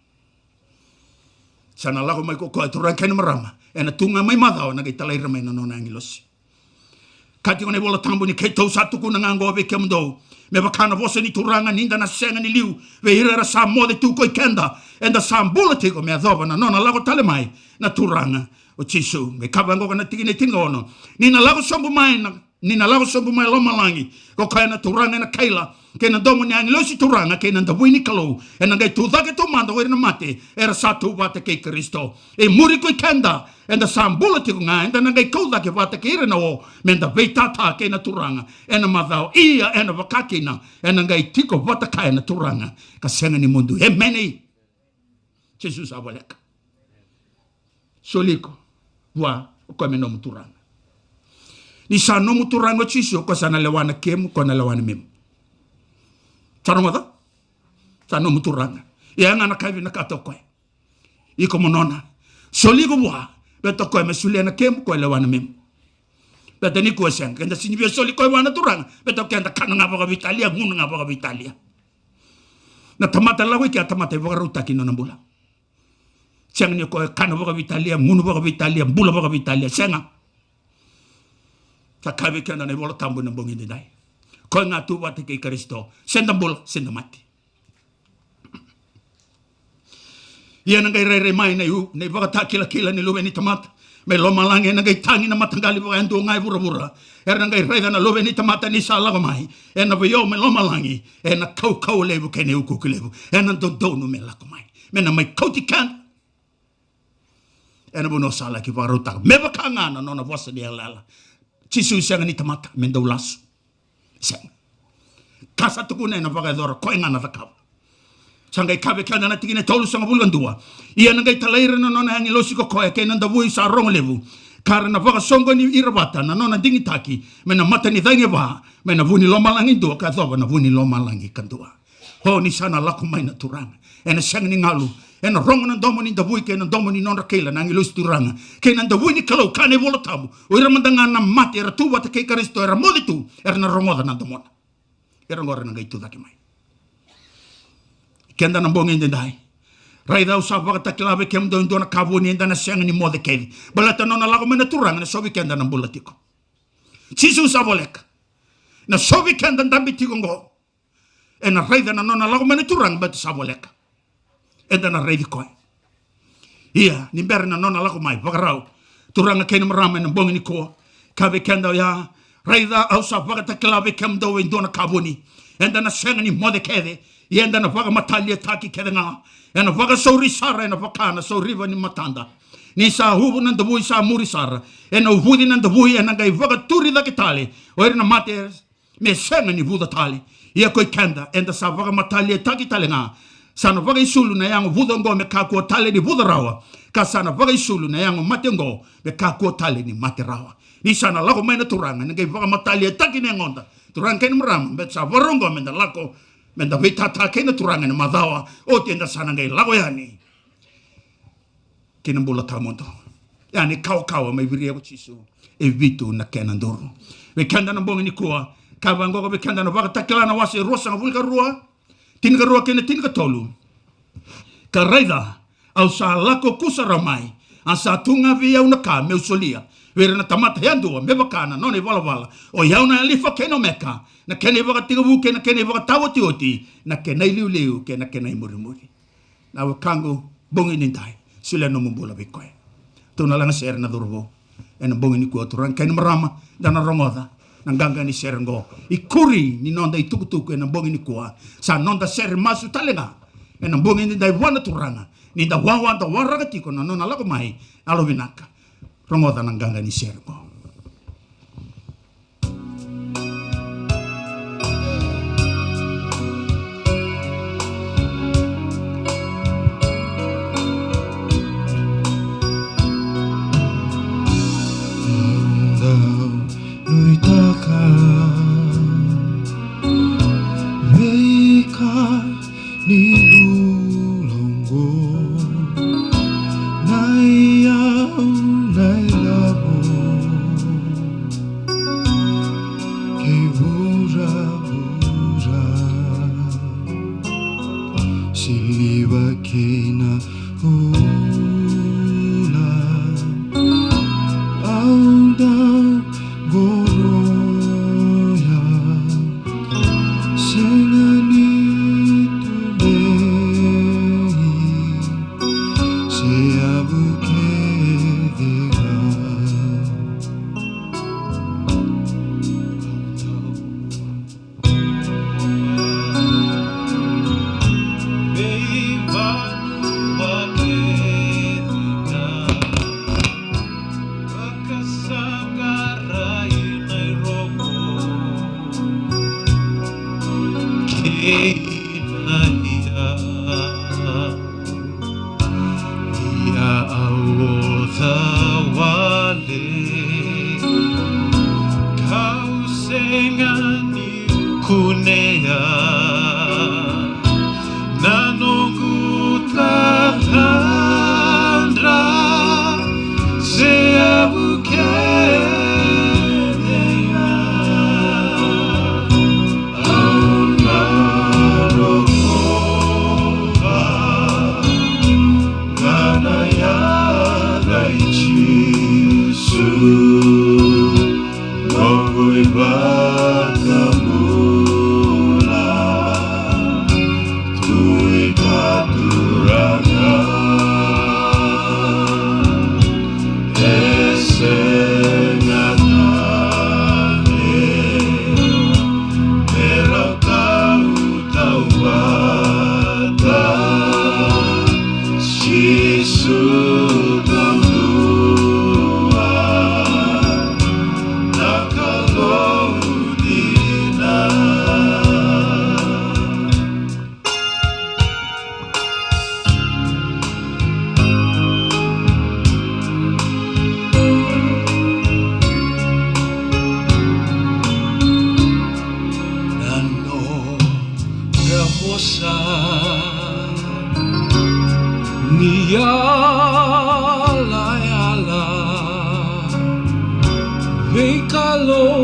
Sa na lako mai ko koya, turaga kei na marama, ena tu ga mai macawa na qai talai ira mai na nona agilosi. Ka tiko na iVola Tabu ni keitou sa tukuna ga oqo vei kemudou, me vaka na vosa ni Turaga, ni da na sega ni liu vei ira era sa moce tu ko i keda, eda sa bula tiko me yacova na nona lako tale mai na Turaga o Jisu. Me kaya vaqo na tikina e tinikaono: Ni na lako sobu mai na ni na lako sobu mai lomalagi ko koya na Turaga ena kaila kei na domo ni agilosi turaga kei na davui ni Kalou, ena qai tu cake taumada o ira na mate era sa tu vata kei Karisito. E muri ko i keda, eda sa bula tiko ga, eda na qai kau cake vata kei ira na o, me da veitata kei na Turaga ena macawa. Ia ena vaka kina, ena qai tiko vata kaya na Turaga ka sega ni mudu. Emeni. Jisu sa voleka. Soli iko vua o koya me nomu Turaga. Ni sa nomu Turaga o Jisu, o koya sa na lewa na kemu, o koya na lewa na memu. Sa rogoca? Sa nomu Turaga. Ia ga na ka e vinakata o koya, iko mo nona. Soli iko vua, baleta o koya me solia na kemu, o koya lewa na memu. Baleta nikua sega, keda sega ni via soli koya vua na Turaga, baleta o keda kana ga vakaveitalia, gunu ga vakaveitalia. Na tamata lako i ke a tamata e vakarautaki na nona bula. Sega ni o koya kana vakaveitalia, gunu vakaveitalia, bula vakaveitalia, sega. Sa kaya vei keda na iVola Tabu ena bogi edaidai, koya ga tu vata kei Karisito, se da bula se da mate. Ia na qai rairai mai na iu, na ivakatakilakila ni Luve ni tamata mai lomalagi, ena qai tagi na mataqali vakayadua ga e vuravura. Era na qai raica na Luve ni tamata ni sa lako mai ena veio mai lomalagi, ena kaukauwa levu kei na iukuuku levu. Ena dodonu me lako mai, me na mai kauti keda ena vanua sa laki vakarautaka, me vaka ga na nona vosa ni yalayala. Jisu sega ni tamata me dau lasu. Sega. Ka sa tukuna ena vakayacora, koya ga na cakava. Sa qai kaya vei keda na tikina e tolusagavulu ka dua: Ia na qai talai ira na nona agilosi ko koya kei na davui sa rogo levu, ka ra na vakasoqoni ira vata na nona digitaki mai na mata ni cagi e va, mai na vu ni lomalagi dua ka yacova na vu ni lomalagi ka dua. O, ni sa na lako mai na Turaga, ena sega ni galu. Ena rogo na domo ni davui kei na domo ni nodra kaila na agilosi turaga kei na davui ni Kalou. Kaya na iVola Tabu, o ira mada ga na mate era tu vata kei Karisito, era moce tu, era na rogoca na domona. Era qo era na qai tu cake mai. Keda na bogi edaidai, raica, au sa vakatakila vei kemudou e dua na ka vuni, eda na sega ni moce kece, baleta na nona lako mai na Turaga ena sovi keda na bula tiko. Jisu sa voleka. Na sovi keda dabe tiko qo, ena raica na nona lako mai na Turaga, baleta sa voleka. Eda na raici koya. Ia ni bera na nona lako mai, vakarau, turaga kei na marama, ena bogi nikua, kaya vei keda oya: Raica, au sa vakatakila vei kemudou e dua na ka vuni, eda na sega ni moce kece, ia eda na vakamataliataki kece ga. Ena vakasauri sara, ena vaka na sauriva ni matada. Ni sa uvu na davui, sa muri sara, ena uvuci na davui, ena qai vakaturi cake tale o ira na mate, me sega ni vuca tale. Ia ko i keda, eda sa vakamataliataki tale ga. Sa na vakaisulu na yago vuca oqo me kakua tale ni vuca rawa, ka sa na vakaisulu na yago mate oqo me kakua tale ni mate rawa. Ni sa na lako mai na Turaga, ena qai vakamataliataki na yagoda, turaga kei na marama, baleta sa vakarau oqo me da lako, me da veitata kei na Turaga ena macawa, oti eda sa na qai lako yani ki na bula tawamudu. Ia ni kawakawa mai viria ko Jisu, e vitu na kena duru. Vei keda na bogi nikua, ka vaqoka vei keda na Vakatakila na wase e ruasagavulu ka rua, tinikarua kei na tinikatolu. Ka raica, au sa lako kusarawa mai, a sa tu ga vei au na ka meu solia vei ira na tamata yadua, me vaka na nona ivalavala. O i au na Alifa kei na Omeka, na kena ivakatekivu kei na kena ivakataotioti, na kena iliuliu kei na kena imurimuri. Na wekaqu, bogi nidai, solia nomu bula vei koya. Tou na lagasere na cauravou ena bogi nikua, turaga kei na marama, da na rogoca na qaqa ni sere oqo. Ikuri ni noda itukutuku ena bogi nikua, sa noda sere masu tale ga ena bogi nidai vua na Turaga, ni da wawa, da waraka tiko na nona lako mai. Yalovinaka, rogoca na qaqa ni sere oqo. Dau nuitaka veika ni bula oqo, na iyau, na ilavo. Ia, ia au oca wale, kau sega ni kunea na noqu tatadra, se yavu kece ga. Au na rokova ga na yaca i Jisu, noqu iVakabula, Tui ka Turaga. E sega tale me rau tautauvata, Jisu taudua, na Kalou dina. Na nona vosa ni yalayala, veikalou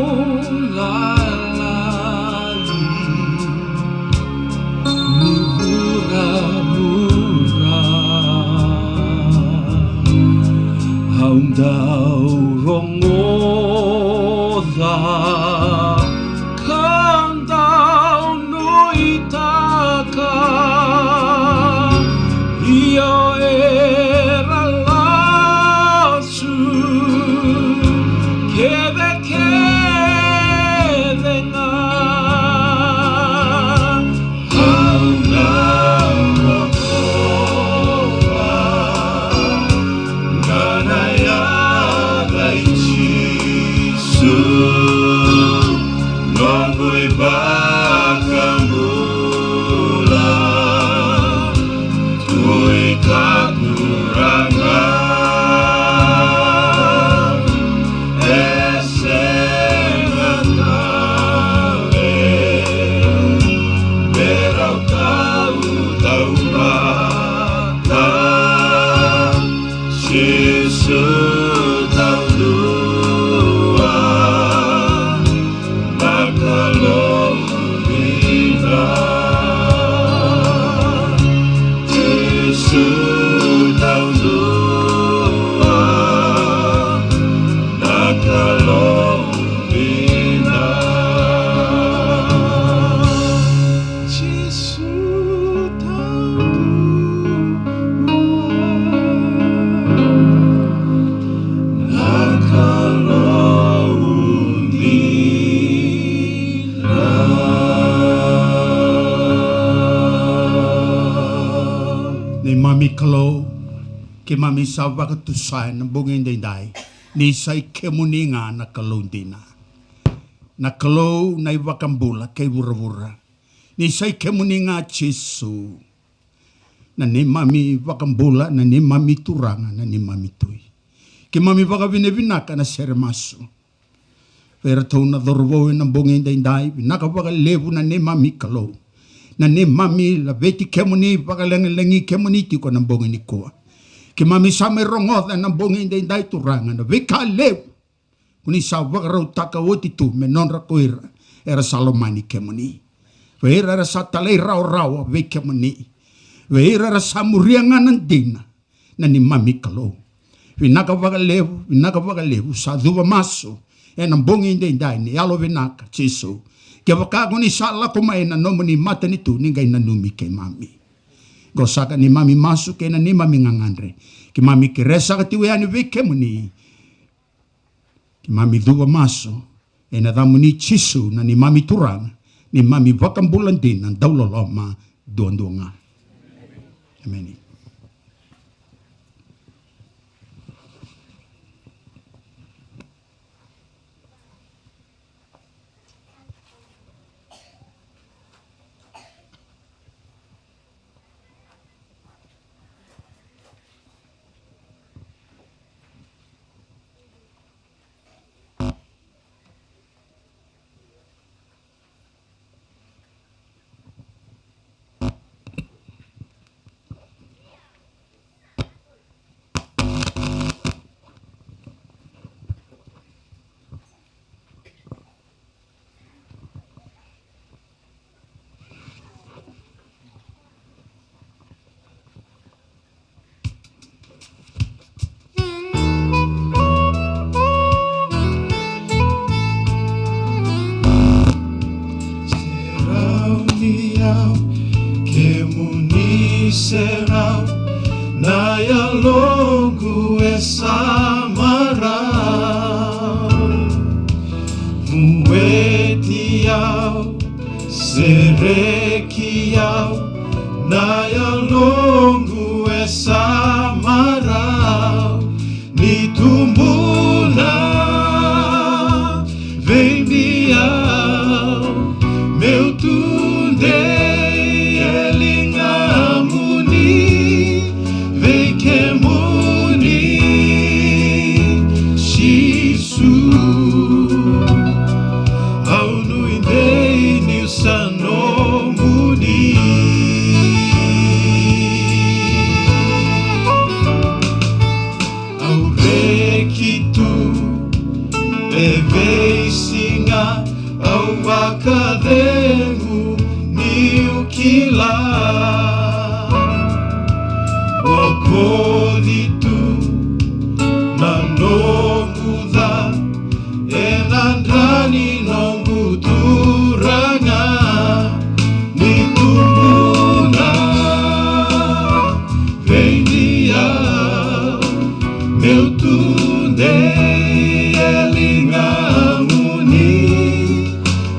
lalai ni vuravura. Au dau rogoca ka dau nuitaka, io era la su kevekeve ga. Au na rokova ga na yaca i Jisu, noqu iVakabula, Tui ka Turaga. E sega tale me rau tautauvata, Jisu taudua, na Kalou dina. Jisu taudua, na Kalou dina. Jisu taudua, na Kalou dina. Neimami Kalou, keimami sa vakatusa ena bogi edaidai ni sa i kemuni ga na Kalou dina, na Kalou na iVakabula kei vuravura. Ni sa i kemuni ga Jisu, na neimami iVakabula, na neimami Turaga, na neimami Tui. Keimami vakavinavinaka na sere masu vei iratou na cauravou ena bogi edaidai. Vinaka vakalevu na neimami Kalou, na neimami laveti kemuni, vakalagilagi kemuni tiko na bogi nikua. Keimami sa mai rogoca ena bogi edaidai Turaga na veika levu ko ni sa vakarautaka oti tu me nodra ko ira era sa lomani kemuni. Vei ira era sa talairawarawa vei kemuni, vei ira era sa muria ga na dina, na neimami Kalou. Vinaka vakalevu, vinaka vakalevu, sa cuva masu ena bogi edaidai ni yalovinaka Jisu. Kevaka ko ni sa lako mai ena nomuni matanitu ni qai nanumi keimami. Qo saka neimami masu kei na neimami gagadre. Keimami kerea saka tiko yani vei kemuni. Keimami cuva masu ena yacamuni Jisu na neimami Turaga, neimami iVakabula dina dauloloma duadua ga. Emeni. Kemuni serau, na yaloqu e sa marau. Vueti au, sereki au, na yaloqu e sa marau. Ni tubuna, vei au, meu tudei e ligamuni, vei kemuni, Jisu. Au nuidei niu sa nomuni. Au reki tu e veisiga, au vakacegu niu kila. Bokoci tu na noqu ca ena dra ni noqu Turaga. Ni tubuna, vei au, meu tudei e ligamuni,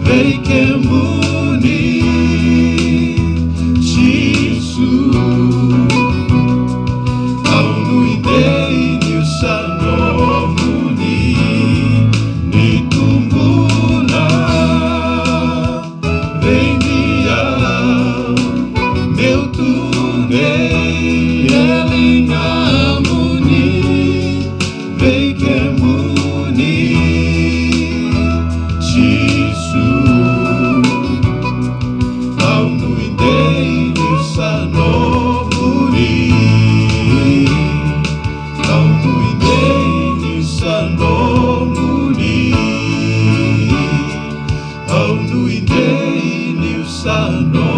vei kemuni, Jisu. Au nuidei niu sa nomuni. Ni tubuna, vei au, meu tudei e ligamuni, vei kemuni, Jisu. Au nuidei niu sa nomuni. Au nuidei niu sa nomuni. Au nuidei niu sa nomuni.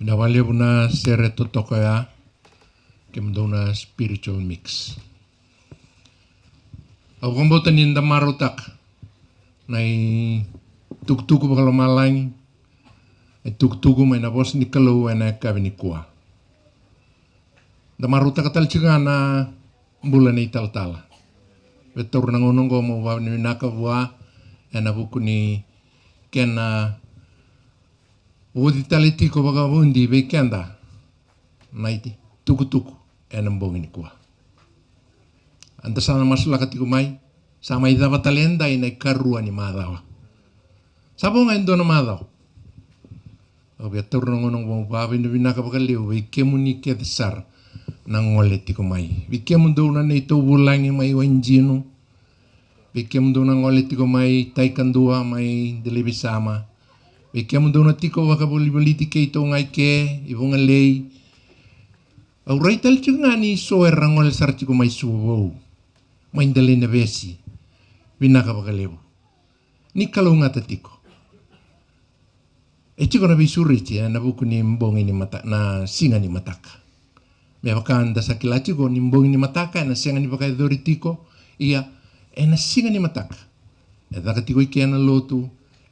Vinaka vakalevu na sere totoka oya, kemudou na Spiritual Mix. Au vakabauta ni da marautaka na itukutuku vakalomalagi, itukutuku mai na vosa ni Kalou ena yakavi nikua. Da marautaka tale tiko ga na bula ni talatala. Vei taura na gauna oqo meu vakavinavinaka vua ena vuku ni kena uci tale tiko vakavudi vei keda na itukutuku ena bogi nikua. Eda sa na masulaka tiko mai, sa mai cava tale edai na ikarua ni macawa. Sa vo ga e dua na macawa. Au via taura na gauna oqo meu vakavinavinaka vakalevu vei kemuni kece sara na gole tiko mai. Vei kemudou na neitou vulagi mai Waidinu. Vei kemudou na gole tiko mai Taikadua, mai Delaivasama. Vei kemudou na tiko vakavolivoliti keitou ga i ke, i Vugalei. Au rai tale tiko ga ni so era gole sara tiko mai Suva Vou, mai Delainavesi. Vinaka vakalevu. Ni kalougata tiko. E tiko na veisureti ena vuku ni bogi ni mata-, na siga ni mataka. Me vaka da sa kila tiko ni bogi ni mataka ena sega ni vakayacori tiko, ia ena siga ni mataka e caka tiko i ke na lotu,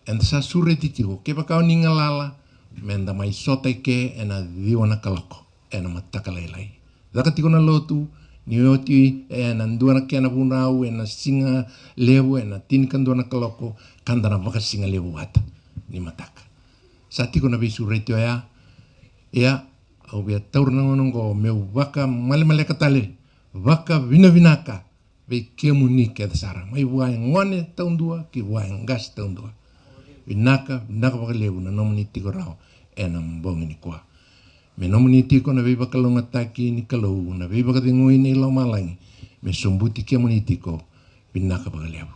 eda sa sureti tiko, kevaka o ni galala, meda mai sota i ke ena ciwa na kaloko ena mataka lailai. Caka tiko na lotu, ni oti ena dua na kena vunau, ena siga levu, ena tinikadua na kaloko, ka da na vakasigalevu vata ni mataka. Sa tiko na veisureti oya, ia, au via taura na gauna oqo meu vakamalemaleka tale, vakavinavinaka vei kemuni kece sara, mai vua e gone taudua ki vua e qase taudua. Vinaka, vinaka vakalevu na nomuni tiko rawa ena bogi nikua. Me nomuni tiko na veivakalougatataki ni Kalou, na veivakacegui ni lomalagi me sobuti kemuni tiko. Vinaka vakalevu.